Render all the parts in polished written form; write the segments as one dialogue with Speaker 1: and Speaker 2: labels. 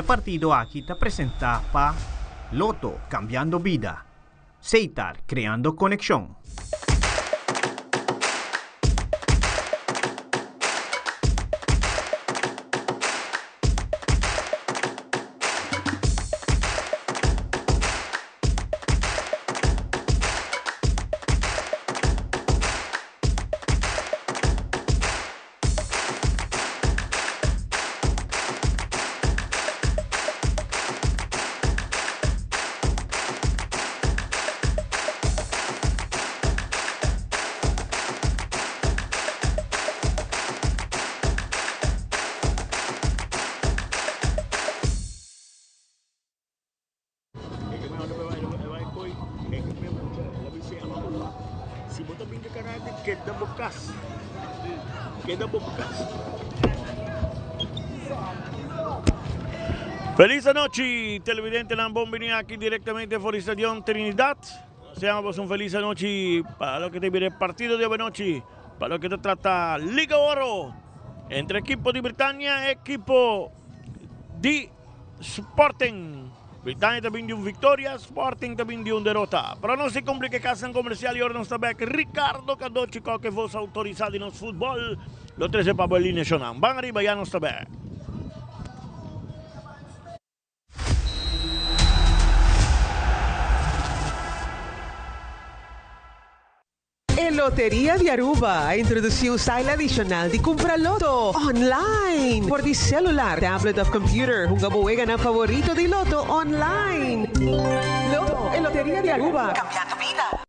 Speaker 1: E partido aki ta presentá pa Lotto, Cambiando Bida, Setar, Creando Conexion.
Speaker 2: Feliz anochi televidentenan bon bini aki directamente for di Stadion Trinidad. Nos deseamos boso un feliz anochi pa loke ta bira e partido di awenochi pa loke ta trata Liga Oro entre ekipo di Britania e ekipo di Sporting. Britania ta bin di un victoria, Sporting ta bin di un derota. Pero nos di cumpli cu e casnan comercial y ora nos ta bek Ricardo Cadochi Koke voz autorisa di nos futbol lo trece pa bo e lineacionnan. Ban ariba ya nos ta bek.
Speaker 3: E Loteria di Aruba a introduci un style adicional di cumpra loto online por di celular, tablet of computer. Hunga bo weganan favorito di loto online. Loto, e Loteria di Aruba, cambiando bida.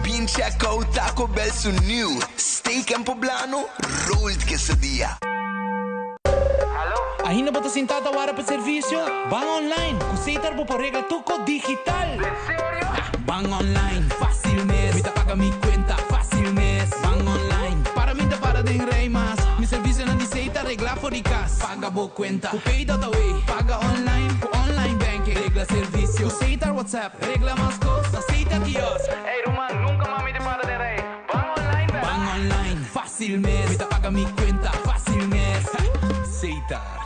Speaker 4: Bin check out Taco Bell su new Steak and Poblano Rolled Quesadilla.
Speaker 5: Ainda bo ta sintá ta wara pa servisio? Ban online! Ku Setar bo por regla tur kos digital! Ban online, fásil mes! Mi ta paga mi kuenta, fásil mes! Ban online, para mi ta para den rei mas! Mi servisionan di Setar reglá for di kas! Paga bo kuenta ku Pay.away! Paga online ku online banking! Regla servisio ku Setar WhatsApp! Regla mas kos na Setar Kiosk! Ey ruman, nunka mas mi ta para den rei! Ban online bek! Ban online, fásil mes! Mi ta paga mi kuenta, fásil mes! Setar.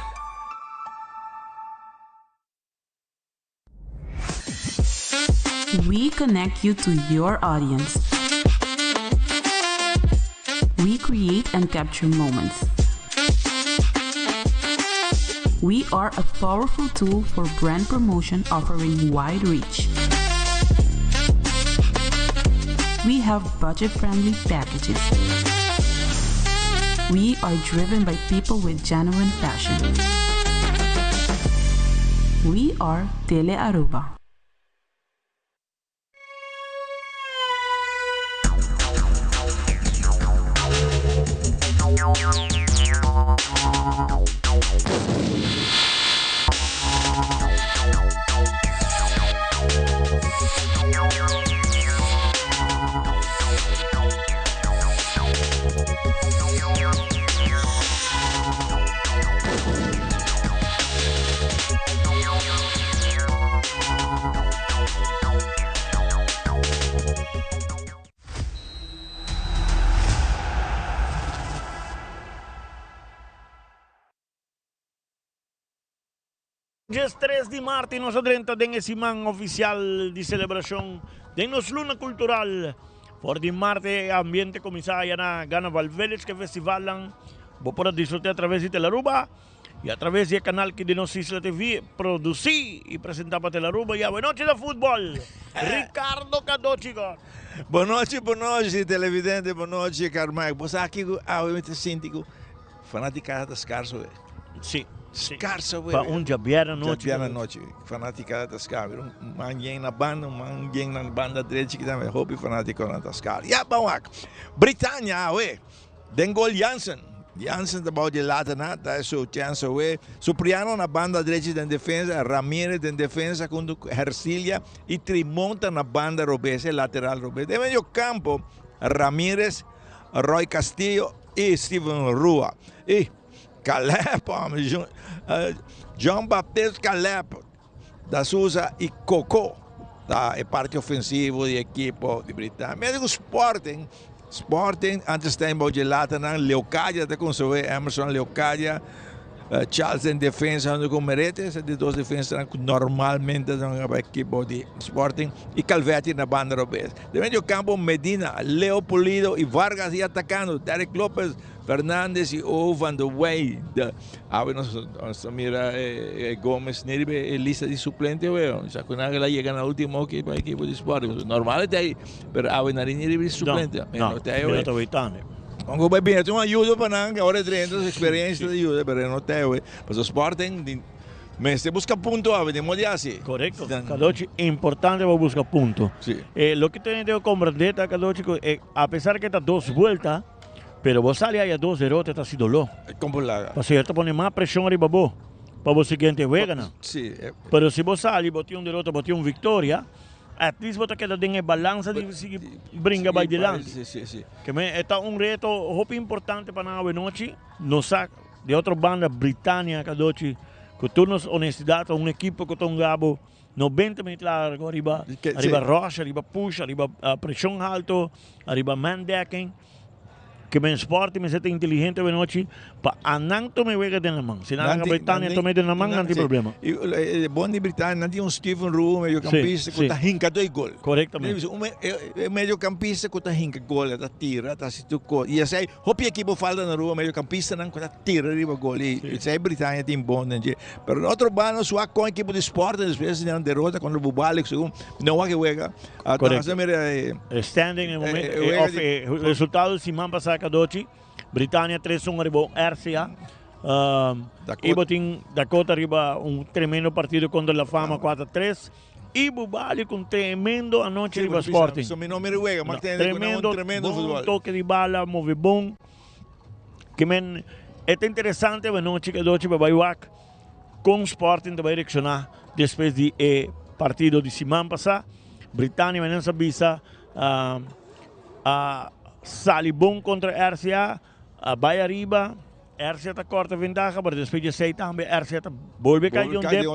Speaker 6: We connect you to your audience. We create and capture moments. We are a powerful tool for brand promotion offering wide reach. We have budget-friendly packages. We are driven by people with genuine passion. We are Tele Aruba.
Speaker 2: Djes tres di marti nos a drenta den e siman oficial di celebracion den nos luna cultural. For di marte e ambiente cuminsa aya na Ganaval Village cu e festivalnan bo por a disfruta a traves di Telaruba. Y a traves di e canal ki di nos Isla TV produci y presenta pa Telaruba y awenochi na futbol Ricardo Cadochi God.
Speaker 7: Bonochi bonochi televidente bonochi Carmike bo sa kico awe mi ta sinti cu fanaticada ta scarso we.
Speaker 2: Si
Speaker 7: scarso we.
Speaker 2: Pa un djabièrnè nochi.
Speaker 7: Djabièrnè nochi fanaticada ta scarso un man yen na banda un man yen na banda drechi kinan hopi fanaticonan ta scarso ya ban wak Britania awe. Den gol Jansen. Jansen ta bou di lata na ta su chance awe. Supriano na banda drechi den defensa, Ramirez den defensa hunto cu Hercilia y Trimonta na banda robes, e lateral robes. Den medio campo Ramirez, Roy Castillo y Steven Rua. Y Caleb, Jean Baptiste Caleb da Souza y Coco ta e parti ofensivo di ekipo di Britania. Mira ku Sporting, Sporting antes ta bou dje latanan, Leocadia ta konsoe Emerson Leocadia, Charles den defensa hunto ku Merete, esei di dos defensanan ku normalmente ta hunga pa ekipo di Sporting y Calvetti na banda robes. Den medio kampo Medina, Leo Pulido y Vargas y atakando Derrick Lopez, Fernandes y O van de Weide. Awe nos nos a mira e Gomez ni riba e lista di suplente we. Sa ku nan a yega na ultimo ki pa ekipo di Sporting. Normal ta ei, pero awe nan ni riba e suplente.
Speaker 2: No, no ta ei we. No ta wetane.
Speaker 7: Aunque bai bini un ayuda pa nan, ora e drenta su experiencia ta yuda, pero no ta ei we. Pasobra Sporting di mester busca punto awe, den modo hasi.
Speaker 2: Correcto. Cadochi, importante pa busca punto.
Speaker 7: Si.
Speaker 2: Loke tene debe comprende ta Cadochi ku apesar ke ta dos vuelta, Pero bo sali aya dos derota ta hasi doló.
Speaker 7: Kon bo laga?
Speaker 2: Pasobra e ta pone mas preshon riba bo pa bo siguiente weganan.
Speaker 7: Sí.
Speaker 2: Pero si bo sali bo tin un derota bo tin un viktoria, at least bo ta keda den e balansa di sigui bringa bai dilanti.
Speaker 7: Sí, sí, sí.
Speaker 2: Ke men e ta un reto hopi importante pa nan awenochi. Nos sa di otro banda Britania kadochi ku tur nos honestidat ta un ekipo ku ta un gabo 90 minuut largo ariba ariba rush, ariba push, ariba preshon halto, ariba man dekking. Ke men Sporting mester ta inteligente awenochi pa anan tuma e wega den nan man. Si nan laga Britania tuma e den nan man, nan tin problema.
Speaker 7: E bon di Britania, nan tin un Steven Rue, un mediocampista ku ta hinka doi gol.
Speaker 2: Korektamente.
Speaker 7: Un mediocampista ku ta hinka gol, e ta tira, ta hasi tur kos. I esei hopi ekipo falta na Aruba mediocampistanan ku ta tira riba gol. I esei Britania tin bon den dje. Pero na otro banda su a kon ekipo di Sporting despues di nan derota kontra Bubali segun no wak e wega.
Speaker 2: Korekto. Standing e momento of e resultado di siman pasa kadochi Britania tres un riba un RCA. I bo tin Dakota riba un tremendo partido kontra La Fama 4-3. I Bubali ku un tremendo anochi riba Sporting. Tremendo bon toke di bala move bon. Ke men e ta interesante anochi kadochi pa bai wak Kon Sporting ta bai reakshoná despues di e partido di siman pasá? Britania Menens a bisa a sali bon kontra RCA, a bai ariba, RCA ta kòrta ventaha, pero despues di esei tambe RCA ta bolbe kai di un dep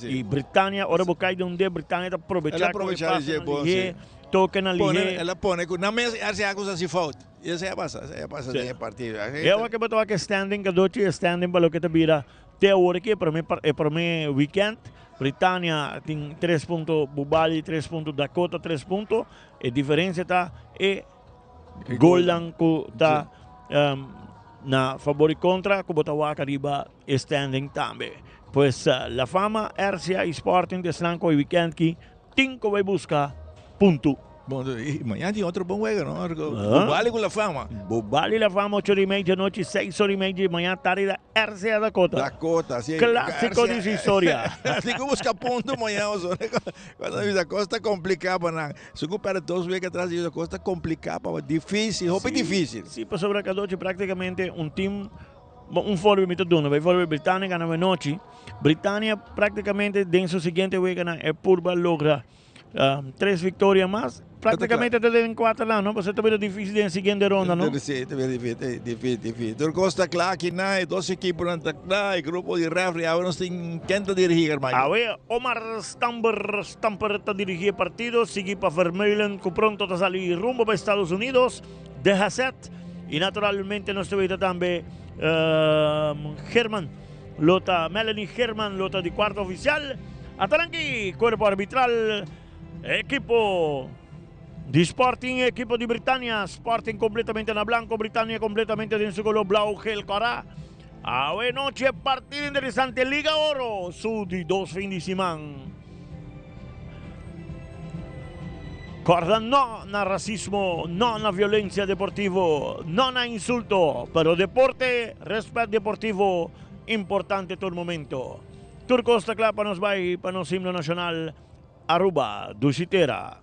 Speaker 2: i Britania ora bo kai di un dep Britania ta probechá ku e pasonan lihé, tokenan lihé.
Speaker 7: El a pone ku nan mes RCA ku sa hasi fout. Y esei a pasa, esei a pasa den e partido.
Speaker 2: E awor ke bo ta wak e standing kadochi, e standing pa loke ta bira te awor aki, e prome e prome weekend, Britania tin tres punto, Bubali tres punto, Dakota tres punto. E diferencia ta e golnan ku ta na fabor y kontra ku bo ta wak ariba e standing tambe. Pues La Fama, RCA y Sporting ta esnan ku e weekend ki tin ku bai buska punto.
Speaker 7: Bon, y mañana tin otro bon wega, no? Bubali ku La Fama.
Speaker 2: Bubali La Fama, ocho ora y media di anochi, seis ora y media di mañana tardi da RCA Dakota.
Speaker 7: Dakota, si.
Speaker 2: Clásico di su historia.
Speaker 7: Tin ku buska punto mañana, oso. Cuando bisa cos ta complica pa nan. Si ku perde dos wega atras di otro, cos ta complica pa bo. Dificil, hopi dificil.
Speaker 2: Si, pasobra Kadochi practicamente un team, bon, un voorbeeld mi ta duna, bijvoorbeeld Britania gana anochi. Britania practicamente den su siguiente weganan e purba logra Tres victoria mas. Prácticamente ta den cuarta lan, no? Pasobra ta bira difícil den siguiente ronda, no?
Speaker 7: Sí, ta bira difícil, difícil, difícil. Tur cos ta cla aki na, e dos equiponan ta cla, e grupo di referee awe nos tin ken ta dirigi, hermano?
Speaker 2: Awe Omar Stamper, Stamper ta dirigi e partido, sigui pa Vermeulen cu pronto ta sali rumbo pa Estados Unidos, De Hasset y naturalmente nos ta weta tambe German. Lo ta Melanie German lo ta di cuarto oficial. Atalanki cuerpo arbitral equipo di Sporting equipo di Britania. Sporting completamente na blanco, Britania completamente den su color blauw, geel, cora. Awe noche partido interesante Liga Oro su di dos fin di siman. Corda no na racismo, no na violencia deportivo, no na insulto, pero deporte, respet deportivo importante tur momento. Tur cos ta cla pa nos bay pa nos himno nacional Aruba, dushi tera.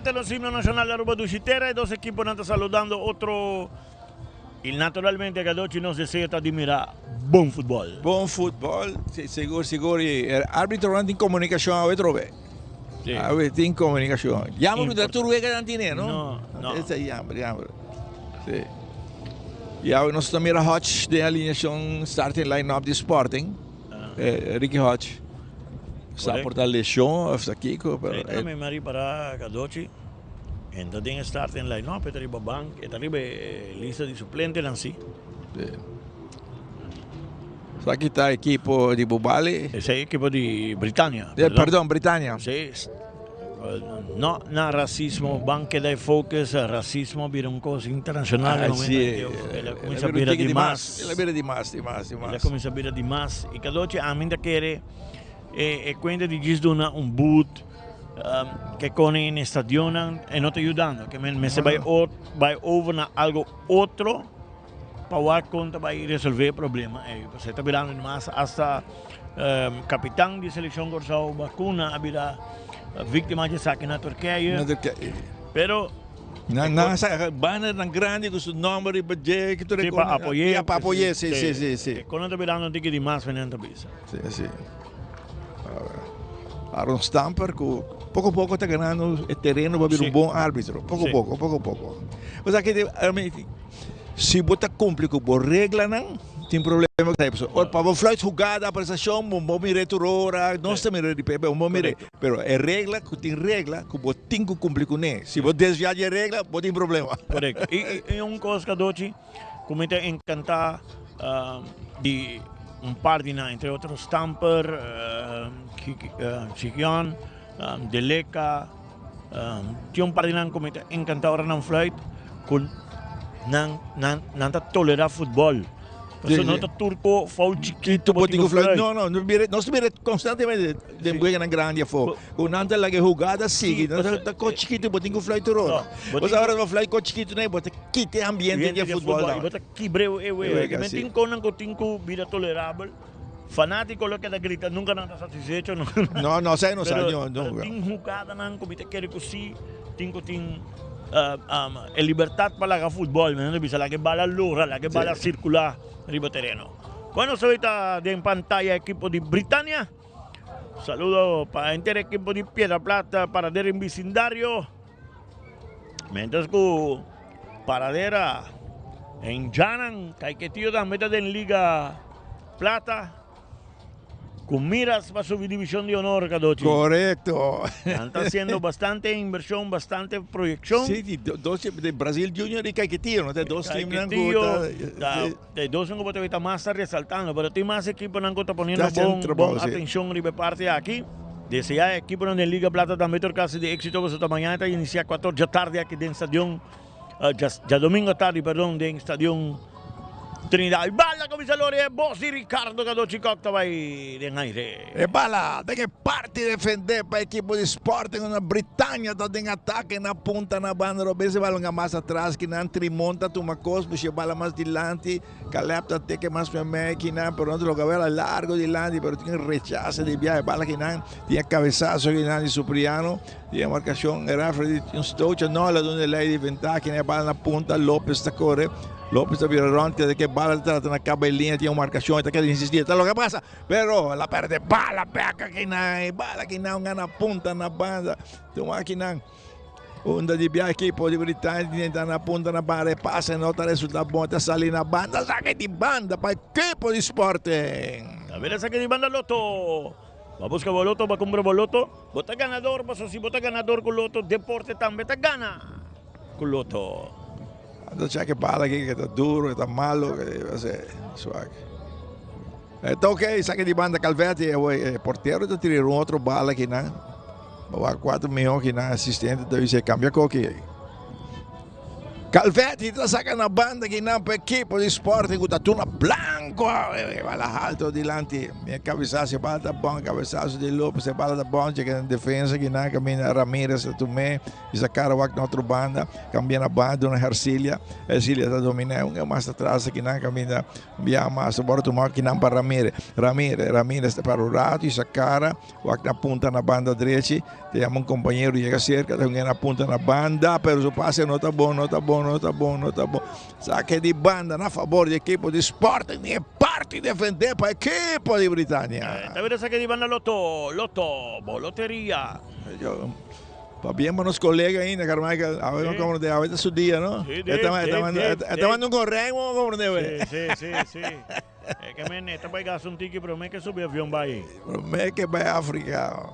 Speaker 2: ta nos himno nacional di Aruba Dushi Tera. E dos equiponan ta saludando otro y naturalmente Gadochi nos deseo ta di mira bon futbol.
Speaker 7: Bon futbol, si, sigur, sigur. Y e arbitronan tin comunicacion awe trobe.
Speaker 2: Si.
Speaker 7: Awe tin comunicacion. Jammer cu ta tur wega nan tine, no?
Speaker 2: No, no.
Speaker 7: Esa jammer, jammer. Si. Y awe nos ta mira Hodge den alineacion starting line-up di Sporting. Eh, Ricky Hodge. Sa por ta lesion of sa kiko, pero...
Speaker 2: E tambe mi a ripara Cadochi. Entra den e starting line-up, e ta riba bank, e ta riba e lista di suplentenan si.
Speaker 7: Si. Sa ki ta ekipo di Bubali?
Speaker 2: Esei ekipo di Britania.
Speaker 7: Eh, perdon, Britania.
Speaker 2: Si. No na racismo, ban keda e focus, racismo bira un cos internacional
Speaker 7: Ah,
Speaker 2: e momento
Speaker 7: si.
Speaker 2: aki, el a cuminsa bira di mas.
Speaker 7: El a bira di mas, di mas, di
Speaker 2: El a
Speaker 7: mas.
Speaker 2: cuminsa bira di mas. Y Cadochi, ami ta kere e e cuenta di djis duna un boet ke kone in e stadionnan, e no ta yudando. Ke men mester bai ot bai over na algo otro pa wak kon ta bai resolve e problema ei. Pasobra e ta birando di mas hasta kapitan di selekshon Kòrsou Bacuna a bira víktima di esaki na Turkije.
Speaker 7: Na Turkije.
Speaker 2: Pero
Speaker 7: Nan nan sa bannernan grandi ku su nòmber riba dje ki tur e
Speaker 2: Sí, pa apoy'é.
Speaker 7: Ya, pa apoy'é, sí, sí, sí, sí.
Speaker 2: E kon ta birando un tiki di mas menen ta bisa.
Speaker 7: Sí, sí. Aaron Stamper ku poko poko ta ganando e tereno pa bira un bon árbitro. Poko poko, poko poko. Osea ke si bo ta kumpli ku bo reglanan tin problema ku esei. Ora pa bo fluit hugada apresashon bo bo mira e tur ora, nos ta mira di pepe, bo mira. Pero e regla ku tin regla ku bo tin ku kumpli kuné. Si bo desviá di e regla bo tin problema.
Speaker 2: Korekto. I un kos Kadochi ku mi ta enkantá di un par di nan, entre otro Stamper, Chiquion, Deleca, tin un par di nan ku mi ta enkantá ora nan fluit ku nan nan nan ta tolerá futbòl. Pasobra no ta tur ko foul chikito bo tin ku fluit.
Speaker 7: No, no, nos ta mira konstantemente den weganan grandi afó ku nan ta laga e hugada sigui, nan ta ko chikito bo tin ku fluit tur ora. Bo sa ora bo fluit ko chikito bo ta kita e ambiente di e futbòl.
Speaker 2: I bo ta kibra e wega. Men tin konan ku tin ku bira tolerabel. Fanátiko lo keda grita nunka nan ta satisfecho.
Speaker 7: No, no, esei no sa.
Speaker 2: Pero tin hugadanan ku mi ta kere ku si tin ku tin e libertat pa laga futbòl. Mi no ta bisa laga e bala lora, laga e bala sirkulá riba tereno. Bueno, esei ta den pantaya ekipo di Britania. Saludo pa henter ekipo di Piedra Plata, Paradera en bisindario. Mientras ku Paradera en Janan, Caiquetio tambe ta den Liga Plata. Ku miras pa subi Divishon di Honor, Cadochi.
Speaker 7: Korekto.
Speaker 2: Nan ta hasiendo bastante invershon, bastante proyekshon.
Speaker 7: Sí, di dos team, di Brasil Junior i Caiquetio, no? Ta e dos teamnan ku ta.
Speaker 2: Ta e dos ku bo ta weta mas ta resaltando, pero tin mas ekiponan ku ta poniendo bon, bon atenshon riba e parti aki. Deseá e ekiponan den Liga Plata tambe tur kasi di éksito pasobra ta mañana ta inisiá kuator djatardi aki den stadion, djadomingo tardi, perdon, den stadion Trinidad. E bala kuminsá lori e bos di Ricardo Cadochi Kok ta bai den aire.
Speaker 7: E bala den e parti defendé pa ekipo di Sporting unda Britania ta den atake na punta na banda robes e balon a mas atras kinan Trimon ta tuma kos pushi e bala mas dilanti Caleb ta teke mas memey kinan pero no ta logra bela largo dilanti pero tin rechase di biaha e bala kinan tin e cabesazo kinan di Supriano tin e marcacion e referee di un stocha no la duna e ley di ventaha kinan e bala na punta Lopez ta core Lopez ta bira rond keda ke bala ta trata na caba e linea tin un marcacion e ta keda insisti e ta logra pasa pero la perde bala bek akinan e bala kinan un gana punta na banda tuma akinan Unda di bia ekipo di Britania ta na punta na banda e pase no ta resulta bon ta sali na banda saki di banda pa ekipo di Sporting.
Speaker 2: Ta bira saki di banda Lotto. Bo a buska bo loto, bo a kumpra bo loto, bo ta ganador pasobra si bo ta ganador ku loto deporte tambe ta gana ku loto.
Speaker 7: Ando check e bala aki ke ta duro, ke ta malo, ke ta swak. E ta ok, saki di banda Calvetti, e portero ta tira un otro bala aki nan. Bawa cuatro mihó ki nan asistente ta bisa cambia koki ei. Calvetti ta saca na banda ki nan pa ekipo di Sporting ku ta tuna blanco. Blanco, bala alto dilanti. Mi cabezazo, bala ta bon, cabezazo di Lopez, bala ta bon, chega en defensa, que na camina Ramirez a tumé, y sacar wak na otro banda, cambia na banda, una Hercilia, Hercilia ta domina, un mas atrás, que na camina, bia mas, bora tuma que na para Ramirez, Ramirez, Ramirez para un rato y sacara, wak na punta na banda derecha, te llama un compañero, llega cerca, te na punta na banda, pero su pase no está bon, no está bon, no está bon, no está bon. Saque di banda na favor di ekipo di Sporting di e parti defende pa ekipo di Britannia.
Speaker 2: Ta bira saque di banda Lotto, Lotto, bo loteria.
Speaker 7: Yo, pabien pa nos colega ainda, Carmichael. A ver, como de, a ver su dia, no?
Speaker 2: Sí, Dave, Dave, Dave,
Speaker 7: Esta manda un correo, como de,
Speaker 2: Sí, sí, sí, sí. E ke men ta bai gasta un tiki prome ke subi avion bai.
Speaker 7: Prome ke bai Afrika.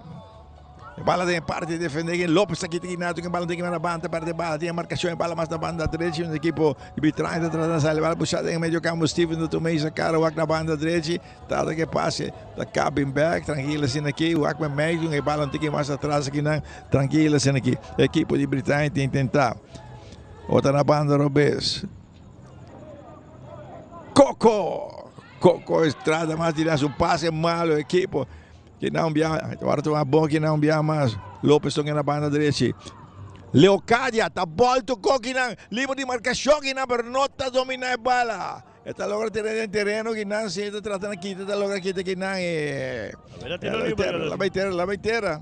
Speaker 7: E bala den parte defende gen Lopez aki tiki nato gen bala tiki na banda perde bala tiene marcación e bala mas na banda derechi un equipo di Bitrain ta trata sali bala busca den medio campo Steven de Tomé sa cara wak na banda derechi trata ke pase ta cabin back tranquilo asina aki wak me medio e bala un tiki mas atras aki nan tranquilo asina aki equipo di Britain ta intenta ota na banda robes. Coco. Coco Estrada mas tira su pase malo equipo. Que não bia, agora toma bom que não bia mais. Lopes toca na banda direita. Leocadia tá volto Coquinan, livre de marcação que não, pero não está dominando a bala. Está logra ter en terreno que não se está tratando aqui, está logra aqui que não é. La baitera, la baitera.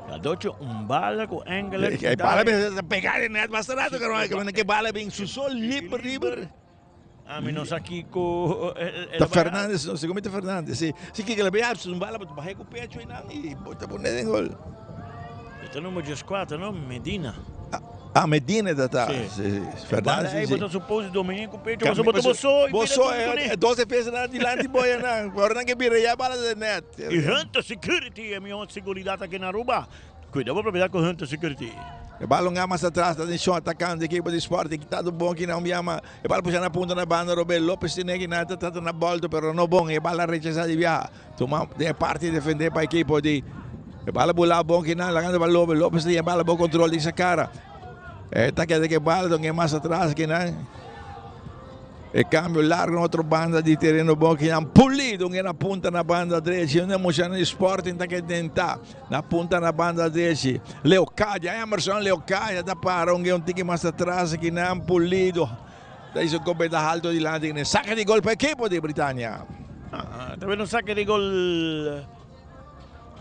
Speaker 2: Cadocho un bala cu Engelen.
Speaker 7: E bala ben pega den net basta rato Carmichael, que bala ben su sol liber liber.
Speaker 2: Ami no sa kiko.
Speaker 7: Ta Fernandes, no segun mi ta Fernandes, si. Si kiko la bea un bala bahe cu pecho einan y bota pone den gol.
Speaker 2: E ta number 14 no, Medina.
Speaker 7: Ah, Medina ta ta. Si, si.
Speaker 2: Fernandes, si. Bota supose domina cu pecho, boso bota boso
Speaker 7: y Boso, dos defensa nan dilanti boya nan. Ora nan ke bira ya bala den net.
Speaker 2: Y Hunter Security, e mihor seguridad aki na Aruba. Cuida bo propiedad cu Hunter Security.
Speaker 7: E balon a mas atras, atencion atacante equipo di Sporting, kitado bon ki nan yama, e bal pusha na punta na banda Robert Lopez tene ki nan ta trata na bolto pero no bon, e bal a rechaza di biaha, tuma den e parti defende pa equipo di, e bal a bula bon ki nan lagando pa Lopez, Lopez tin e bal a bon control di sa cara, e ta keda ke bal don e mas atras ki nan. E cambio largo na otro banda di tereno bon ki nan Pulido un na punta na banda drechi un emocionan di Sporting ta ke tenta na punta na banda drechi Leocadia Emerson Leocadia ta para un un tiki mas atras ki nan Pulido ta hizo cobeta alto dilanti ne saque di gol pa equipo di Britannia.
Speaker 2: Ah, ta un saque di gol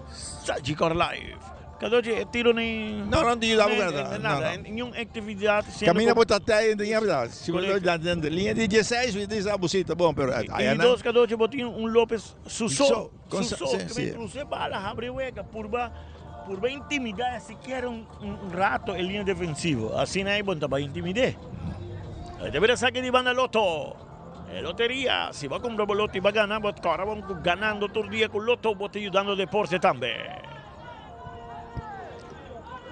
Speaker 2: Sagicor Life. Cadochi, e tiro ni...
Speaker 7: No, no tiro nada.
Speaker 2: Nada, ningun actividad.
Speaker 7: Camina por tatay, en tenía, si por la línea de 16, vi dice abusita, bon, pero
Speaker 2: Y dos Cadochi botin un López Suso, Suso, que cruce bala, abre hueca, purba, purba intimidar siquiera un, un rato el línea defensivo. Así nadie bon taba intimidé. Debería saque de banda Loto. E loteria, si bo a cumpra bo loto y bo a gana, bo ta cora bo ganando tur dia cu loto, bo ta yudando deporte tambe.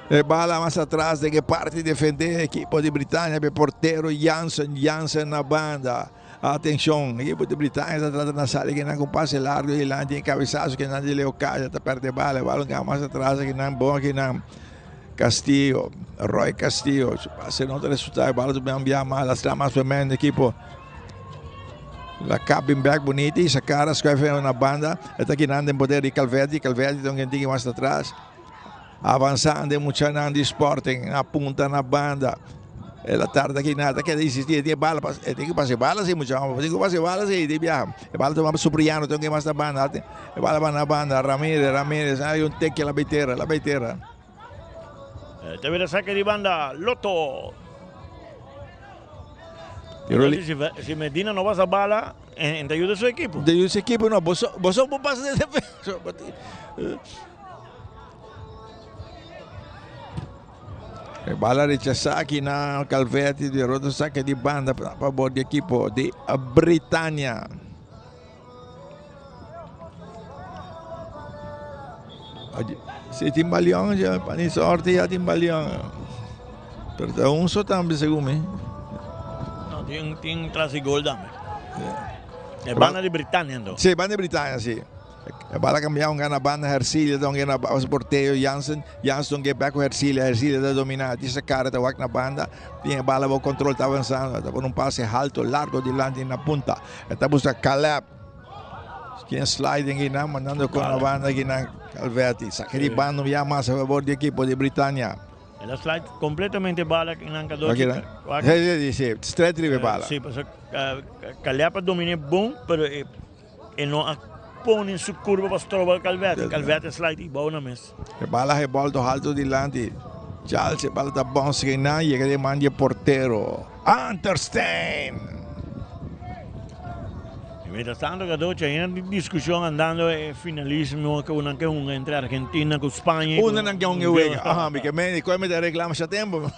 Speaker 7: E bala mas atras den e parti defende ekipo di Britania pe portero Jansen. Jansen na banda. Atencion, ekipo di Britania ta trata na sali kinan cu pase largo dilanti e cabezazo kinan di Leo Caja ta perde bala. E bala un mas atras kinan bon kinan Castillo, Roy Castillo. Su pase no ta resulta. E bala ta bia mal. Lastra mas pe men ekipo. La cabin back bonita y sacara schuif na banda. E ta kinan den poder di Calverdi. Calverdi ta un tiki mas atras. Avanzando muchanan di Sporting. Na punta na banda. E la tarda aquí nada que insistir. Tiene bala. Tiene que pasar bala sí muchacho. Tiene que pasar bala sí. De viaje. E bala toma Supriano. Tiene que más na banda. E bala va na banda. Ramírez, Ramírez. Hay un teque a la beitera. La beitera.
Speaker 2: Te viene saque di banda Lotto. Si, si Medina no pasa bala, en te ayuda su equipo.
Speaker 7: De ayuda su equipo, no. Vos, vos vos pasas de defensa. Bala rechazada aquí na Calvetti, de otro saque de banda a favor del equipo de Britannia. Si tin balion, ya, pa ni sorte ya tin balion. Pero ta un so tambe segun mi.
Speaker 2: No, tin, tin tras di gol tambe. E banda di Britannia ando.
Speaker 7: Si, banda di Britannia, si. E bala cambia un na banda Hercilia, ta un na portero Jansen. Jansen ke back Hercilia, Hercilia ta domina. Dice cara ta wak na banda. Tin e bala bo control ta avanzando. Ta pone un pase alto, largo dilanti na punta. Ta busca Caleb. Quien sliding aquí mandando con la banda aquí Calvetti. Saque di banda ya más a favor di equipo di Britannia.
Speaker 2: El a slide completamente bala en nan cadochi.
Speaker 7: Sí, sí, sí, straight riba bala.
Speaker 2: Sí, pues Caleb a dominé bon, pero e, e no a pone su curva pa stroba Calvetti. Calvetti slide y bou na mes.
Speaker 7: E bala e bolto alto dilanti. Charles, e bala ta bounce que na llega de man di portero. Anterstein.
Speaker 2: Y mientras tanto, cadochi, hay una discusión andando e finalismo que una que un entre Argentina con España.
Speaker 7: Una nan que un wega. Aha, mi que me ko me reclama ya tempo.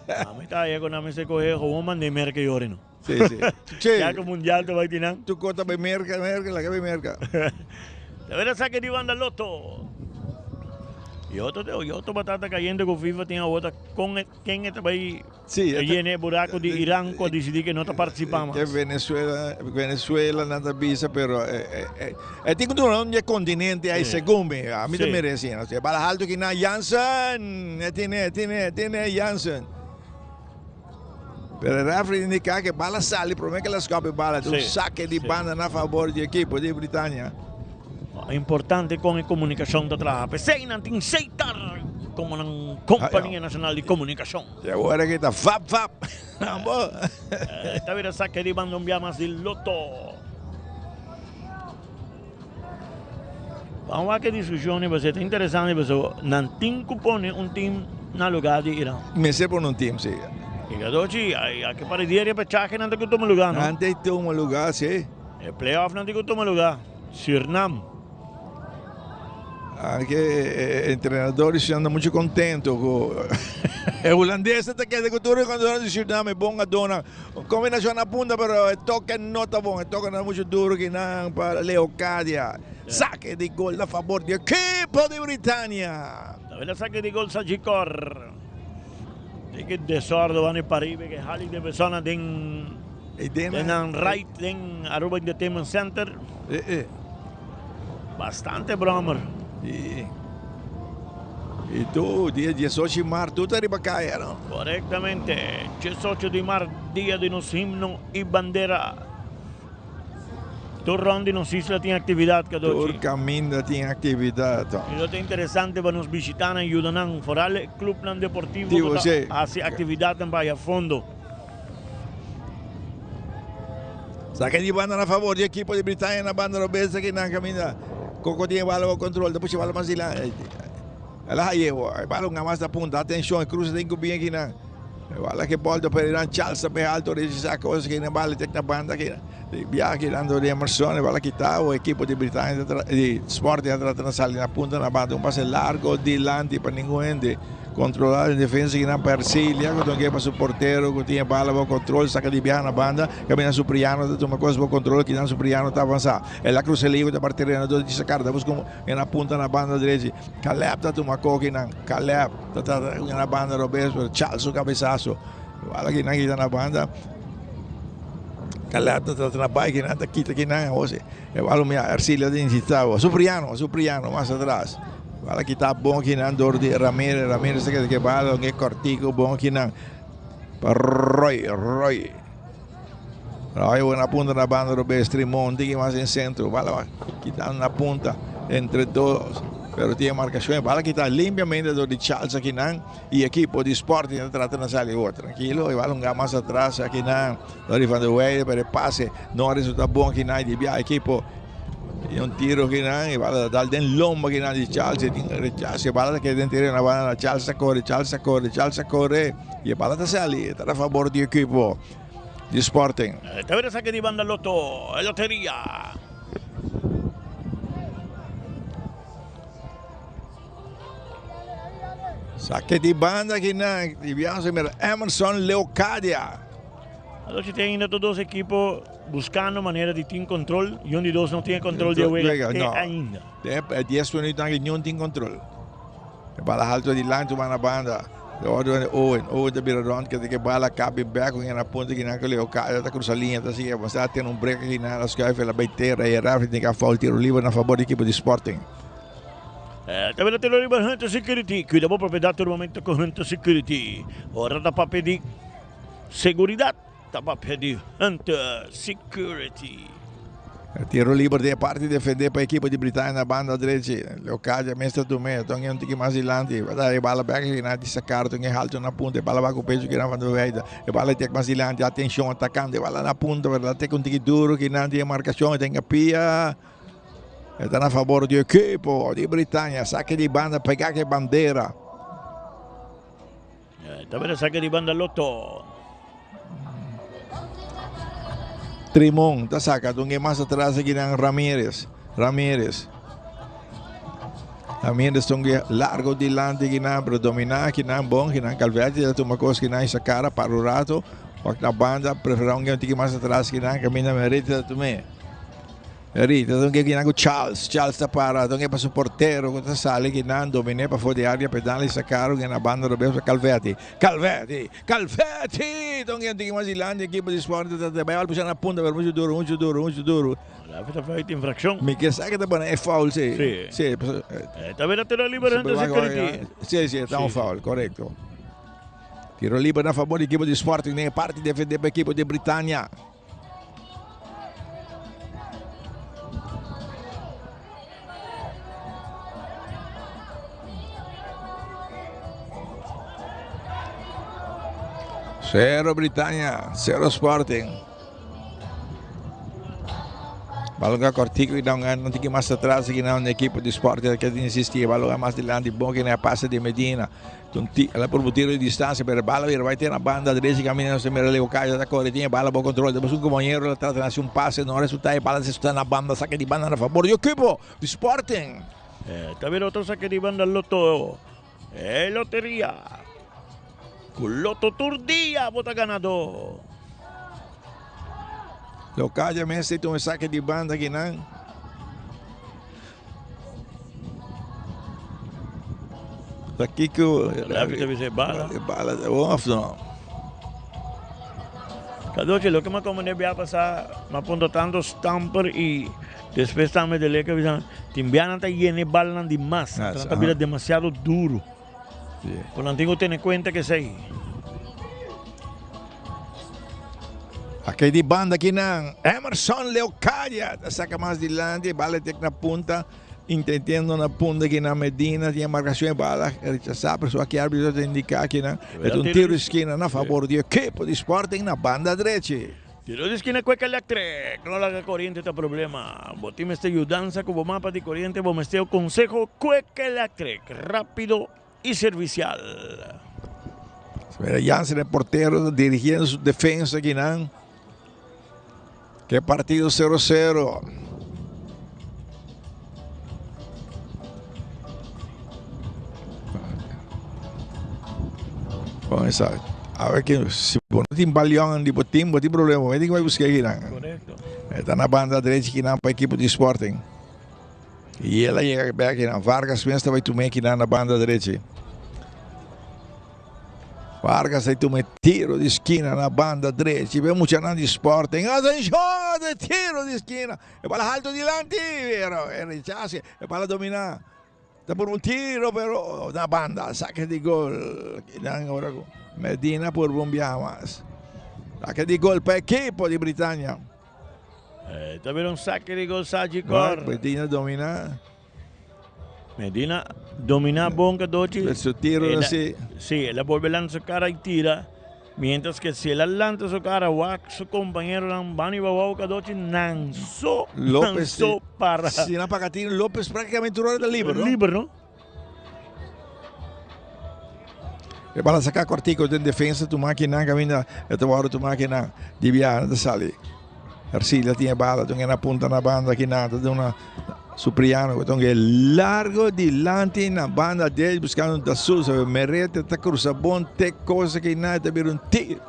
Speaker 2: Ah, mi ta ahí con me se coge como man de merca yore no.
Speaker 7: Sí, sí. Che,
Speaker 2: Ya que mundial te va a tirar.
Speaker 7: Tu cota be merca, merca, la que be merca.
Speaker 2: De veras saque de banda Lotto. Y otro, y otro batata cayendo con FIFA tiene otra con quién está ahí.
Speaker 7: Sí,
Speaker 2: Viene buraco de Irán con decidir que no está participando.
Speaker 7: Que Venezuela, Venezuela nada visa, pero eh, tiene un continente ahí según me, a mí también decían, o sea, bala alto que na Jansen, tiene, tiene Jansen. Pero el referee indica que bala sale, promete que la escape bala, un saque di banda na favor di equipo di Britannia.
Speaker 2: Importante con la comunicación de trabajo. Pesei nan tin Setar como una compañía nacional de comunicación.
Speaker 7: Y ahora que está fap fap. Vamos.
Speaker 2: Esta vez saque di banda un más del Lotto. Vamos a qué discusión va a ser interesante, pero nan tin pone un team na lugar di Irán.
Speaker 7: Me sé por un team, sí.
Speaker 2: Y cadochi, hay, hay que para el repechaje nan que toma lugar, ¿no?
Speaker 7: Antes toma lugar, sí.
Speaker 2: El playoff nan que toma lugar. Surinam.
Speaker 7: Anche entrenadores anda muito contento com o holandês até que de cultura quando de Suriname bom a dona combinação na punta, pero toque no está bom, toque no muito duro que não para Leocadia. Saque de gol a favor do equipo de Britannia.
Speaker 2: La saque de gol Sagicor. De que desorden van para arriba que Hali de persona den den een right den Aruba Entertainment Center. Bastante brommer.
Speaker 7: Y tú, día 18 de marzo, tú estás arriba calle, ¿no?
Speaker 2: Correctamente. 18 de marzo, día de nos himno y bandera. Tur rond di nos isla tin actividad,
Speaker 7: Cadochi. Tur caminda tin actividad.
Speaker 2: Y lo interesante pa nos bishita y yuda nan foral club nan deportivo Digo,
Speaker 7: sí.
Speaker 2: Hace actividad en vaya fondo.
Speaker 7: Saque di banda a favor di equipo di Britannia na banda robes aki na caminda. Coco tin bala control, despues bala mas la. Ela llevo, bala un mas da punta, atencion, cruza tin bien aki na. Bala que volta para Irán, Charles também alto, saca coisa que na bala tem na banda aqui. Viaje dando de Emerson, bala quitar o equipo di Britannia di Sport tratando salir na punta na banda, un pase largo dilanti pa ningun hende. Controlar en defensa que na Persilia, que tem para su portero, que tiene bala bo control, saca di viaje na banda, camina Supriano, toma cosa bo control, que na Supriano está avançar. Ela cruza livre da parte terreno, de sacar, busca na punta na banda direita. Caleb tá toma coque na Caleb, tá na banda Roberto, Charles o cabeçaço. Bala que na na banda. Caleb tá na bike, na quita aqui na você. E bala minha Ercilia de Incitavo. Supriano, Supriano mais atrás. Bala que tá bom aqui na dor de Ramírez, Ramírez que que bala um cortico bom aqui na Roy, Roy. Roy buena punta na banda Roberto Trimonti que más en centro, bala quitando na punta entre todos. Pero tiene marcación, bala quitar limpiamente de Charles aqui nan y equipo de Sporting trata de salir tranquilo y bala un más atrás aqui nan Dori van der Weide, pero el pase no resulta bom aqui nan de equipo y un tiro que nan y bala dar den lomba que nan de Charles rechace bala que den tiro na banda Charles corre, Charles corre, Charles corre y bala está sale, está a favor do equipo de Sporting.
Speaker 2: Esta vez saque de banda Lotto, Lotería.
Speaker 7: Saque di banda aki na di biaha mira Emerson Leocadia.
Speaker 2: Anto tin ainda tur dos ekipo buscando manera di tin control y un di dos no tin control di wega
Speaker 7: no.
Speaker 2: Ainda.
Speaker 7: E 10 minuut aki ningun tin control. Bala alto dilanti na banda. Orde Owen, Owen ta bira rond, kete ke bala kabi back, con na punta ki nan Leo Calle ta cruza linha, ta sigue avanzar, tiene un break aki nan, la schuif, la bay tera, y referee tin ka foul, tiro libre na favor di equipo di Sporting.
Speaker 2: Eh, tambe tiro libre Hunter Security. Cuida bo propiedad tur momento cu Hunter Security. Ora ta papia di seguridad, ta papia di Hunter Security.
Speaker 7: Tiro liber den e parti defende pa ekipo di Britania na banda drechi. Leocadia mes ta tum'é. Ton e un tiki mas dilanti. Pa da e bala bek aki di sacar. Ton e haltu na punta. E bala ba ku pecho kinan van der Weide. E bala tek mas dilanti. Atencion atakante. E bala na punta. Pero la tek un tiki duro kinan di e marcacion. E tenga pia. E ta na fabor di ekipo di Britania. Sake di banda pega ke bandera.
Speaker 2: Tambe sake di banda Lotto.
Speaker 7: Trimon ta saca dungue mas atras aki nan Ramirez. Ramirez. Ramirez dungue largo dilanti aki nan, pero domina aki nan bon aki nan. Calvetti ta tuma cos aki nan y sacara para un rato. Wak na banda, prefera un tiki mas atras aki nan, caminda Meriti ta tume. Rita ta dungue kinan ku Charles. Charles ta para dungue pa su portero ku ta sali kinan dominé pafó di área pedal i sakaru na banda robes pa Calvetti. Calvetti! Calvetti! Ta un tiki mas dilanti ekipo di Sporting ta trata bai bal pusha na punta pero muchu duru muchu duru muchu duru.
Speaker 2: Lafi ta fait infrakshon.
Speaker 7: Mi ke sa ke ta pone e foul si.
Speaker 2: Si.
Speaker 7: Si.
Speaker 2: Ta bira tiro liber hunter security.
Speaker 7: Si si ta un foul korekto. Tiro liber na fabor di ekipo di Sporting den e parti defendé pa ekipo di Britania. Cero Britania, cero Sporting. Balonga cortico y dan un tiki mas atrás aquí na un equipo de Sporting que insistía. Balonga más delante, bom que na pase de Medina. El a purba tiro di distancia pero e bala bira bai te na banda derecha caminda nos ta mira Leo Cayo ta core tin e bala bo control despues un compañero la trata di haci un pase no resulta e bala ta na banda saca di banda na favor di equipo di Sporting.
Speaker 2: Ta bira otro saca di banda Lotto e loteria cu Lotto tur dia bo ta ganador.
Speaker 7: Leo Cayo mes ta tuma e saca di banda akinan. Ta kiko
Speaker 2: Lápiz ta bisa e bala.
Speaker 7: E bala ta bon of no?
Speaker 2: Cadochi, loke m'a komprende bia pasá, m'a punta tanto stamper i despues tambe de leka bisa, tin bianan ta yena e balanan di mas, nan ta bira demasiado duru. Por nan tin ku tene kuenta ku esei.
Speaker 7: Aki di banda kinan, Emerson Leocadia ta saka mas dilanti, bala tek na punta, intentando na punta kinan Medina tin e marcacion e bala rechasa, pero aki arbitro ta indica kinan e ta un tiro di skina na fabor di ekipo di Sporting na banda drechi.
Speaker 2: Tiro di skina Kwek Electric, no laga coriente ta problema, bo tin mester yudansa cu bo mapa di coriente, bo mester conseho Kwek Electric, rapido y servicial.
Speaker 7: Mira Jansen e portero ta dirigiendo su defensa akinan. Ke partido 0-0. Bon, esa. A ver que si bo no tin balion di bo team, bo tin problema. Bo tin que busca akinan.
Speaker 2: Correcto.
Speaker 7: Está na banda derecha akinan pa equipo di Sporting. Y el a yega bek akinan. Vargas mes ta bai tuma akinan na banda derechi. Vargas ta tuma e tiro di skina na banda drechi. Be muchanan di Sporting. Atenshon! E tiro di skina. E bala alto dilanti. Pero e rechace. E bala domina. Ta por un tiro pero na banda. Saque di gol. Akinan ora ku Medina por un biaha mas. Saque di gol pa ekipo di Britania.
Speaker 2: Ta bira un saque di gol Sagicor.
Speaker 7: Medina domina.
Speaker 2: Medina domina bon cadochi.
Speaker 7: Su tiro
Speaker 2: Ela,
Speaker 7: si.
Speaker 2: Sí, el a bolbe lanza su cara y tira. Mientras que si el a lanza su cara, wak su compañeronan van y bawao cadochi nan so, nan
Speaker 7: López
Speaker 2: so para.
Speaker 7: Si na Pacatino, López prácticamente un hora libre, ¿no?
Speaker 2: Libre, ¿no?
Speaker 7: E bala saca cortico den defensa, tu máquina caminda, e te worde tu máquina di biaha ta sali. Ercilia tiene bala, tu na punta na banda aquí nada, de una Supriano, que tongue largo dilanti na banda de buscando da Souza, Merete ta cruza bon te cosa que nada, te un tiro.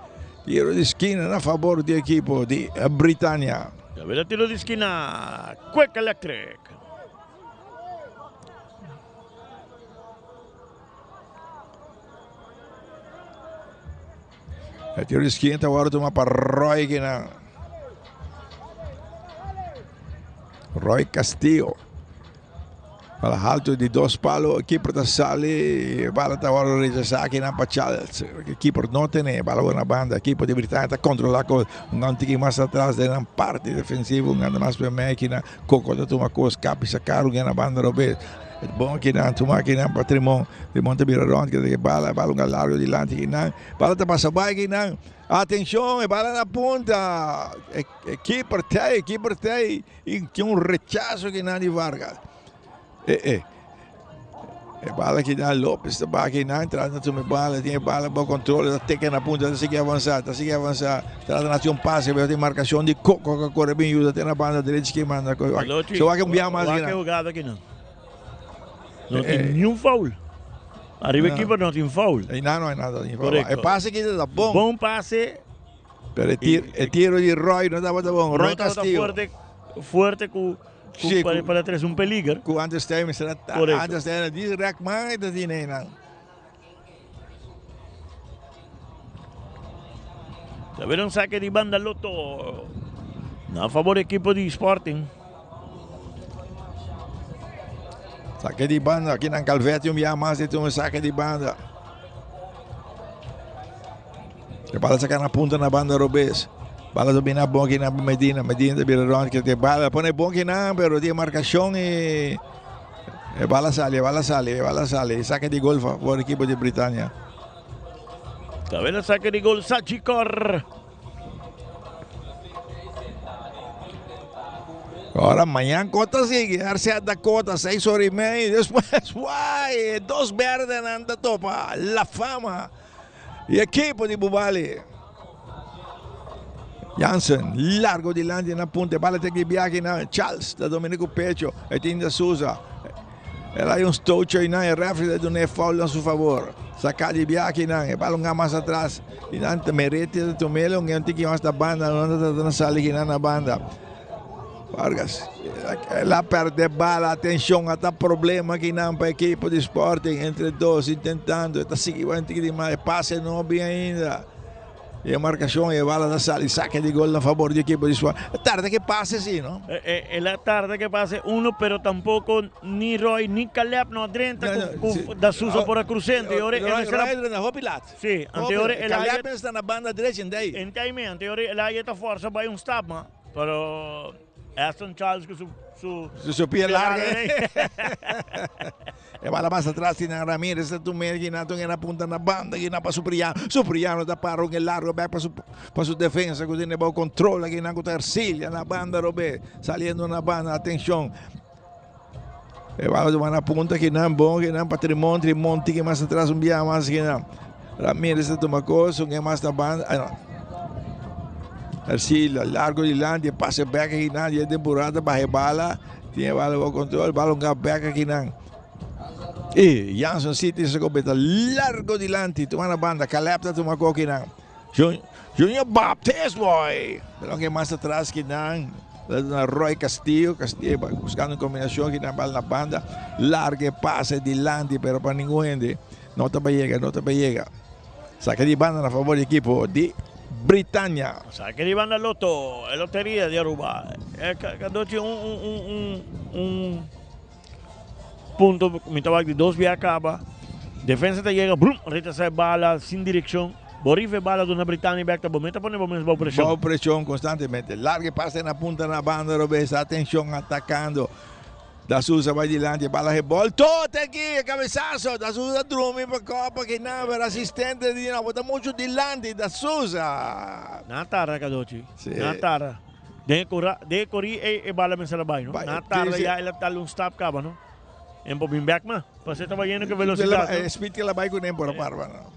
Speaker 7: Tiro di esquina na favor di equipo di Britannia.
Speaker 2: Ya tiro di esquina, Quick Electric.
Speaker 7: E tiro di skina ta wòrdu tuma pa Roy kinan. Roy Castillo. Bala halto di dos palo, keeper ta sali, bala ta wòrdu rechasá kinan pa Charles. Keeper no tene, bala wòrdu na banda. Ekipo di Britania ta kontrolá kos. Un gan tiki mas atras den nan parti defensivo, un gan mas pa mei kinan. Coco ta tuma kos, kapi sa karu gen na banda robes. Bon kinan, tuma kinan pa Trimon. Trimon ta bira rònt, keda ke bala, bala un gan largo dilanti kinan. Bala ta pasa bai kinan. Atenshon, e bala na punta. E keeper tei, e keeper tei. I tin un rechaso kinan di Vargas. E e. E bala kinan Lopez ta baha kinan, trata na tuma e bala, tin e bala bou control, ta teke na punta, ta sigui avansa, ta sigui avansa. Trata na haci un pase, pero tin marcacion di Coco cu a core bin yuda te na banda derecha ki manda. So wak un biaha mas
Speaker 2: kinan. Wak e hugada kinan. No tin niun foul. Ariba e keeper no tin foul.
Speaker 7: Einan no hay nada tin foul. E pase ki ta bon.
Speaker 2: Bon pase.
Speaker 7: Pero e tiro di Roy no tabata bon. Roy Castillo.
Speaker 2: No tabata fuerte, fuerte cu cu para trece un peliger.
Speaker 7: Cu antes tei mester a antes tei na dis rek man e ta tin einan.
Speaker 2: Ta bira un saque di banda Lotto na favor equipo di Sporting.
Speaker 7: Saque di banda, aki nan Calvetti un bia mas di un saque di banda. E bala saca na punta na banda robes. Bala domina bon aki na Medina. Medina ta bira rond ke bala pone bon aki nan pero tin marcacion y e bala sali, e bala sali, e bala sali. Saque di gol favor equipo di Britannia.
Speaker 2: Ta bira saque di gol Sagicor.
Speaker 7: Ahora mañan Cota sigue, RCA Dakota, 6 ora y media. Despues, guay, dos berde nan ta topa. La Fama y equipo di Bubali. Jansen, largo dilanti na punta. Bala te ki biahe na Charles, ta domina ku pecho. E tin da Souza. El hay un stocho y nan e referee ta duna e foul na su favor. Saca di biahe nan, e bala un mas atras. Y nan ta merete ta tumele un un tiki mas na banda, no ta ta sali kinan na banda. Vargas, el a perde bala, atencion, ata problema kinan pa equipo di Sporting, entre dos intentando, ta sigui un tiki di mas, e pase no bien ainda. E marcacion, e bala ta sali, saque di gol na favor di equipo di Sporting. Tarda que pase si, no?
Speaker 2: El a tarda que pase uno, pero tampoco ni Roy ni Caleb no a drenta cu da Souza por a crucente.
Speaker 7: Roy drenta hopi lat.
Speaker 2: Si, anteora el a.
Speaker 7: Caleb sta na banda derecha en
Speaker 2: dei. En dei me, anteora el a ta forza bay un stap, ma. Pero Aston Charles cu su
Speaker 7: su su, su pie larga. E bala mas atras tiene Ramirez ta tumer gina tun era punta na banda gina pa Supriano. Supriano ta para un largo back pa su pa su defensa cu tiene bou control gina cu ta Ercilia na banda robe saliendo na banda atencion. E bala tuma na punta kinan bon kinan pa Trimon Trimon tiki mas atras un bia mas kinan. Ramirez ta tuma kos un mas na banda. Ah, no. Ercilia largo dilanti pase back kinan di temporada baje bala. Tiene bala bo control bala un back kinan. E Jansen City se completa largo dilanti tuma na banda Caleb ta tuma ko kinan. Junior Baptist boy. Pero que mas atras kinan. Na Roy Castillo, Castillo buscando combinación kinan bala na banda. Largue pase dilanti pero pa ningun hende. No ta pa yega, no ta pa yega. Saque di banda na favor di equipo di Britannia.
Speaker 2: Saque di banda Lotto, e loteria di Aruba. E Cadochi un un un un un punto mi ta wak di dos bia caba. Defensa ta yega, brum, rechasa e bala sin direccion. Bo rifa e bala duna Britannia bek ta bo meta pone bo mes bou presion.
Speaker 7: Bou presion constantemente. Larga e pase na punta na banda robes. Atencion atacando. Da Souza bai dilanti, e bala rebol. Tote aki, e cabezazo. Da Souza drumi pa copa ki na, pero asistente di no, bo ta mucho dilanti, Da Souza.
Speaker 2: Na tarda Cadochi, na tarda. Den e cora, den e cori e e bala mester a bai no. Na tarda ya el a dal un stap caba no. En por bin bek ma, pasobra e taba yendo cu velocidad
Speaker 7: no. E speed que el a bai cu ne por a parba no.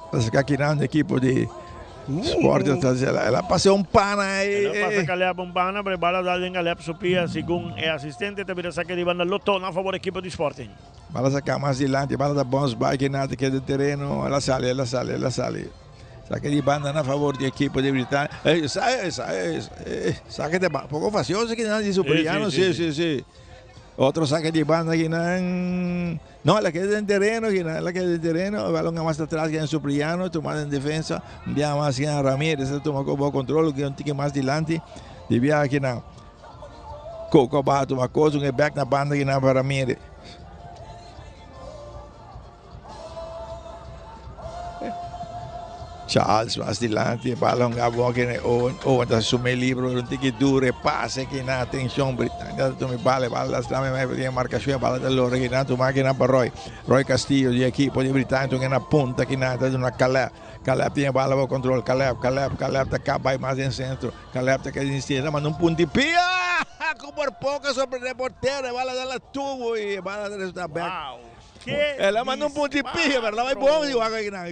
Speaker 7: Entonces aki nan equipo di Sporting ta el a pasa un pana ahí.
Speaker 2: El a pasa Caleb un pana, pero e bala dal den Caleb su pia, segun e asistente ta bira saque di banda Lotto na favor equipo di Sporting.
Speaker 7: Bala saca mas dilanti, bala ta bounce back y nada keda den tereno, el a sali, el a sali, el a sali. Saque di banda na favor di equipo di Britania. Eh, sa, eh, sa, eh, eh, saque de poco facioso que nan di Supriano, sí, sí, sí. Otro saque di banda akinan. No, el a keda den tereno akinan. El a keda den tereno. E balon a mas atras kinan Supriano, tuma den defensa. Un biaha mas kinan Ramirez a tuma bo control, un tiki mas dilanti. Di biaha kinan Coco a baha tuma cos, un e back na banda kinan pa Ramirez. Charles mas dilanti, e bala hunga bon kene Owen, Owen ta sumé libro, un tiki duro, e pase kina, atención, Britania ta tuma e bala, e bala ta sla mei mei, tin marcacion, e bala ta lora kina, tuma kina pa Roy, Roy Castillo di ekipo di Britania, tuma na punta kina, ta duna Caleb, Caleb tin e bala bajo control, Caleb, Caleb, Caleb ta kap bai mas den centro, Caleb ta keda insisti, ta manda un punti pia, ku por poco a sorprende portero, e bala ta la tubo y e bala ta resulta back.
Speaker 2: Wow. Ke
Speaker 7: El a manda un punti pia, pero la bai bon di wak akinan.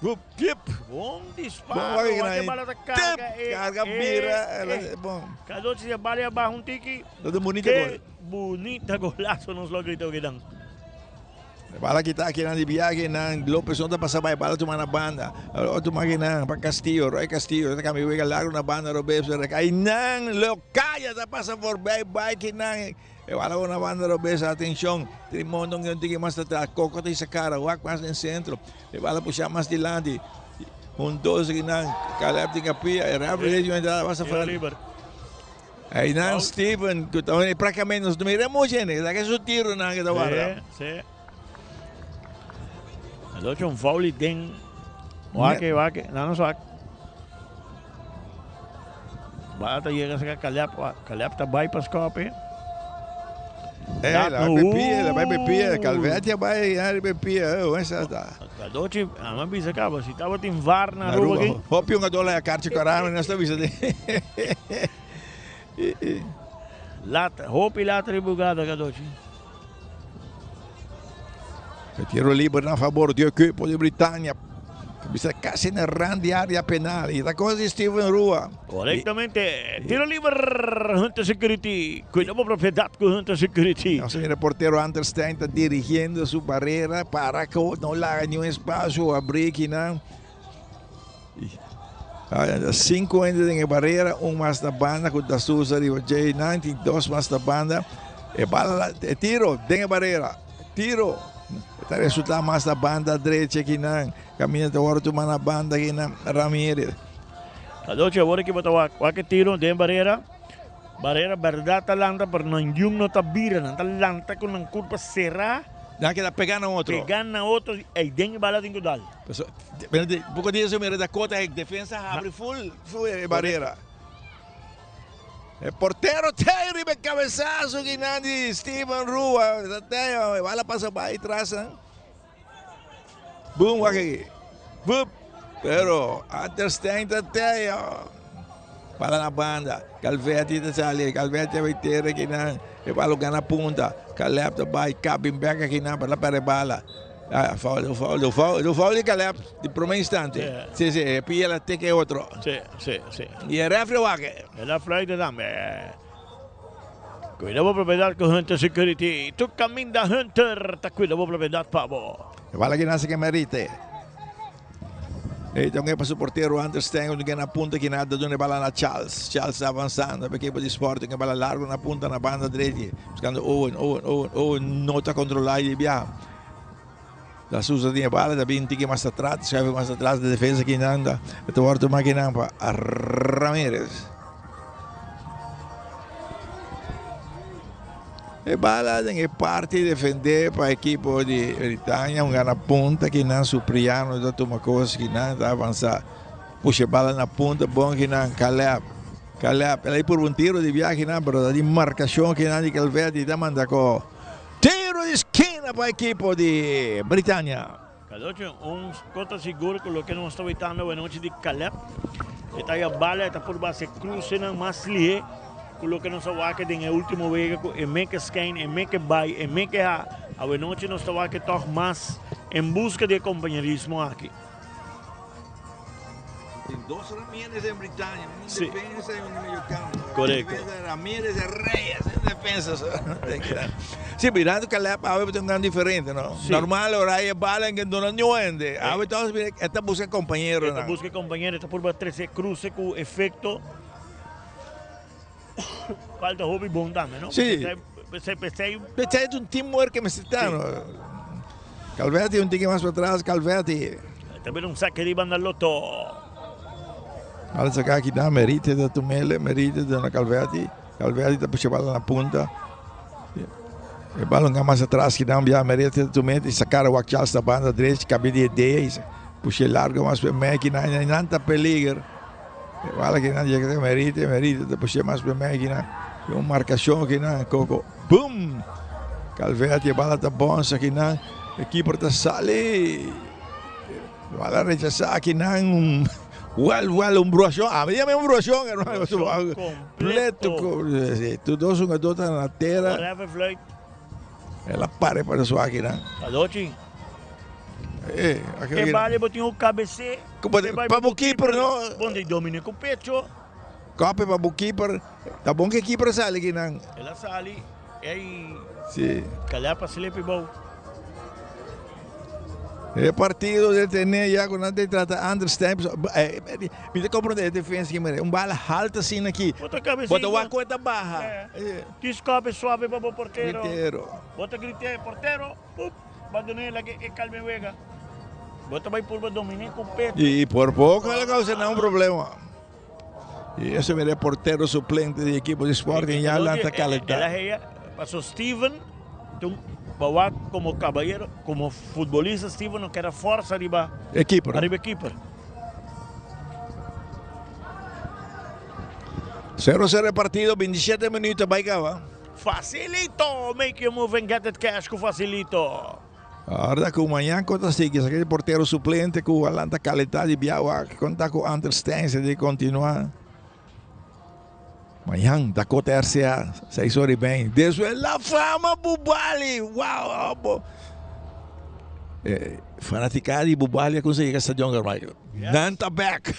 Speaker 7: Wup, tip.
Speaker 2: Bon
Speaker 7: Bon
Speaker 2: disparo,
Speaker 7: wak
Speaker 2: wak e
Speaker 7: akinan.
Speaker 2: bala ta
Speaker 7: Tip.
Speaker 2: carga e
Speaker 7: Carga
Speaker 2: e
Speaker 7: bira.
Speaker 2: e.
Speaker 7: Bon.
Speaker 2: Cadochi se bala abajo un tiki.
Speaker 7: Dat un bonita
Speaker 2: Ke
Speaker 7: gol.
Speaker 2: bunita golazo nos lo grita akinan.
Speaker 7: E bala kita akinan di biahe nan. Lopez no ta pasa bai bala tuma na banda. Otro makinan pa Castillo, Roy Castillo. Ta cambia wega largo na banda Robes. Ainan Leocaya ta pasa voorbij bai kinan. E bala una banda robes, atencion, Trimondo un tiki mas atras, Coco ta isa cara, wak mas den centro, e bala pusha mas dilanti, un dos kinan, Caleb tin kapia, e referee di entrada basta
Speaker 2: Tiro
Speaker 7: fuera.
Speaker 2: liber.
Speaker 7: Einan Steven, ku ta prácticamente nos no mira mucho hende, ta ke su tiro nan ke ta warda.
Speaker 2: Sí, sí. El ocho un foul y den. Wak, wak, no, no wak. Bala ta yega saka Caleb, Caleb ta bai pa skope.
Speaker 7: Eh, la bai pepia, la bai pepia, Calvetti a bai ya riba pia, oh, esa ta.
Speaker 2: Cadochi, ama bisa caba, si tabatin VAR na Aruba aki.
Speaker 7: Hopi un adola ya karchi korano, no sta bisa de.
Speaker 2: Lata, hopi lata riba bugada Cadochi.
Speaker 7: E tiro liber na favor di equipo di Britannia. Bisa casi na rand di area penal. Y ta cosa di Steven Rua.
Speaker 2: Correctamente. Tiro liber, Hunter Security. Cuida bo propiedad cu Hunter Security.
Speaker 7: Nos mira portero Hunter Stein ta dirigiendo su barrera para que no laga ni un espacio abri kinan. Cinco hende den e barrera, un mas na banda cu Da Souza riba J90, dos mas na banda. E bala, e tiro den e barrera. Tiro. Ta resulta mas na banda drecha kinan. Camina ta worde tuma na banda kinan Ramirez.
Speaker 2: Cadochi awor ki bo ta wak, wak e tiro den barrera. Barrera berdad ta lanta pero nan yun no ta bira, nan ta lanta cu nan curpa cera.
Speaker 7: Nan keda pega na otro.
Speaker 2: Pega na otro y den e bala tin cu dal.
Speaker 7: Poco dia so mira Dakota e defensa habri full full e barrera. E portero tey riba e cabezazo kinan di Steven Rua. E bala pasa bay tras. Boom wak aki. Boop. Pero Anderstein ta tey. Bala na banda. Calvetti ta sali. Calvetti a bay tera kinan. E bala gana punta. Caleb ta bay. Cabin back akinan para perde bala. Ah, foul, foul, foul, foul di Caleb di prome instante.
Speaker 2: Yeah.
Speaker 7: Sí, sí, e pilla la teke otro.
Speaker 2: Sí, sí, sí.
Speaker 7: Y el referee wak.
Speaker 2: El a fluiten tambe. Cuida bo propiedad cu Hunter Security. Tu caminda Hunter ta cuida bo propiedad pa bo.
Speaker 7: E bala que nace que merite. E tem pa su portero Hunter Stein, que na punta que nada donde bala na Charles. Charles avanzando, pa equipo di Sporting, que bala largo na punta na banda derecha. Buscando Owen, Owen, Owen, Owen no ta controlar y bia. Da Souza tiene bala, da bin tiki mas atrás, schuiven mas atrás de defensa que nanda. Het wordt máquina pa Ramirez. E bala den e parti defender pa equipo di Britania, un gana punta que nan Supriano da toma cosas que nan da avanzar. Puxa bala na punta, bom que nan Caleb. Caleb, el ahí por un tiro de viaje nan, pero da di marcación que nan di Calvetti da manda co. Tiro di esquina pa equipo di Britania.
Speaker 2: Cadocho, un cota sigur cu loke nos ta witando awe nochi di Caleb. E ta ya bala, e ta purba haci crucenan mas lihe cu loke nos a wak den e ultimo wega cu e meke skein, e meke bai, e meke ha. Awe nochi nos ta wak toch mas en busca di e compañerismo aki.
Speaker 7: Tin dos Ramírez en Britania, un
Speaker 2: Sí.
Speaker 7: defensa y un mediocampo.
Speaker 2: Correcto.
Speaker 7: Defensa Ramírez y Reyes en defensa. Sí, mirando que la a veces un gran diferente, ¿no?
Speaker 2: Sí.
Speaker 7: Normal, ahora hay bala en que no no ende. A veces todos miren, esta busca compañero,
Speaker 2: Esta
Speaker 7: ¿no?
Speaker 2: busca compañero, esta purba 13 cruce con efecto. Falta hobby bon tambe, no?
Speaker 7: Sí.
Speaker 2: Porque Pesei.
Speaker 7: Pesei un teamwork que mester ta. Calvetti un tiki mas pa tras, Calvetti.
Speaker 2: Tambe un saque di banda Lotto.
Speaker 7: Bala saca aki dan, Merite ta tumele, Merite ta na Calvetti. Calvetti ta pusha bala na punta. E bala un mas atras ki dan bia Merite ta tumele, sacara wak Charles na banda derecha, cabe di idea y pusha largo mas pe mei ki nan, nan ta peliger. E bala ki nan yega Merite, Merite ta pusha mas pe mei ki nan. Un marcacion ki nan, Coco. Boom! Calvetti e bala ta bonsa akinan. E keeper ta sali. E bala rechasa akinan. Un wel wel un bruacion. A mi yama un bruacion hermano.
Speaker 2: Completo.
Speaker 7: Tu dos jugador ta na tera. El a pare para su akinan.
Speaker 2: Adochi. Eh, e bala bo tin un cabece.
Speaker 7: Pa bo keeper no.
Speaker 2: Bon di domine cu pecho.
Speaker 7: Kope pa bo keeper. Ta bon ku e keeper a sali kinan.
Speaker 2: El a sali ei kalea pa slepi bou.
Speaker 7: E partido detene ya ku nan ta trata understand. Mi ta komprende e defensa ki mira. Un bala halta asina aki.
Speaker 2: Bo ta kabesita.
Speaker 7: Bo ta wak ku e ta baha.
Speaker 2: Dis kope suave pa bo portero.
Speaker 7: Portero.
Speaker 2: Bo ta grita e portero. Pup. Ba dun'é lag'é e kalme wega. Bo ta bai purba dominé ku pecho.
Speaker 7: I por poko el a kousa nan un problema. Y eso mira portero suplente di equipo di Sporting ya lanta calentá.
Speaker 2: El a haya paso Steven tun bawa como caballero, como futbolista Steven no kera forza riba
Speaker 7: e keeper.
Speaker 2: Arriba e keeper.
Speaker 7: 0-0 e partido, 27 minutos bai caba.
Speaker 2: Facilito, make your move and get it cash cu Facilito.
Speaker 7: Ora ku mañan ku ta sigui esaki di portero suplente ku a lanta kalentá di biawa konta ku Anter Stense di kontinuá. Mañan Dakota RCA seis ora i bein. Despues La Fama Bubali! Wow! Bo eh, fanaticada di Bubali a kuminsá yega stadion Carmichael. Nan ta back.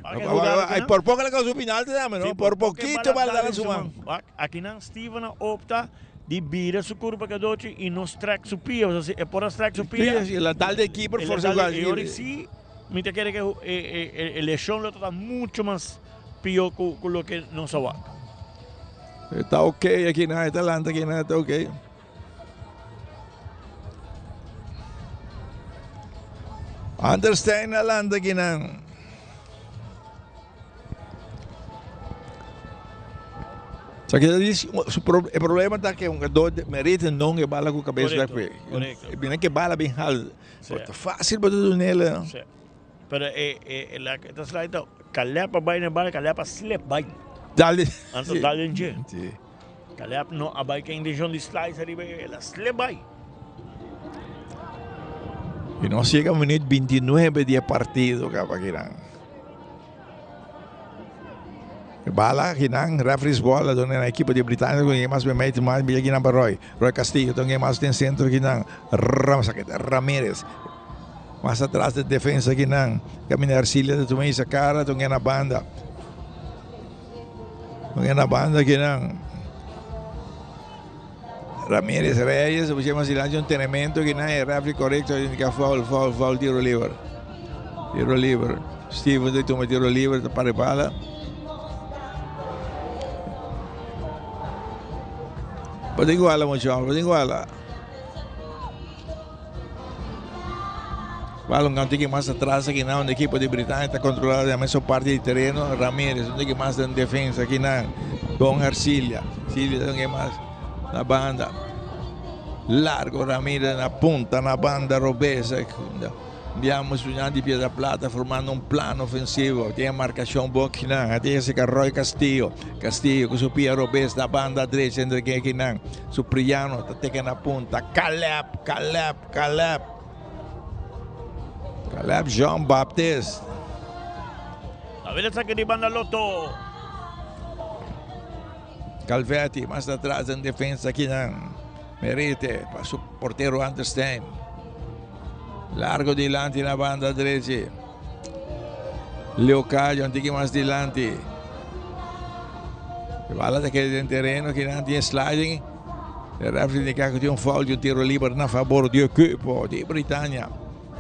Speaker 7: Ay, por poco le causa un penalti tambe, no? Por poquito bala dal en su man.
Speaker 2: Aki nan Steven a opta di bira su curpa cadochi y no strek su pia. O sea, si e por a strek su pia.
Speaker 7: Sí, el tal de keeper forza jugar.
Speaker 2: Y ahora sí, mi ta kere que e lesión lo ta mucho mas pio cu lo que nos a wak.
Speaker 7: Está ok aki nan, está lanta aki nan, está ok. Anderstein a lanta aki nan. Sa ke dice, su pro, e problema ta ke un jugador merece non e bala ku cabeza
Speaker 2: Correcto,
Speaker 7: back.
Speaker 2: correcto.
Speaker 7: E bina ke bala bin hal.
Speaker 2: Sí.
Speaker 7: Ta fácil pa tu nele.
Speaker 2: Sí. Pero e e la ta slide ta Caleb a bai na bala, Caleb a slip bai.
Speaker 7: Dale.
Speaker 2: Anto
Speaker 7: Sí.
Speaker 2: dale en je.
Speaker 7: Sí.
Speaker 2: Caleb no a bai ku intenshon di slice ariba e, el a slip bai.
Speaker 7: Y nos llega minuut 29 di e partido kaba kinan. Bala kinan, referees ball a duna na equipo di Britannia ku mas be mete mas bia kinan pa Roy. Roy Castillo tonge mas den centro kinan. Ram Ramirez. Mas atras de defensa kinan. Camina Arcilia ta tuma isa cara tonge na banda. Tonge na banda kinan. Ramirez Reyes, pusimos silencio un tenimiento que nadie referee correcto indica foul, foul, foul, tiro libre. Tiro libre. Steven de toma tiro libre para bala. Pode iguala, mucho, pode iguala. Bala un tique más atrás aquí na un equipo de Britannia está controlado de mesma parte de terreno. Ramírez, un tique más en defensa aquí na Don Arcilia. Arcilia, un más na banda. Largo Ramírez na punta, na banda Robesa. Andiamo su di Piedra Plata formando un plano ofensivo. Tiene marcación Boquinan. Tiene ese Roy Castillo. Castillo con su pie Robes na banda derecha entre Kinan. Supriano, está na punta. Caleb, Caleb, Caleb. Caleb Jean Baptiste.
Speaker 2: A ver el saque di banda Lotto.
Speaker 7: Calvetti, más atrás en defensa aquí Merite, pa su portero Anderstein. Largo dilante na banda derecha. Leocadio, antique más dilante. Bala ta keda den tereno, que tiene sliding. El referee indica que tiene un foul y un tiro libre na favor di equipo di Britannia.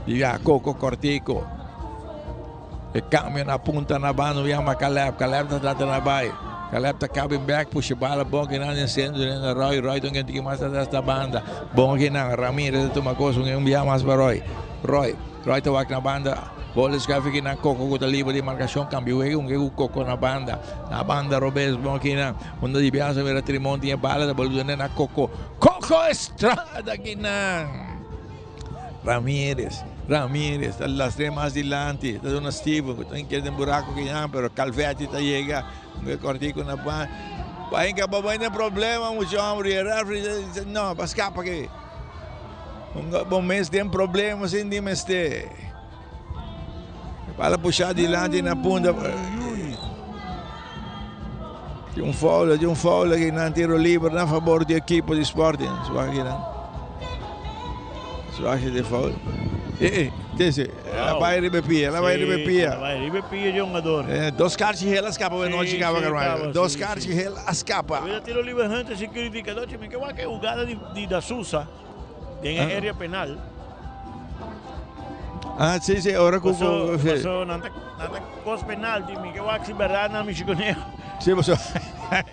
Speaker 7: Di Coco Cortico. E cambio na punta na banda, llama Caleb. Caleb ta trata na bai. Caleb ta caba back, pusha bala bon akinan den centro, den na Roy. Roy ta un tiki mas atras na banda. Bon akinan, Ramirez ta tuma cos, un bia mas pa Roy. Roy, Roy ta wak na banda. Bola schuif akinan, Coco cu ta liber di marcacion, cambia wega, un cu Coco na banda. Na banda robes, bon akinan. Unda di biaha sa mira Trimon tin e bala, ta bolbe duna na Coco. Coco Estrada akinan! Ramirez, Ramirez ta lastr'é mas dilanti, ta duna Steven ku ta keda den buraku kinan, pero Calvetti ta yega, un e kòrtiku na ban. Bai kaba bai den problema mucha hòmber, i e rèfri ta bisa no, pa skapa aki. Un bo mes den problema sin di mester. E bala pushá dilanti na punta. Tin un foul, tin un foul akinan, tiro liber na fabor di ekipo di Sporting. Suak akinan. Suak di foul. Eh, eh, tese, la bai riba pia, la bai riba pia.
Speaker 2: La bai riba pia di hungador.
Speaker 7: Eh, dos kaartje geel a skapa we nochi kaba Carvalho. Dos kaartje geel a skapa.
Speaker 2: Wida tiro liber Hunter Security kadochi mi ke wak e hugada di di Da Sousa den e area penal.
Speaker 7: Ah, sí, sí, ora ku
Speaker 2: Paso, paso nan ta nan ta kos penalti mi ke wak si berdad nan mishi kuné.
Speaker 7: Sí, paso.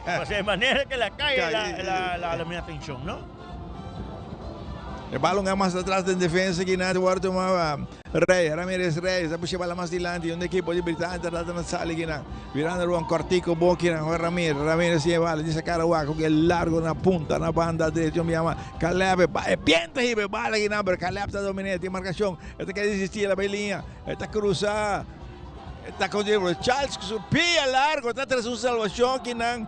Speaker 2: Paso e manera ke la kai la la la la mi atenshon, no?
Speaker 7: E balon a mas atras den defensa ki nan wòrdu tumá Rey, Ramirez Reyes a pusha bala mas dilanti un ekipo di Britania ta trata na sali kinan. Birando ruan kòrtiku bo kinan Juan Ramirez, Ramirez tin e bala di sa kara wak ku e largo na punta na banda drecho mi yama Caleb e e bienta hiba e bala kinan pero Caleb ta dominé tin markashon e ta keda insistí el a bai liña e ta krusa e ta kon Charles ku su pia largo ta trese un salbashon kinan.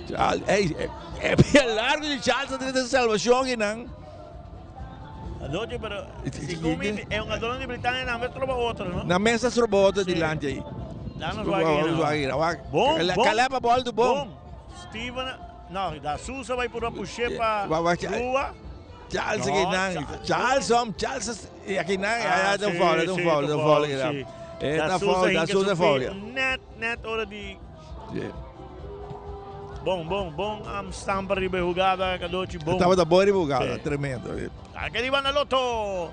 Speaker 7: Charles, ey, e pia largo di Charles ta trese salvacion akinan.
Speaker 2: Anochi, pero si kumi e hungadornan di Britania nan mes troba otro, no?
Speaker 7: Nan mes ta troba otro dilanti ahí.
Speaker 2: Danos wak aki nan. Bon, bon.
Speaker 7: Caleb a bolto bon.
Speaker 2: Bon. Steven, no, da Sousa bai purba pushe pa Rua.
Speaker 7: Charles akinan. Charles, hom, Charles akinan, ta un foul, ta un foul, ta un foul akinan. Ta foul, da Sousa foul.
Speaker 2: Net. Net ora di Bon, bon, bon am stampa riba e hugada, Cadochi, bon.
Speaker 7: Tabata bon riba hugada, tremendo.
Speaker 2: Saque di banda Lotto.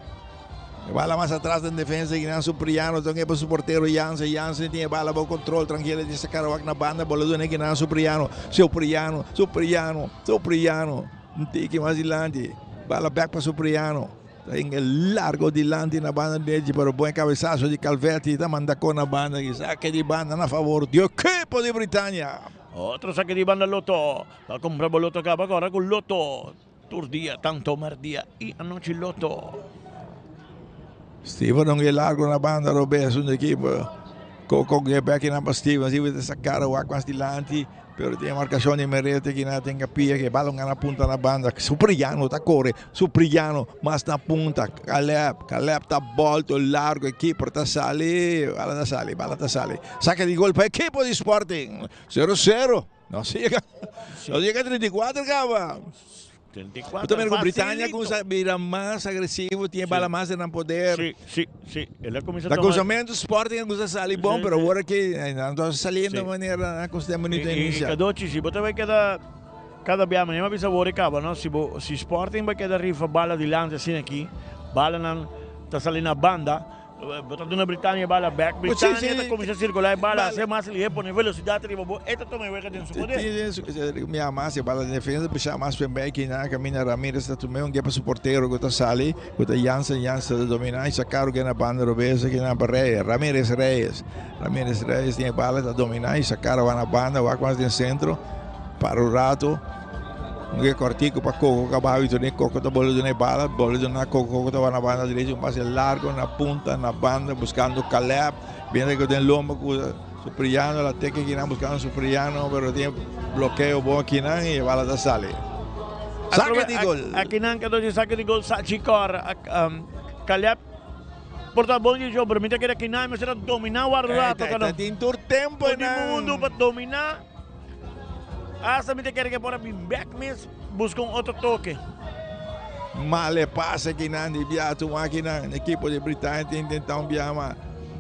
Speaker 7: E bala mas atras den defensa Ignan Supriano ta un pa su portero Jansen. Jansen tin e bala bou control tranquilo di sacar wak na banda bola duna Ignan Supriano. Supriano, Supriano, Supriano. Un tiki mas dilanti. Bala bek pa Supriano. Ta hinga largo dilanti na banda derechi pero buen cabezazo di Calvetti ta manda con na banda y saque di banda na favor di equipo di Britannia.
Speaker 2: Otro saque di banda Lotto. Pa cumpra bo Lotto caba cora cu Lotto. Tur dia, tanto merdia y anochi Lotto.
Speaker 7: Steven hunga largo na banda robes un equipo. Coco hunga bek na pa Steven. Steven ta saca wak mas dilanti. Pero tin e marcacion di Merete ki na tin kapia ke balon gana punta na banda. Supriano ta kore. Supriano mas na punta. Caleb, Caleb ta bolto largo. E keeper ta sali. Bala ta sali, bala ta sali. Saca di gol pa ekipo di Sporting. 0-0. Nos yega, nos yega 34 caba.
Speaker 2: 34.
Speaker 7: También con Britannia comienza bira más agresivo, tiene bala más en el poder.
Speaker 2: Sí, sí, sí. Él a comienza
Speaker 7: a tomar... Acusamiento Sporting comienza a salir bom, pero ahora que no está saliendo de manera con este minuto inicial.
Speaker 2: Y Cadochi, si vos te ves cada cada vez mañana bisa ahora acaba, no? Si bo, si Sporting va a quedar rifa bala delante así aquí, bala nan está saliendo a banda. Bo ta duna Britania bala bek. Britania ta kuminsá sirkulá e bala, hasi mas lihé, pone velosidat riba bo. E ta tuma e wega den su poder.
Speaker 7: Mi a mas e bala den defensa, pusha mas fen bek i nan kaminda Ramirez ta tum'é un pa su portero ku ta sali, ku ta Jansen. Jansen ta dominá i saka ruke na banda robes aki nan pa Reyes. Ramirez Reyes. Ramirez Reyes tin e bala, ta dominá i saka ruba na banda, wak mas den sentro. Para un rato. Un ke kortiku pa Koko kabayo i tuni Koko ta bole duna e bala, bole duna Koko, Koko ta wak na banda derecho, un pase largo na punta na banda buskando Caleb, biende ku den lomba ku Supriano, la teke kinan buskando Supriano, pero tin blokeo bon akinan i e bala ta sali. Sake di gol!
Speaker 2: Akinan ka doce sake di gol Sachi Kor, Caleb por ta bon di pero mi ta kere akinan mester a domina warda rato.
Speaker 7: Ta tin tur tempo
Speaker 2: nan. Mundu pa domina. Hasta mi ta kere ke por a bin bek mes buska un otro toke.
Speaker 7: Male pase kinan di bia tuma kinan. Ekipo di Britania ta intenta un bia ma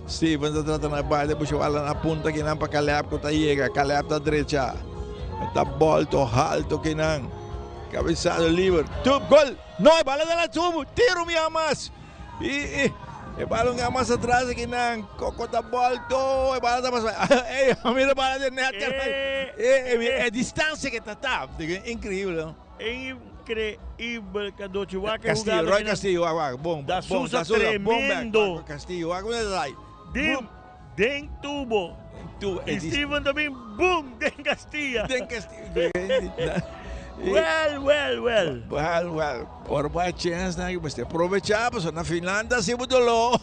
Speaker 7: Stevens ta trata na baile busha bala na punta kinan pa Caleb ku ta yega. Caleb ta drecha. Ta bolto halto kinan. Kabesado liber. Tub gol! No, e bala ta na tubo. Tiro un bia mas. I, i. E balon ga mas atras aki nan. Coco ta bolto. E bala ta pasa. Ey, mira bala den net. Eh, eh, e distancia que ta ta. Increíble, no?
Speaker 2: Increíble Cadochi. Wak
Speaker 7: Castillo, Roy Castillo, wak, wak, bon.
Speaker 2: Da
Speaker 7: bon,
Speaker 2: Sousa
Speaker 7: Da Sousa, bon back.
Speaker 2: tremendo.
Speaker 7: Wak, Castillo, wak, hoe dat hij?
Speaker 2: Den, den tubo.
Speaker 7: Tubo,
Speaker 2: Y Steven también, boom, den Castilla.
Speaker 7: Den Castilla.
Speaker 2: Well, well, well.
Speaker 7: Well, well. Ora bo hay chance na que você aprovechar, paso na Finlanda si bo dolor.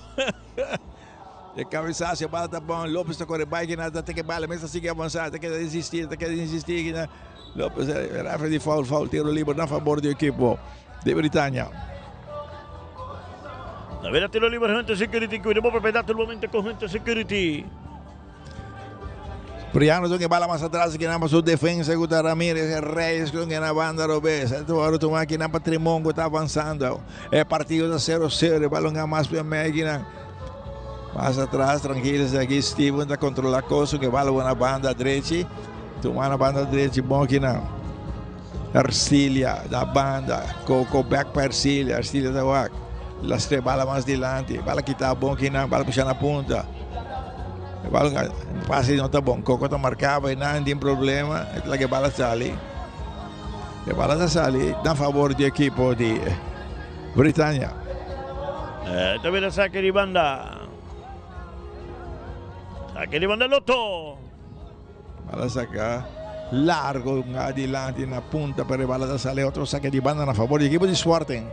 Speaker 7: E cabeçaço, a bala tá bom, Lopes tá corre bike na tá que bala, mas sigue avançar, tá que insistir, tá que insistir na Lopes referee di foul, foul, tiro liber na favor di equipo di Britannia.
Speaker 2: Na vera tiro liber Hunter Security, cuida bo propiedad tur momento con Hunter Security.
Speaker 7: Priano que bala más atrás que nada su defensa que Ramírez Reyes que na banda robes. Ahora tu máquina Patrimongo está avanzando. El partido está 0-0, el balón más bien máquina. Más atrás, tranquilos aquí Steven está controla cosa que bala buena banda derecha. Toma na banda derecha, bom aqui na Ercilia da banda, Coco back para Ercilia, Ercilia da wak. Las tres balas más delante, bala quitar bom aqui na, bala puxar na punta. Bala passe não tá bom, Coco tá marcado e não tem problema, é que bala sale. E bala sale na favor do equipo de Britânia.
Speaker 2: Tambe ta saque di banda. Saque di banda Lotto.
Speaker 7: Bala saca largo adelante na punta, pero bala sale otro saque di banda na favor do equipo de Sporting.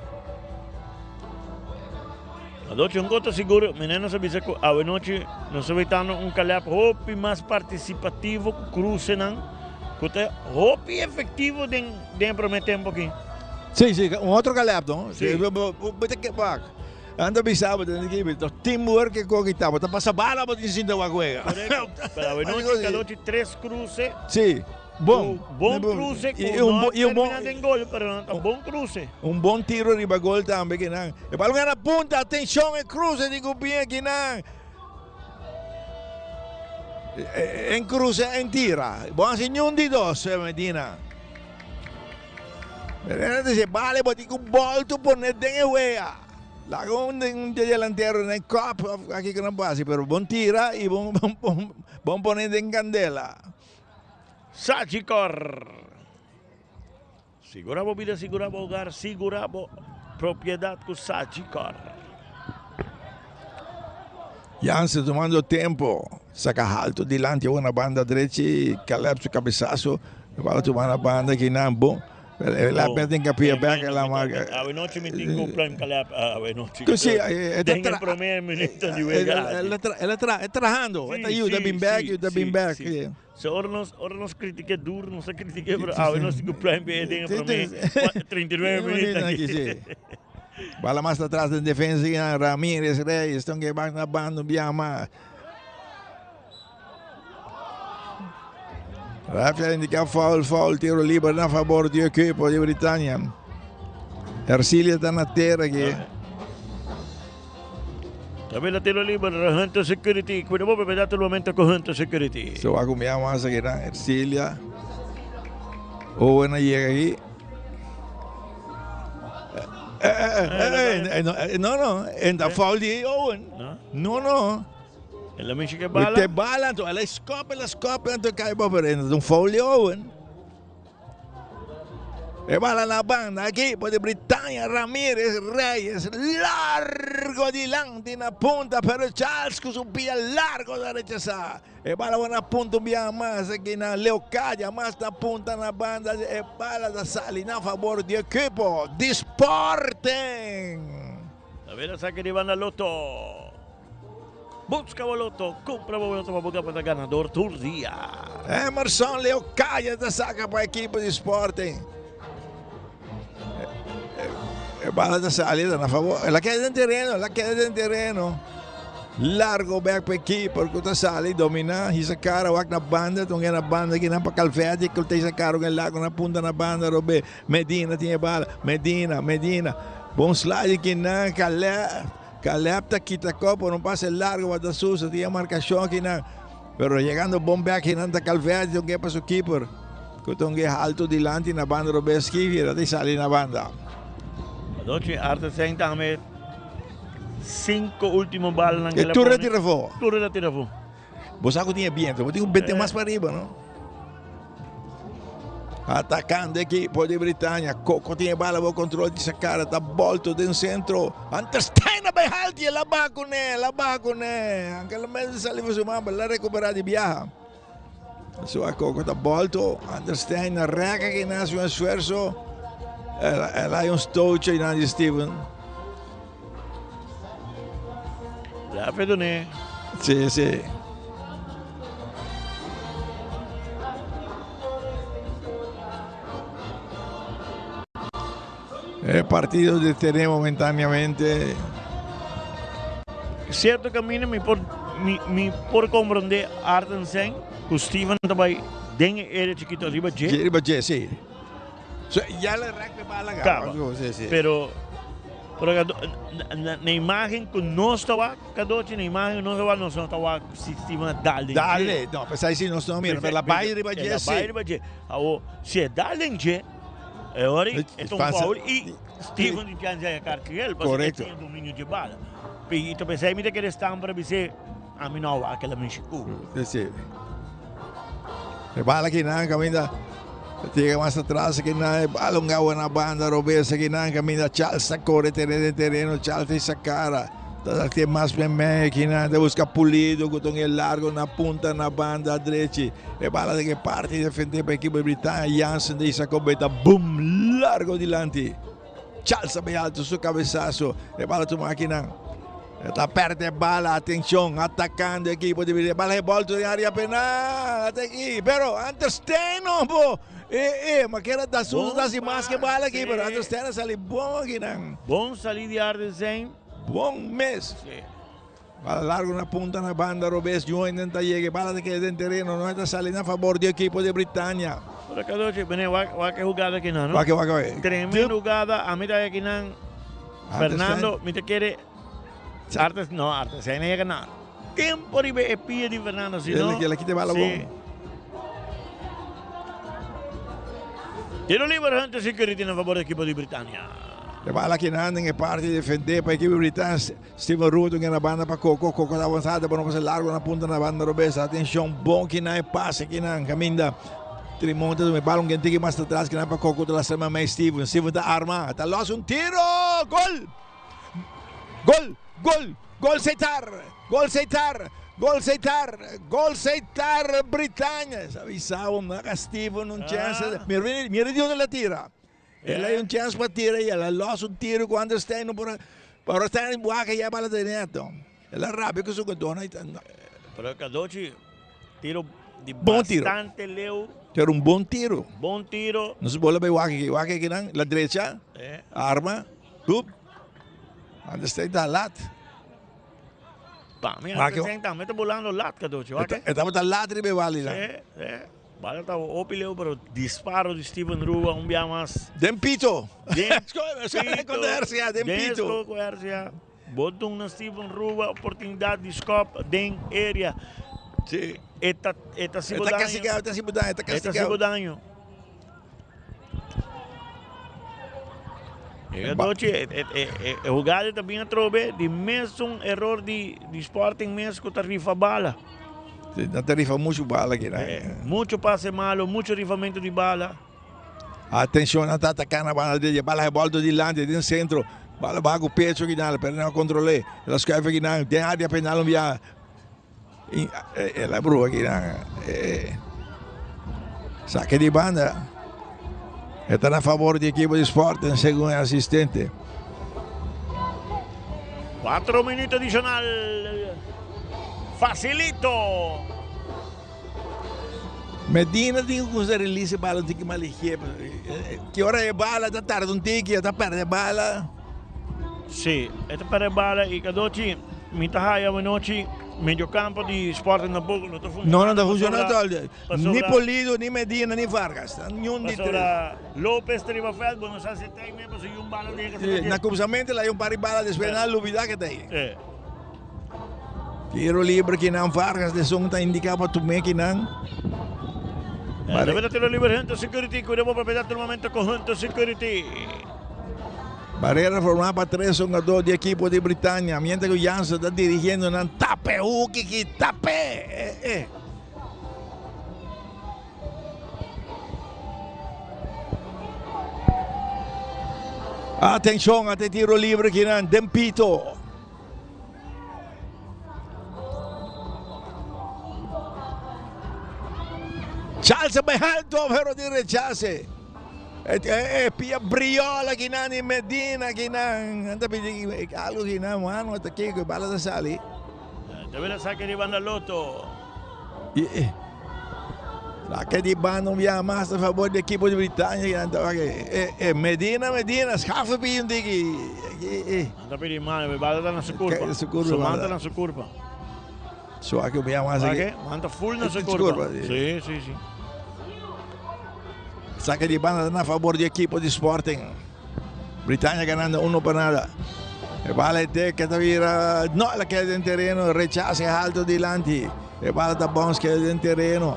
Speaker 2: Anochi un gota sigur, meneno sa bisa ku awenochi nos ta wetando un Caleb hopi mas participativo ku crucenan ku ta hopi efectivo den den e prome tempo aki.
Speaker 7: Sí, sí, un otro Caleb, no?
Speaker 2: Sí.
Speaker 7: Bo ta ke wak. Anda bisa bo tene ki to teamwork ke koki ta, bo ta pasa bala bo tin sinta wak wega.
Speaker 2: Correcto. Pero awenochi Calochi tres cruce.
Speaker 7: Sí. Bon.
Speaker 2: Bon cruce cu
Speaker 7: Y un
Speaker 2: no
Speaker 7: y un bon
Speaker 2: termina den gol, pero no ta bon cruce.
Speaker 7: Un bon tiro riba gol tambe kinan. E balon a na punta, atencion e cruce di Gubien kinan. En cruce en tira. Bon haci niun di dos Medina. Medina dice bale bo tin cu bolto pone den e wea. Laga un un delantero den kop of aki cu nan por haci pero bon tira y bon bon pone den candela.
Speaker 2: Sagicor. Sigura bo bida, sigura bo hogar, sigura bo propiedad cu Sagicor.
Speaker 7: Jansen tomando tempo, saca halto dilanti awor na banda drechi, Caleb su cabezazo, bala tuma na banda kinan bon. El a mete hincapié bek el a marca.
Speaker 2: Awenochi mi tin cu prime Caleb awenochi.
Speaker 7: Cu si, e ta
Speaker 2: Den e prome minuto di wega.
Speaker 7: El ta trahando, e ta yuda bin bek, yuda bin bek.
Speaker 2: So ora nos ora nos critique duro, nos ta critique pero awe nos tin cu prime e den e prome 39 minuto aki.
Speaker 7: Bala mas atras den defensa Ramirez Reyes, ton ke bak na banda un biaha mas. Rafael indica foul, foul, tiro liber na favor di equipo di Britannia. Ercilia ta na tera aquí.
Speaker 2: También la tiro liber, Hunter Security. Cuida bo propiedad el momento con Hunter Security.
Speaker 7: Se va a comer más aquí, ¿no? Ercilia. Owen llega aquí. Eh, eh, eh, no, no, en da foul di Owen. No, no.
Speaker 2: El a mishi ke bala.
Speaker 7: Te bala, anto el a skop, el a skop, anto kai bo pero en un foul di Owen. E bala na banda equipo de Britannia, Ramirez Reyes, largo dilanti na punta, pero Charles cu su pia largo ta rechasa. E bala na punta un biaha mas aki na Leocadia, mas na punta na banda, e bala ta sali na favor di equipo di Sporting.
Speaker 2: Ta bira saki di banda Lotto. Busca bo loto, cumpra bo loto pa bo ta ganador tur dia.
Speaker 7: Emerson Leocadia ta saca pa equipo di Sporting. E bala ta sali na favor. El a keda den tereno, el a keda den tereno. Largo back pa equipo cu ta sali domina. Hisa cara wak na banda, tunga na banda kinan pa Calvetti, cu ta hisa cara con el largo na punta na banda robe. Medina tin e bala. Medina, Medina. Bon slide kinan Caleb. Caleb ta kita kop por un pase largo pa Da Sousa. Tin e marcacion kinan. Pero llegando bon back kinan ta Calvetti un pa su keeper. Cu ta un alto dilanti na banda robe Skivi. Ta sali na banda.
Speaker 2: Anochi Arthur Seng tambe. Cinco último balanan
Speaker 7: E
Speaker 2: que
Speaker 7: tur a tira afó.
Speaker 2: Tur a tira afó.
Speaker 7: Bo sa ku tin e biento, bo tin ku bete mas pa riba, no? Atacando equipo di Britania. Coco tin e bala bo control di sa cara, ta bolto den centro. Anterstein a bay halti, el a baha kuné, el a baha kuné. Anke el mes sali for su man, pero el a recupera di biaha. So a Coco ta bolto, Anterstein a reka que nace un esfuerzo. El, el hay un stootje y di Steven.
Speaker 2: La Fedone.
Speaker 7: Sí, sí. El partido detene momentáneamente.
Speaker 2: Cierto camino mi por mi, mi por comprende Arten Sen ku Steven tabay den e area chiquito arriba J.
Speaker 7: Riba J, sí. So, ya le rek de bala
Speaker 2: Caba.
Speaker 7: Sí, sí.
Speaker 2: Pero pero na, na imagen ku nos tawa kadochi na imagen nos tawa nos no tawa si Steven dal den
Speaker 7: Dale, no, pues ahí sí nos no mira, pero la bay riba J,
Speaker 2: La
Speaker 7: sí.
Speaker 2: bay riba J. Awo, si e dal den J, e ora e ta un foul y Steven di chance haya kaart geel pasobra e
Speaker 7: Correcto.
Speaker 2: tin e dominio dje bala. I ta pensai mi ta kere staan para bis'é ami no a wak el a mishi ku.
Speaker 7: Sí, sí. E bala kinan kaminda Tiga mas atras kinan e bala un gawa na banda robes kinan kaminda Charles ta kore tereno den tereno Charles ta hisa kara ta tin mas memey kinan ta buska Pulido ku ta un e largo na punta na banda drechi e bala den e parti defende pa ekipo di Britania Jansen ta hisa kobeta boom largo dilanti. Charles a bay alto su cabezazo. E bala tuma akinan. E ta perde bala. Atencion. Atacando equipo di Britania. Bala revolto den area penal. Ata aki. Pero Anders Stein bo. Eh eh. Ma kera da su da si mas que bala aki. Pero Anders Stein a sali bon akinan.
Speaker 2: Bon sali di Anders Stein.
Speaker 7: Bon mes. Bala largo na punta na banda robes. Joinen ta yega. E bala ta keda den tereno. No ta sali na favor di ekipo di Britania.
Speaker 2: Ora Cadochi, bene, wak, wak e jugada kinan, no?
Speaker 7: Wak, wak, wak.
Speaker 2: Tremendo jugada. A mi ta kinan. Fernando, mi ta kere. Artes, no, Artes, hij no yega na. Tempo riba e pia di Fernando, si no.
Speaker 7: El a kita e bala bon.
Speaker 2: Tiro liber, Hunter Security na favor di ekipo di Britania.
Speaker 7: E bala kinan den e parti defende pa ekipo di Britania. Steven Ruto na banda pa Coco. Coco ta avanzado, pero no pasa largo na punta na banda robes. Atención, bon kinan e pase kinan. Caminda. Trimonte me bala un tiki mas atrás kinan pa Coco. Ta la mai Steven. Steven ta arma. Ta los un tiro. Gol! Gol! Gol! Gol Seitar! Gol Seitar! Gol Seitar! Gol Seitar Britannia! Avisado, naka Steven un chance. Mira, mira di donde la tira. El hay un chance pa tira y el a los un tiro cu André Stein no por pero Stein buaca ya bala de neto. El a rabia cu su gadona y
Speaker 2: Pero Cadochi tiro di
Speaker 7: Bon tiro.
Speaker 2: bastante leu.
Speaker 7: Pero un bon tiro.
Speaker 2: Bon tiro.
Speaker 7: No se bola bij wak aquí. Wak aquí dan, la derecha. Arma. Hup. André Stein ta lat.
Speaker 2: Pa mi André Stein tambe ta bolando lat Cadochi. Wak.
Speaker 7: E tabata lat riba e wali dan.
Speaker 2: Sí, sí. Bala ta hopi leu pero disparo di Steven Rua un bia mas.
Speaker 7: Den pito.
Speaker 2: Den
Speaker 7: pito. Con RCA, den pito.
Speaker 2: Den RCA. Botun na Steven Rua, oportunidad di skop den area.
Speaker 7: Sí.
Speaker 2: Eta eta sibo
Speaker 7: Eta
Speaker 2: daño.
Speaker 7: castigado, eta sibo daño, eta
Speaker 2: Eta
Speaker 7: castigado.
Speaker 2: sibo daño. E dochi, e, e, e, e, e jugada ta bien atrobe, di mes un error di, di Sporting mes ku ta rifa bala.
Speaker 7: Na ta rifa mucho bala aki.
Speaker 2: Eh, mucho pase malo, mucho rifamento di bala.
Speaker 7: Atencion, na ta ataca na banda derecha. Bala revolto dilante, den centro. Bala baja cu pecho aki nan, pero no controlé. El a schuif aki nan, den área penal un bia. El a bruha aki nan. Eh, saque di banda. Está na favor di equipo di Sporting, según el asistente.
Speaker 2: 4 minutos adicional. Facilito.
Speaker 7: Medina tin ku usa release bala un tiki mas ligero. Ki ora e bala ta tarda un tiki, ta perde bala.
Speaker 2: Sí, e ta perde bala y Cadochi, mi ta haya anochi mediocampo di Sporting tampoco no ta funcionando.
Speaker 7: No, no ta funcionando. Ni Polido, ni Medina, ni Vargas. Niun di tres.
Speaker 2: Lopez ta riba veld, bo no sa si ta ahí mes, pasobra un bala den
Speaker 7: Sí, na kumsamentu la hay un par di bala, despues nan a lubida ke ta ahí. Tiro libre kinan Vargas de son ta indica pa tumé kinan.
Speaker 2: Debe tiro libre Hunter Security, cuida bo propiedad tur momento con Hunter Security.
Speaker 7: Barera formá pa tres hungadó di ekipo di Britania, mientras ku Jansen ta dirigiendo nan tape huki ki tape! Eh, eh. Atenshon, ate tiro libre kinan den pito. Charles bai alto, pero di rechase. E, e, e pia briola kinan di Medina kinan. Anta pidi algo kinan, mano, ata kiko, bala ta sali.
Speaker 2: Debe la saque di banda Lotto.
Speaker 7: E, saque di banda un biaha mas a favor di equipo di Britania. E, e, Medina, Medina, schaffen pidi un tiki. E, e.
Speaker 2: Anta pidi mano, e bala ta na su curpa.
Speaker 7: Su curpa.
Speaker 2: Su man ta na su curpa.
Speaker 7: Suake un biaha mas aki.
Speaker 2: Man ta full na su curpa. Sí, sí, sí.
Speaker 7: Saque di banda na favor di equipo di Sporting. Britania ganando uno pa nada. E bala e que ta vira no la queda den terreno, rechace alto dilanti. E bala ta bounce queda den terreno.